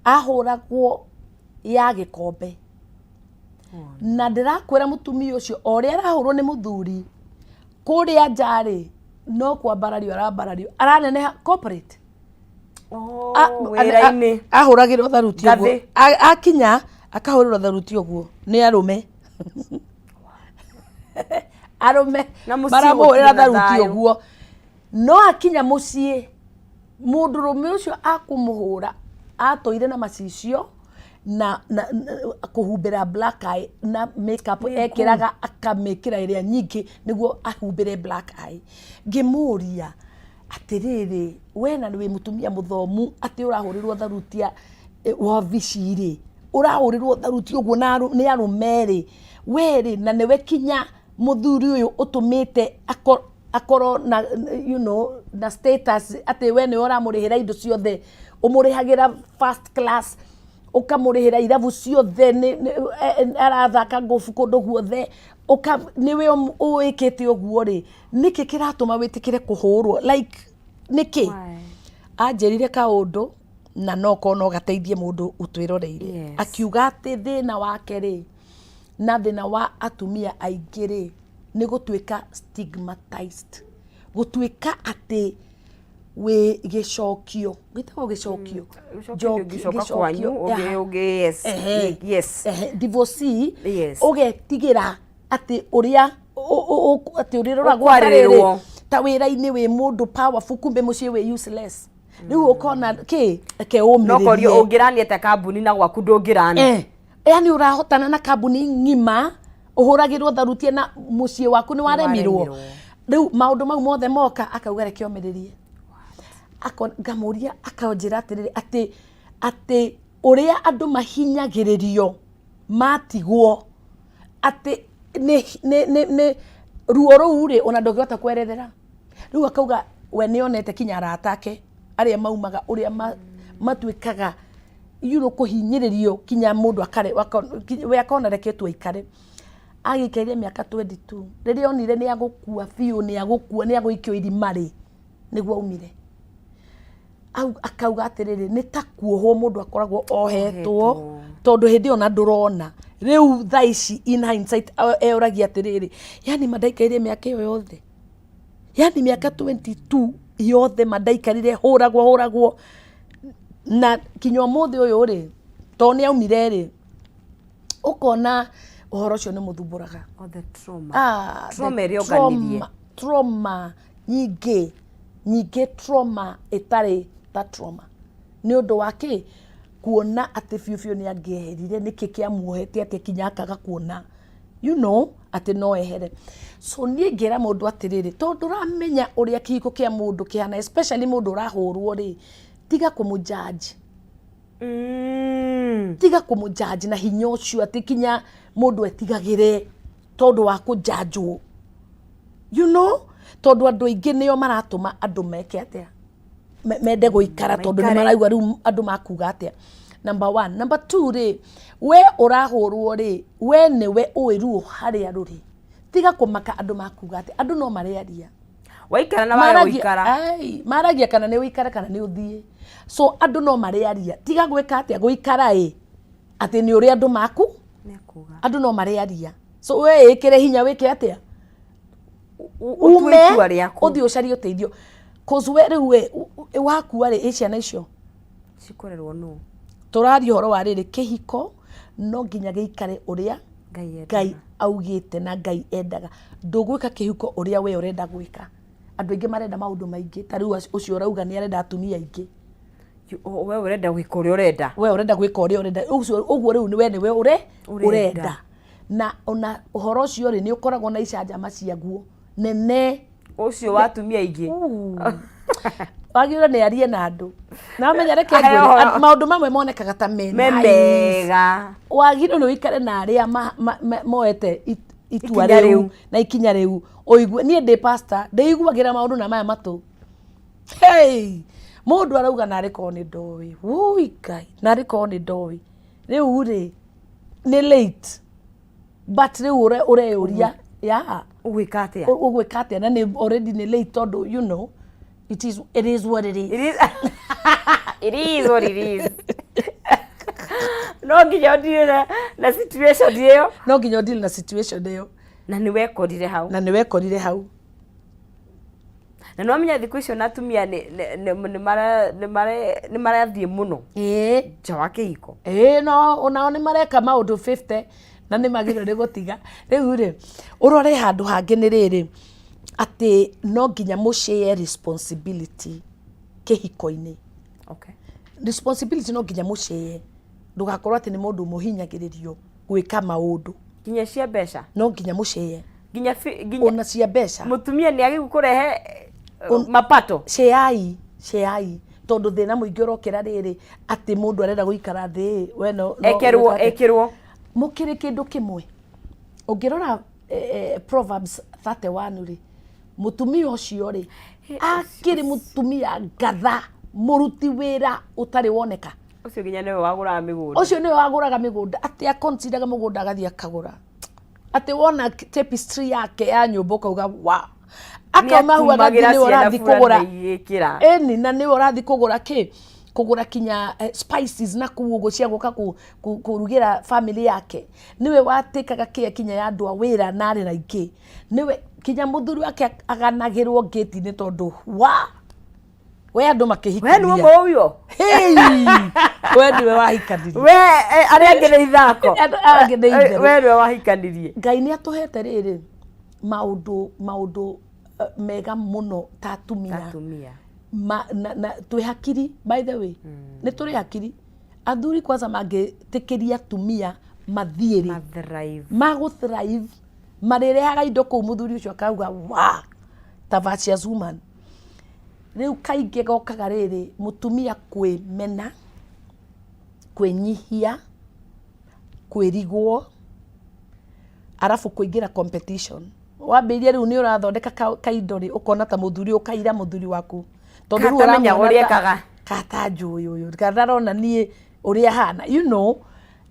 ahũragwo ya gĩkombe. Na ndĩrakwĩra, mũtumia ũcio o ũrĩa arahũrwo nĩ mũthuri kũrĩa nja rĩ, no kwambarario arambarario, araneneha corporate. Wĩra-inĩ. Ahũragĩrwo tharuti ũguo. Ngathĩ. Akinya akahũrĩrwo tharuti ũguo nĩ arũme, arũme Na mũciĩ maramũhũrĩra gũtirĩ na tharuti thayũ. ũguo. No akinya mũciĩ, mũndũrũme ũcio akũmũhũra atũire na macicio na kũhumbĩra black eye na makeup, ekĩraga akamĩkĩra ĩrĩa nyingĩ nĩguo ahumbĩre black eye. Ngĩmũria atĩrĩrĩ, we na wĩ mũtumia mũthomu, atĩ ũrahũrĩrwo tharuti wabici rĩ, ũrahũrĩrwo tharuti ũguo na nĩ arũme rĩ, we rĩ, na nĩwe kinya mũthuri ũyũ ũtũmĩte akorwo na na status atĩ we nĩwe ũramũrĩhĩra indo ciothe, ũmũrĩhagĩra first class, ũkamũrĩhĩra irabu ciothe, arathaka ngobu kũndũ guothe, nĩwe ũĩkĩte ũguo rĩ, nĩkĩ kĩratũma wĩtĩkĩre kũhũrwo? Like, nĩkĩ? Anjĩrire kaũndũ na no korwo no gateithie mũndũ ũtwĩroreire. Akiuga atĩ thĩna wake rĩ, na thĩna wa atumia aingĩ rĩ, nĩ gũtuĩka stigmatized, gũtuĩka atĩ wĩ gĩcokio, gĩtagwo gĩcokio. Gĩcokio. Njoki- Ũngĩcoka kwanyu ũngĩ yes. Divorcee. Ũgetigĩra atĩ ũrĩa atĩ ũrĩroragwo ta rĩrĩ, Ũkwarĩrĩrwo. Ta wĩra-inĩ wĩ mũndũ powerful, kumbe mũciĩ wĩ useless. Rĩu ũkona kĩ, reke ũmĩrĩrie. No korio ũngĩrania ta kambuni na gwaku ndũngĩrani. Yani ũrahotana na kambuni ng'ima, ũhũragĩrwo tharutie, na mũciĩ waku nĩ waremirwo. Waremirwo. Rĩu maũndũ mau mothe moka, akauga reke omĩrĩrie. Ngamũria, akanjĩra atĩrĩrĩ, atĩ ũrĩa andũ mahinyagĩrĩrio matigwo, atĩ nĩ ruo rũu rĩ, ona ndũngĩhota kwerethera. Rĩu akauga we nĩ onete kinya arata ake arĩa maumaga ũrĩa matuĩkaga kũhinyĩrĩrio kinya mũndũ akare we akona reke tu aikare. Agĩikaire mĩaka 22, rĩrĩa onire nĩ agũkua biũ, nĩ agũkua, nĩ agũikio irima rĩ, nĩguo aumire. Akauga atĩrĩrĩ, nĩ ta kuohwo mũndũ akoragwo ohetwo, Ohetwo. Tondũ hĩndĩ ĩyo na ndũrona. Rĩu thaa ici, in hindsight, eũragia atĩrĩrĩ, yani mandaikaire mĩaka ĩyo yothe, yani mĩaka 22 yothe mandaikarire hũragwo hũragwo, na kinya ũmũthĩ ũyũ rĩ, tondũ nĩ aumire rĩ, ũkona ũhoro ũcio nĩ mũthumbũraga. Oh, the trauma. Ah, the Trauma ĩrĩa ũnganirie. Trauma nyingĩ nyingĩ, trauma ĩtarĩ ta trauma, nĩ ũndũ wa kĩ? Kuona atĩ biũ biũ nĩ angĩeherire, nĩkĩ kĩamuohete atĩ kinya akaga kuona atĩ no ehere? So niĩ ngĩra mũndũ atĩrĩrĩ, tondũ ndũramenya ũrĩa kĩhiko kĩa mũndũ kĩhana, especially mũndũ ũrahũrwo rĩ, tiga kũmũjudge. Tiga kũmũjudge na hinya ũcio atĩ kinya mũndũ etigagĩre tondũ wa kũjanjwo, tondũ andũ aingĩ nĩo maratũma andũ meke atĩa, mende gũikara tondũ nĩ Maikare. Maraigua rĩu andũ makuga atĩa. Number one. Number two rĩ, we ũrahũrwo rĩ, we nĩwe ũĩ ruo harĩa rũrĩ. Tiga kũmaka andũ makuga atĩa. Andũ no marĩaria. Waikara na waga gũikara. Ai, maragia kana nĩ ũikare kana nĩ ũthiĩ. So andũ no marĩaria. Tiga gwĩka atĩa, gũikara ĩ atĩ nĩ ũrĩa andũ maku. Nĩkuga. Andũ no marĩaria, so we ĩkĩre hinya, wĩke atĩa? Ũtue Ume itua rĩaku. Ũthiĩ ũcarie ũteithio, 'cause we rĩu we wakua rĩ, ĩ ciana icio cikũrerwo nũ? Tũraria ũhoro wa rĩrĩ, kĩhiko no nginya gĩikare ũrĩa Ngai endaga. Ngai augĩte na Ngai endaga. Ndũgwĩka kĩhiko ũrĩa we ũrenda gwĩka. Andũ aingĩ marenda maũndũ maingĩ, ta rĩu ũcio ũrauga nĩ arenda atumia aingĩ. We ũrenda gwĩka ũrĩa ũrenda. We ũrenda gwĩka ũrĩa ũrenda. Ũcio ũguo rĩu we nĩwe ũre Ũrenda. Ũrenda. Na ona ũhoro ũcio rĩ, nĩ ũkoragwo na icanjama ciaguo nene. Ũcio wa atumia aingĩ. Wagĩrĩirwo nĩ arie na andũ na amenya, reke Aheo ngwĩre, ũhoro. Maũndũ mamwe monekaga ta me me nice. Mega. Wagĩrĩirwo nĩ ũikare na arĩa moete itua Ikinya rĩu rĩu. Na ikinya rĩu ũigue. Niĩ ndĩ pastor, ndĩiguagĩra maũndũ na maya matũ. Hey! Mũndũ arauga narĩ korwo nĩ ndoĩ, wui Ngai, narĩ korwo nĩ ndoĩ. Rĩu rĩ, nĩ late, but rĩu ũreyũria ya ũgwĩka atĩa? Ũgwĩka atĩa na nĩ already nĩ late, tondũ it is what it is. It is what it is. No nginya ũdeal na situation ĩyo. No nginya ũdeal na situation ĩyo. Na nĩ wekorire hau. Na nĩ wekorire hau. Na nĩ wamenya thikũ icio na atumia nĩ marathiĩ mũno nja wa kĩhiko. Ĩĩ, no onao nĩ mareka maũndũ 50 na nĩ magĩrĩirwo nĩ gũtiga. Rĩu rĩ, ũrore handũ hangĩ nĩ rĩrĩ, atĩ no nginya mũshare responsibility kĩhiko-inĩ. Responsibility no nginya mũshare. Ndũgakorwo atĩ nĩ mũndũ ũmwe ũhinyagĩrĩrio gwĩka maũndũ. Nginya cia mbeca? No nginya mũshare. Nginya Ona cia mbeca. Mũtumia nĩ agĩrĩirwo kũrehe mapato. Share, share, tondũ thĩna mũingĩ ũrokĩra rĩrĩ, atĩ mũndũ arenda gũikara thĩ, we no Ekerwo. Gwĩka atĩa? Ekĩrwo. Mũkĩrĩ kĩndũ kĩmwe. Ũngĩrora Proverbs 31 rĩ, mũtumia ũcio rĩ, akĩrĩ mũtumia ngatha, mũruti wĩra ũtarĩ woneka. Ũcio nginya nĩwe wagũraga mĩgũnda. Ũcio nĩwe wagũraga mĩgũnda, atĩ aconsideraga mũgũnda agathiĩ akagũra, atĩ wona tapestry yake ya nyũmba ũkauga wa akauma hau agathiĩ, Nĩatumagĩra nĩwe ciana ũrathiĩ burana kũgũra igĩkĩra. Ĩni, na nĩwe ũrathiĩ kũgũra kĩ, kũgũra kinya spices na kũu ũguo cia gũka kũrugĩra family yake. Nĩwe watĩkaga kĩa kinya ya andũ a wĩra na arĩ na ingĩ, nĩwe kinya mũthuri wake aganagĩrwo ngĩti-inĩ tondũ wa we andũ We nĩwe makĩhikania. Mũũyũ. Hey! We nĩwe wahikanirie. We arĩa angĩ nĩ ithako. Andũ arĩa angĩ nĩ itherũ. We nĩwe wahikanirie. Ngai nĩ atũhete rĩrĩ maũndũ mega mũno ta atumia. Atumia. Na twĩ hakiri, by the way, nĩ tũrĩ hakiri. Athuri kwanza mangĩtĩkĩria atumia mathiĩ rĩ, Mathrive. Magũ thrive, marĩrehaga indo kũu, mũthuri ũcio akauga wa ta virtuous woman. Rĩu kaingĩ gokaga rĩrĩ, mũtumia kwĩmena, kwĩnyihia, kwĩrigwo, arabu kũingĩra competition. Wambĩrĩria rĩu nĩ ũrathondeka kaindo rĩ, ũkona ta mũthuri, ũkaira mũthuri waku tondũ rĩu Katamenyaga ũramuona ũrĩa ekaga. Kata njũĩ ũyũ kana ndarona niĩ ũrĩa hana, rĩu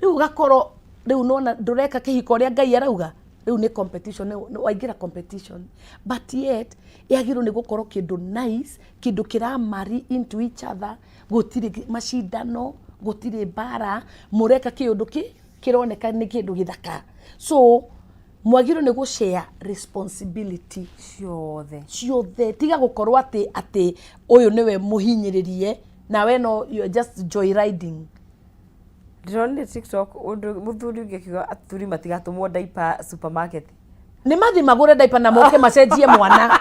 ũgakorwo rĩu nona ndũreka kĩhiko ũrĩa Ngai arauga. Rĩu nĩ competition, waingĩra competition, but yet yagĩrĩirwo nĩ gũkorwo kĩndũ nice, kĩndũ kĩra marry into each other. Gũtirĩ macindano, gũtirĩ mbara, mũreka kĩũndũ kĩ kĩroneka nĩ kĩndũ gĩthaka. So mwagĩrĩirwo nĩ gũ share responsibility ciothe. Ciothe. Tiga gũkorwo atĩ ũyũ nĩwe mũhinyĩrĩrie nawe no you're just joy riding. Ndĩronire TikTok ũndũ mũthuri ũngĩ akiuga athuri matigatũmwo diaper supermarket. Nĩ mathi magũre diaper na moke macenjie mwana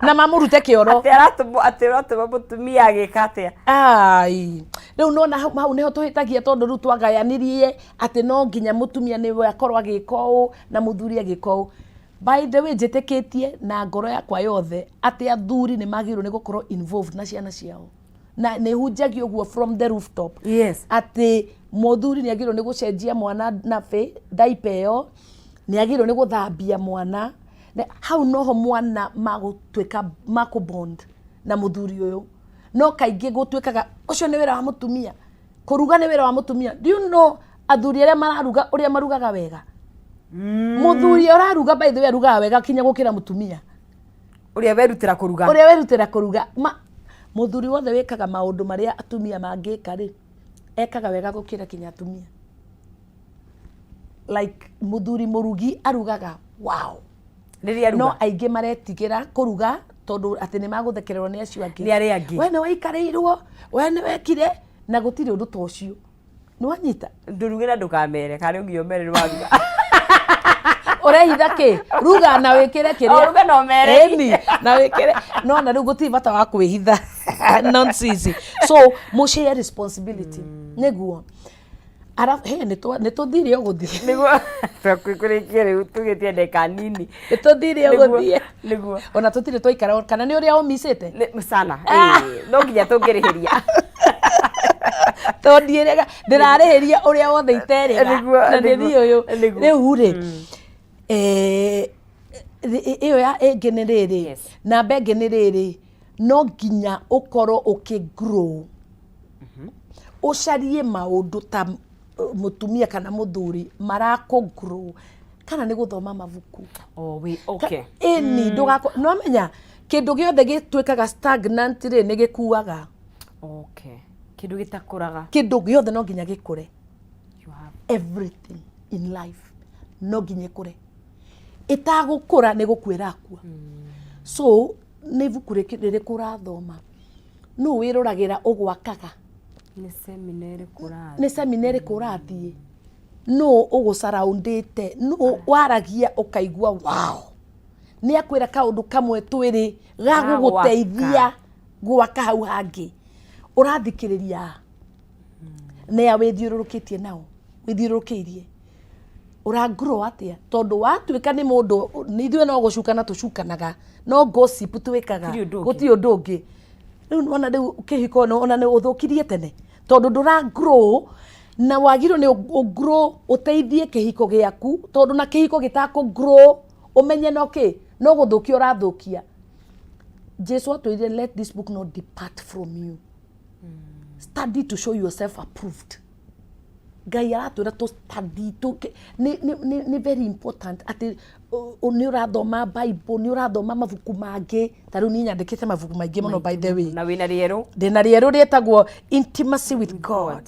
na mamũrute kĩoro. Atĩ aratũmwo, atĩ ũratũma mũtumia agĩka atĩa? Ai, rĩu nona hau nĩho tũhĩtagia, tondũ rĩu twagayanirie atĩ no nginya mũtumia nĩwe akorwo agĩka ũũ na mũthuri agĩka ũũ. By the way, njĩtĩkĩtie na ngoro yakwa yothe atĩ athuri nĩ magĩrĩirwo nĩ gũkorwo involved na ciana ciao. Na nĩ hunjagia ũguo from the rooftop. Atĩ mũthuri nĩ agĩrĩirwo nĩ gũcenjia mwana nappy, diaper ĩyo, nĩ agĩrĩirwo nĩ gũthambia mwana. Hau noho mwana magũtuĩka makũ bond na mũthuri ũyũ. No kaingĩ gũtuĩkaga ũcio nĩ wĩra wa mũtumia, kũruga nĩ wĩra wa mũtumia. Do you know athuri arĩa mararuga ũrĩa marugaga wega? Mũthuri ũraruga, by the way, arugaga wega kinya gũkĩra mũtumia. Ũrĩa werutĩra kũruga. Ũrĩa werutĩra kũruga. Mũthuri wothe wĩkaga maũndũ marĩa atumia mangĩka rĩ, ekaga wega gũkĩra kinya atumia. Like mũthuri mũrugi arugaga wow. Rĩrĩa No aruga. Aingĩ maretigĩra kũruga tondũ atĩ nĩ magũthekererwo nĩ acio angĩ. Nĩ arĩa angĩ. We nĩ waikarĩirwo, we nĩ wekire, na gũtirĩ ũndũ ta ũcio. Nĩ wanyita? Ndũruge na ndũkamere, kana nginya ũmere nĩ waruga. Ũrehitha kĩ? Ruga na wĩkĩre kĩrĩa. O, ruga na ũmere. Ĩni, na wĩkĩre. No na rĩu gũtirĩ bata wa kwĩhitha. Nonsense. So, mũ share responsibility. Nĩguo. Arabu, he, nĩ tũthire o gũthiĩ. Nĩguo tũkũrĩkie rĩu tũgĩtie ndagĩka nini. Nĩ tũthire o gũthiĩ. Nĩguo. Ona tũtirĩ twaikara, kana nĩ ũrĩa ũmicĩte? Sana. Ĩĩ, no nginya tũngĩrĩhĩria. Tondũ ndiĩrĩga, ndĩrarĩhĩria ũrĩa wothe iterĩga. Na nĩ niĩ ũyũ. Rĩu rĩ, ĩyo ya ĩngĩ nĩ rĩrĩ, namba ĩngĩ nĩ rĩrĩ, no nginya ũkorwo ũkĩ grow. Ũcarie maũndũ ta mũtumia kana mũthuri marakũ grow, kana nĩ gũthoma mabuku. Oh, we, okay. Ĩni, ndũgako, no menya kĩndũ gĩothe gĩtuĩkaga stagnant rĩ, nĩ gĩkuaga. Okay. Kĩndũ gĩtakũraga. Kĩndũ gĩothe no nginya gĩkũre. You have Everything in life no nginya ĩkũre. Ĩtagũkũra nĩ gũkua ĩrakua. So nĩ ibuku rĩrĩkũ ũrathoma? Nũ wĩroragĩra ũgwakaga? Nĩ semina ĩrĩkũ ũrathiĩ? Nĩ semina ĩrĩkũ ũrathiĩ? Nũ ũgũcaraundĩte? Nũ waragia ũkaigua wow? Nĩ akwĩra kaũndũ kamwe twĩrĩ ga gũgũteithia gwaka hau hangĩ. Ũrathikĩrĩria nĩ a wĩthiũrũrũkĩtie nao, wĩthiũrũrũkĩirie. Ũra grow atĩa? Tondũ watuĩka nĩ mũndũ, ithuĩ no gũcukana tũcukanaga, no gossip twĩkaga. Gũtirĩ ũndũ ũngĩ. Gũtirĩ ũndũ ũngĩ. Rĩu nĩwona rĩu kĩhiko ona nĩ ũthũkirie tene tondũ ndũra grow, na wagĩrĩirwo nĩ ũ grow ũteithie kĩhiko gĩaku, tondũ na kĩhiko gĩtakũ grow ũmenye no kĩ no gũthũkia ũrathũkia. Jesu atwĩrire, "Let this book not depart from you. Study to show yourself approved." Ngai aratwĩra tũ study, nĩ very important atĩ nĩ ũrathoma Bible, nĩ ũrathoma mabuku mangĩ. Ta rĩu niĩ nyandĩkĩte mabuku maingĩ mũno, by the way. Na wĩna rĩerũ. Ndĩna rĩerũ rĩtagwo Intimacy with God.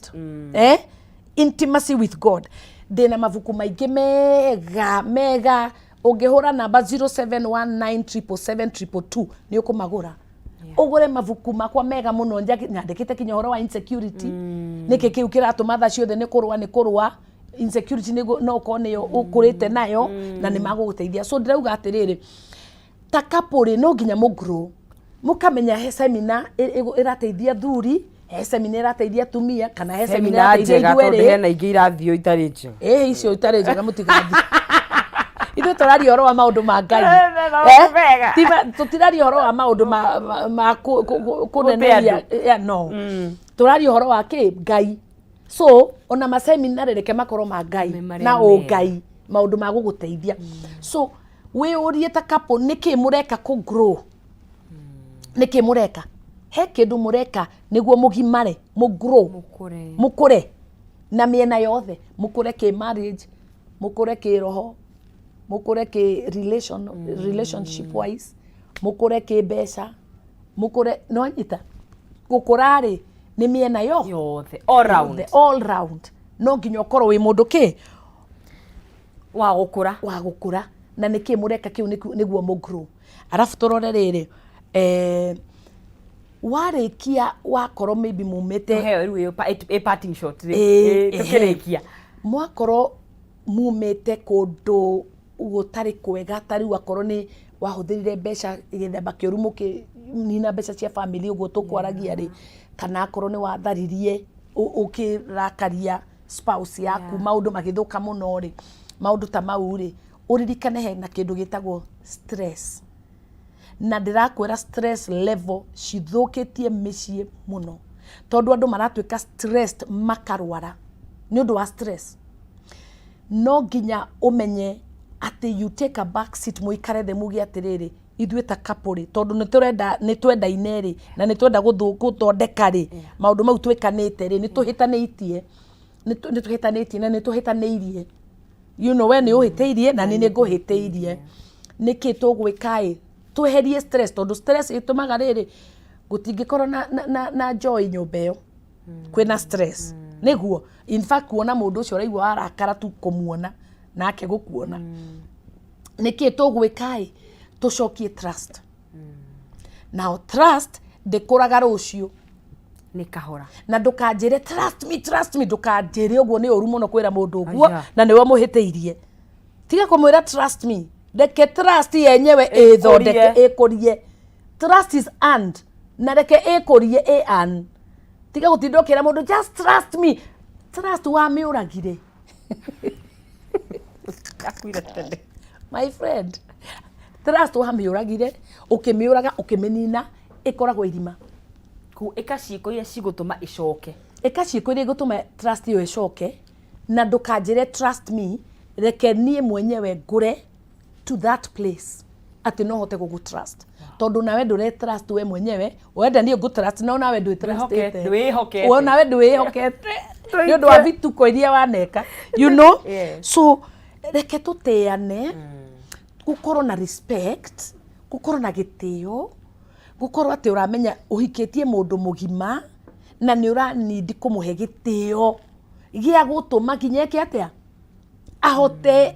Intimacy with God. Ndĩna mabuku maingĩ mega mega. Ũngĩhũra namba 07197722 nĩ ũkũmagũra, ũgũre mabuku makwa mega mũno. Nyandĩkĩte kinya ũhoro wa insecurity, nĩkĩ kĩu kĩratũma thaa ciothe nĩ kũrũa, nĩ kũrũa. Insecurity no ũkorwo nĩyo ũkũrĩte nayo na nĩ magũgũteithia. So ndĩrauga atĩrĩrĩ, ta couple rĩ, no nginya mũ grow, mũkamenya he semina ĩrateithia thuri, he semina ĩrateithia atumia, kana he semina Semina ĩrateithia njega, ithuerĩ. tondũ hena ingĩ irathiĩ itarĩ njega. Ĩĩ, icio itarĩ njega mũtigathiĩ. Ithuĩ tũraria ũhoro wa maũndũ ma Ngai. Maũndũ mega. Tũtiraria ũhoro wa maũndũ ma kũneneria. Yeah, no tũraria ũhoro wa kĩ Ngai. So ona maseminarĩ reke makorwo ma Ngai Nĩ marĩa na mega. ũngai, maũndũ ma gũgũteithia. So wĩyũrie ta couple, nĩkĩ mũreka kũ grow? Nĩkĩ mũreka? He kĩndũ mũreka nĩguo mũgimare, mũ grow, Mũkũre. Mũkũre na mĩena yothe, mũkũre kĩ marriage, mũkũre kĩ roho, mũkũre kĩ relationship wise, mũkũre kĩ mbeca, mũkũre. Nĩwanyita? Gũkũra rĩ, nĩ mĩena yo yothe, all round. The all round. No nginya ũkorwo wĩ mũndũ kĩ wa gũkũra. Wa gũkũra. Na nĩkĩ mũreka kĩu nĩguo mũ grow? Arabu tũrore rĩrĩ, warĩkia wakorwo maybe mumĩte Tũheo rĩu ĩ parting shot rĩ. Ĩĩ, Tũkĩrĩkia. Mwakorwo mumĩte kũndũ gũtarĩ kwega, ta rĩu akorwo nĩ wahũthĩrire mbeca gĩthemba kĩũru, mũkĩnina mbeca cia family ũguo tũkwaragia rĩ, kana akorwo nĩ watharirie ũkĩrakaria spouse yaku, maũndũ magĩthũka mũno rĩ, maũndũ ta mau rĩ, ũririkane hena kĩndũ gĩtagwo stress. Na ndĩrakwĩra stress level cithũkĩtie mĩciĩ mũno, tondũ andũ maratuĩka stressed makarwara nĩ ũndũ wa stress. No nginya ũmenye atĩ you take a back seat, mũikare thĩ muge atĩrĩrĩ, ithuĩ ta couple rĩ, tondũ nĩ tũrenda, nĩ twendaine rĩ, na nĩ twenda gũthondeka rĩ, maũndũ mau twĩkanĩte rĩ, nĩ tũhĩtanĩtie, nĩ tũhĩtanĩtie na nĩ tũhĩtanĩirie, we nĩ ũhĩtĩirie na niĩ nĩ ngũhĩtĩirie, nĩkĩ tũgwĩka ĩ tweherie stress? Tondũ stress ĩtũmaga rĩrĩ gũtingĩkorwo na joy nyũmba ĩyo kwĩna stress. Nĩguo in fact kuona mũndũ ũcio ũraigua warakara tu kũmuona nake gũkuona. Nĩkĩ tũgwĩka ĩ tũcokie trust? Now trust ndĩkũraga rũciũ. Nĩ kahora. Na ndũkanjĩre "Trust me, trust me", ndũkanjĩre ũguo, nĩ ũru mũno kwĩra mũndũ ũguo. Aya. Na nĩwe mũhĩtĩirie, tiga kũmwĩra "Trust me". Reke trust yenyewe ĩthondeke, ĩkũrie. Trust is earned, na reke ĩkũrie, ĩ earn. Tiga gũtinda ũkĩra mũndũ "Just trust me". Trust wamĩũragire. Akuire tene. My friend, trust wamĩũragire, ũkĩmĩũraga, ũkĩmĩnina, ĩkoragwo irima. Ku ĩka ciĩko iria cigũtũma ĩcoke. Ĩka ciĩko iria igũtũma trust ĩyo ĩcoke, na ndũkanjĩre "Trust me". Reke niĩ mwenyewe ngũre to that place atĩ no hote gũgũ trust, tondũ nawe ndũre trust we mwenyewe. Wenda niĩ ngũ trust, no nawe ndwĩ trustĩte. Ndwĩhokete. We nawe ndwĩhokete nĩ ũndũ wa vituko iria waneka. So reke tũtĩane, gũkorwo na respect, gũkorwo na gĩtĩo, gũkorwo atĩ ũramenya ũhikĩtie mũndũ mũgima na nĩ ũranindi kũmũhe gĩtĩo gĩa gũtũma nginya eke atĩa, ahote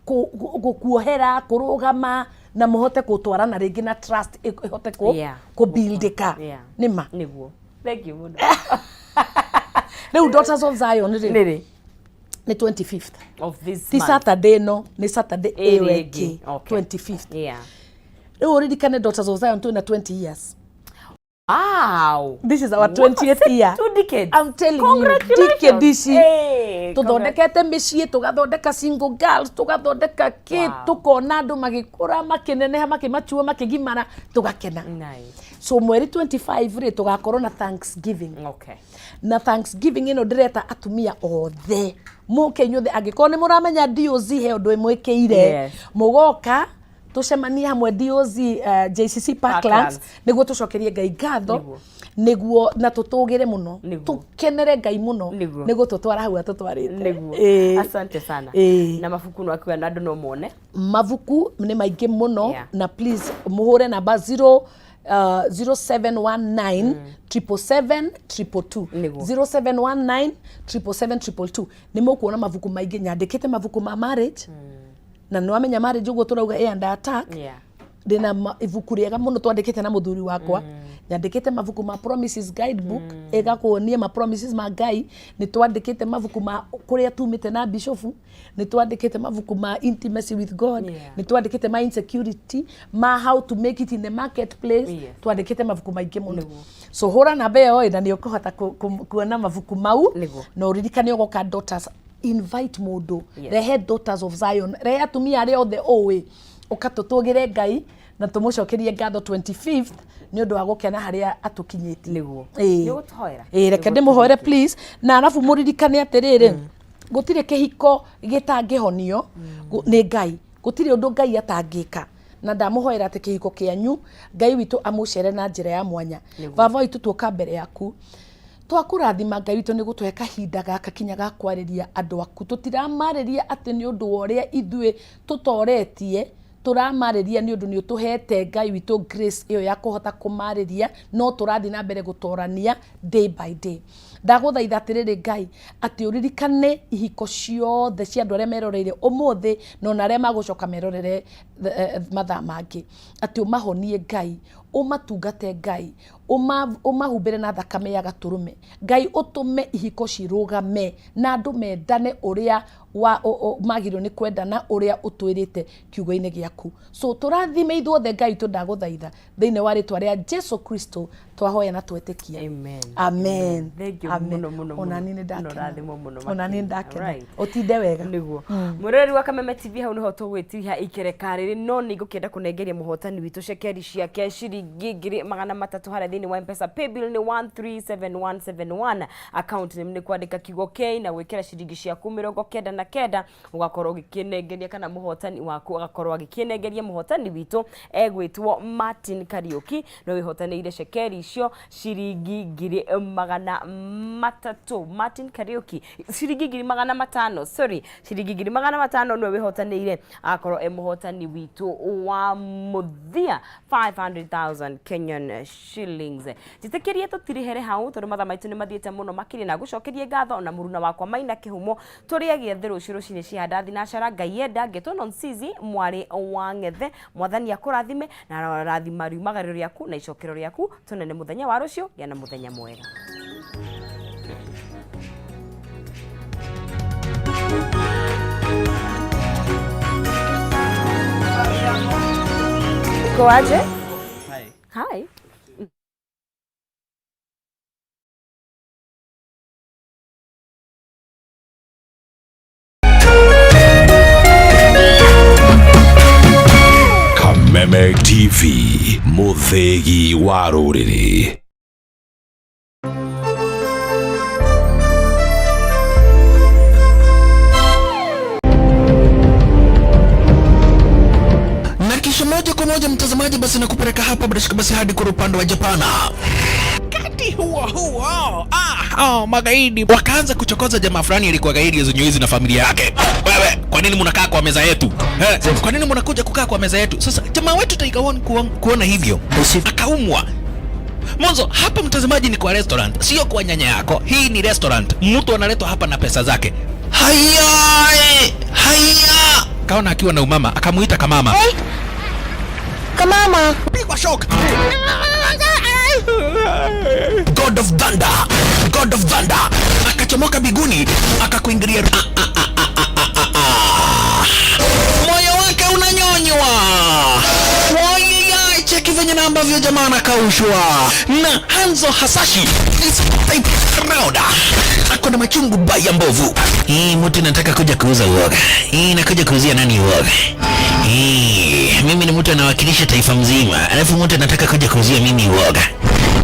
gũkuohera, kũrũgama na mũhote gũtwarana rĩngĩ, na trust ĩhote kũbuildĩka. Nĩma. Nĩguo, thank you mũno. Rĩu Daughters of Zion rĩ, nĩrĩ? Nĩ 25th of this ti month. Saturday, no nĩ Saturday ĩrĩ ĩyo ĩngĩ. ĩngĩ. 25th. Rĩu ũririkane Daughters of Zion twĩna 20 years. This is our 20th year. 2 decades. I'm telling you, Congratulations. decade ici. Hey, Tũthondekete mĩciĩ, tũgathondeka single girls, tũgathondeka kĩ, tũkona andũ magĩkũra, makĩneneha, makĩmachua, makĩgimara, tũgakena. Nice. So mweri 25 rĩ, tũgakorwo na thanksgiving. Na thanksgiving ĩno ndĩreta atumia othe mũke inyuothe, angĩkorwo nĩ mũramenya DOZ he ũndũ ĩmwĩkĩire, mũgoka tũcemanie hamwe DOZ, JCC Parklands, Parklands. Nĩguo tũcokerie Ngai ngatho. Nĩguo. Nĩguo na tũtũgĩre mũno, tũkenere Ngai mũno. Nĩguo tũtwara hau atũtwarĩte. Nĩguo. Ĩĩ. Asante sana. Ĩĩ. Na mabuku no akiuga na andũ no mone. Mabuku nĩ maingĩ mũno. Na please mũhũre namba 0 0719 777 222. 0719 777 222 nĩ mũkuona mabuku maingĩ. Nyandĩkĩte mabuku ma marriage, na nĩ wamenya marriage ũguo tũrauga ĩ under attack. Ndĩna ibuku rĩega mũno twandĩkĩte na mũthuri wakwa. Nyandĩkĩte mabuku ma promises guidebook, ĩgakuonia ma promises ma Ngai. Nĩ twandĩkĩte mabuku ma kũrĩa tumĩte na bishofu, nĩ twandĩkĩte mabuku ma intimacy with God, nĩ twandĩkĩte ma insecurity, ma how to make it in the marketplace. Twandĩkĩte mabuku maingĩ mũno. So hũra namba ĩyo ĩ, na nĩ ũkũhota kuona mabuku mau. Na ũririkane ũgoka Daughters, invite mũndũ. Rehe Daughters of Zion, rehe atumia arĩa othe ũĩ, ũka tũtũgĩre Ngai na tũmũcokerie ngatho 25th nĩ ũndũ wa gũkena harĩa atũkinyĩtie. Ĩĩ. Nĩ ũgũtũhoera? Ĩĩ, reke ndĩmũhoere please. Na arabu mũririkane atĩrĩrĩ, gũtirĩ kĩhiko gĩtangĩhonio nĩ Ngai, gũtirĩ ũndũ Ngai atangĩka, na ndamũhoera atĩ kĩhiko kĩanyu Ngai witũ amũcere na njĩra ya mwanya. Baba witũ, tuoka mbere yaku, twakũrathima Ngai witũ nĩ gũtũhe kahinda gaka kinya ga kwarĩria andũ aku. Tũtiramarĩria atĩ nĩ ũndũ wa ũrĩa ithuĩ tũtoretie, tũramarĩria nĩ ũndũ nĩ ũtũhete Ngai witũ grace ĩyo ya kũhota kũmarĩria, no tũrathiĩ na mbere gũtorania day by day. Ndagũthaitha atĩrĩrĩ Ngai, atĩ ũririkane ihiko ciothe cia andũ arĩa meroreire ũmũthĩ, na ona arĩa magũcoka merorere mathaa mangĩ, atĩ ũmahonie Ngai, ũmatungate Ngai, ũmahumbĩre na thakame ya gatũrũme Ngai, ũtũme ihiko cirũgame na andũ mendane ũrĩa wa magĩrĩirwo nĩ kwendana, ũrĩa ũtwĩrĩte kiugo-inĩ gĩaku. So tũrathime ithuothe Ngai witũ, ndagũthaitha thĩinĩ wa rĩtwa rĩa Jesu Kristo twahoya na twetĩkia. Amen. Amen. Thank you. Amen. Mũno mũno. Ona Mũno. niĩ nĩ ndakena. Na ũrathimwo mũno Ona niĩ makĩria. ndakena. Alright. Ũtinde wega. Niguo mwĩroreri wa Kameme TV, hau niho tũgwĩtiria ikereka rĩrĩ, no nĩ ngũkĩenda kũnengeria mũhotani witũ cekeri ciake ciringi 300,000 harĩa thĩinĩ wa Mpesa. Paybill nĩ 137171, account name nĩ kwandĩka kiugo K na gwĩkĩra ciringi ciaku 99, ũgakorwo ũgĩkĩnengeria kana mũhotani waku agakorwo agĩkĩnengeria. Mũhotani witũ egwĩtwo Martin Kariuki, no wĩhotanĩire cekeri icio ciringi 300,000. Martin Kariuki, ciringi 500,000, sorry, ciringi 500,000 nĩwe wĩhotanĩire, akorwo e mũhotani witũ wa mũthia, 500,000 Kenyan shillings. Njĩtĩkĩrie tũtirihere hau tondũ mathaa maitũ nĩ mathiĩte mũno makĩria, na ngũcokerie ngatho na mũruna wakwa Maina Kĩhumo. Tũrĩ agĩethe rũciũ rũcinĩ cihanda thinacara, Ngai enda. Ngetwo Nonsizi mwarĩ wa Ng'ethe. Mwathani akũrathime na rathima riumagarĩro rĩaku na icokero rĩaku. Tũnene mũthenya wa rũciũ. Gĩa na mũthenya mwega. Uko aje? Hi. Hi. Kameme TV, mũthĩgi wa rũrĩrĩ. Na kisha moja kwa moja mtazamaji, basi nakupeleka hapa bila shaka basi hadi kwa upande wa Japana. Wakati huo huo, magaidi wakaanza kuchokoza jamaa fulani alikuwa gaidi zenye na familia yake. Wewe, kwa nini mnakaa kwa meza yetu? Eh, kwa nini mnakuja kukaa kwa meza yetu? Sasa jamaa wetu Tiger One kuona hivyo akaumwa. Mwanzo hapa mtazamaji, ni kwa restaurant, sio kwa nyanya yako. Hii ni restaurant, mtu analetwa hapa na pesa zake. Haya, haya, kaona akiwa na umama, akamuita kamama. Kamama. Pigwa shock. God of Thunder, God of Thunder akachomoka biguni akakuingilia. Ah, ah, ah, ah, ah, ah, ah. Moyo wake unanyonywa. Wayaya, cheki venye na ambavyo jamaa anakaushwa na Hanzo Hasashi is type round. Ako na machungu baya mbovu. Hii mtu nataka kuja kuuza uoga. Hii nakuja kuuzia nani uoga? Hii mimi ni mtu anawakilisha taifa mzima, alafu mtu anataka kuja kuuzia mimi uoga.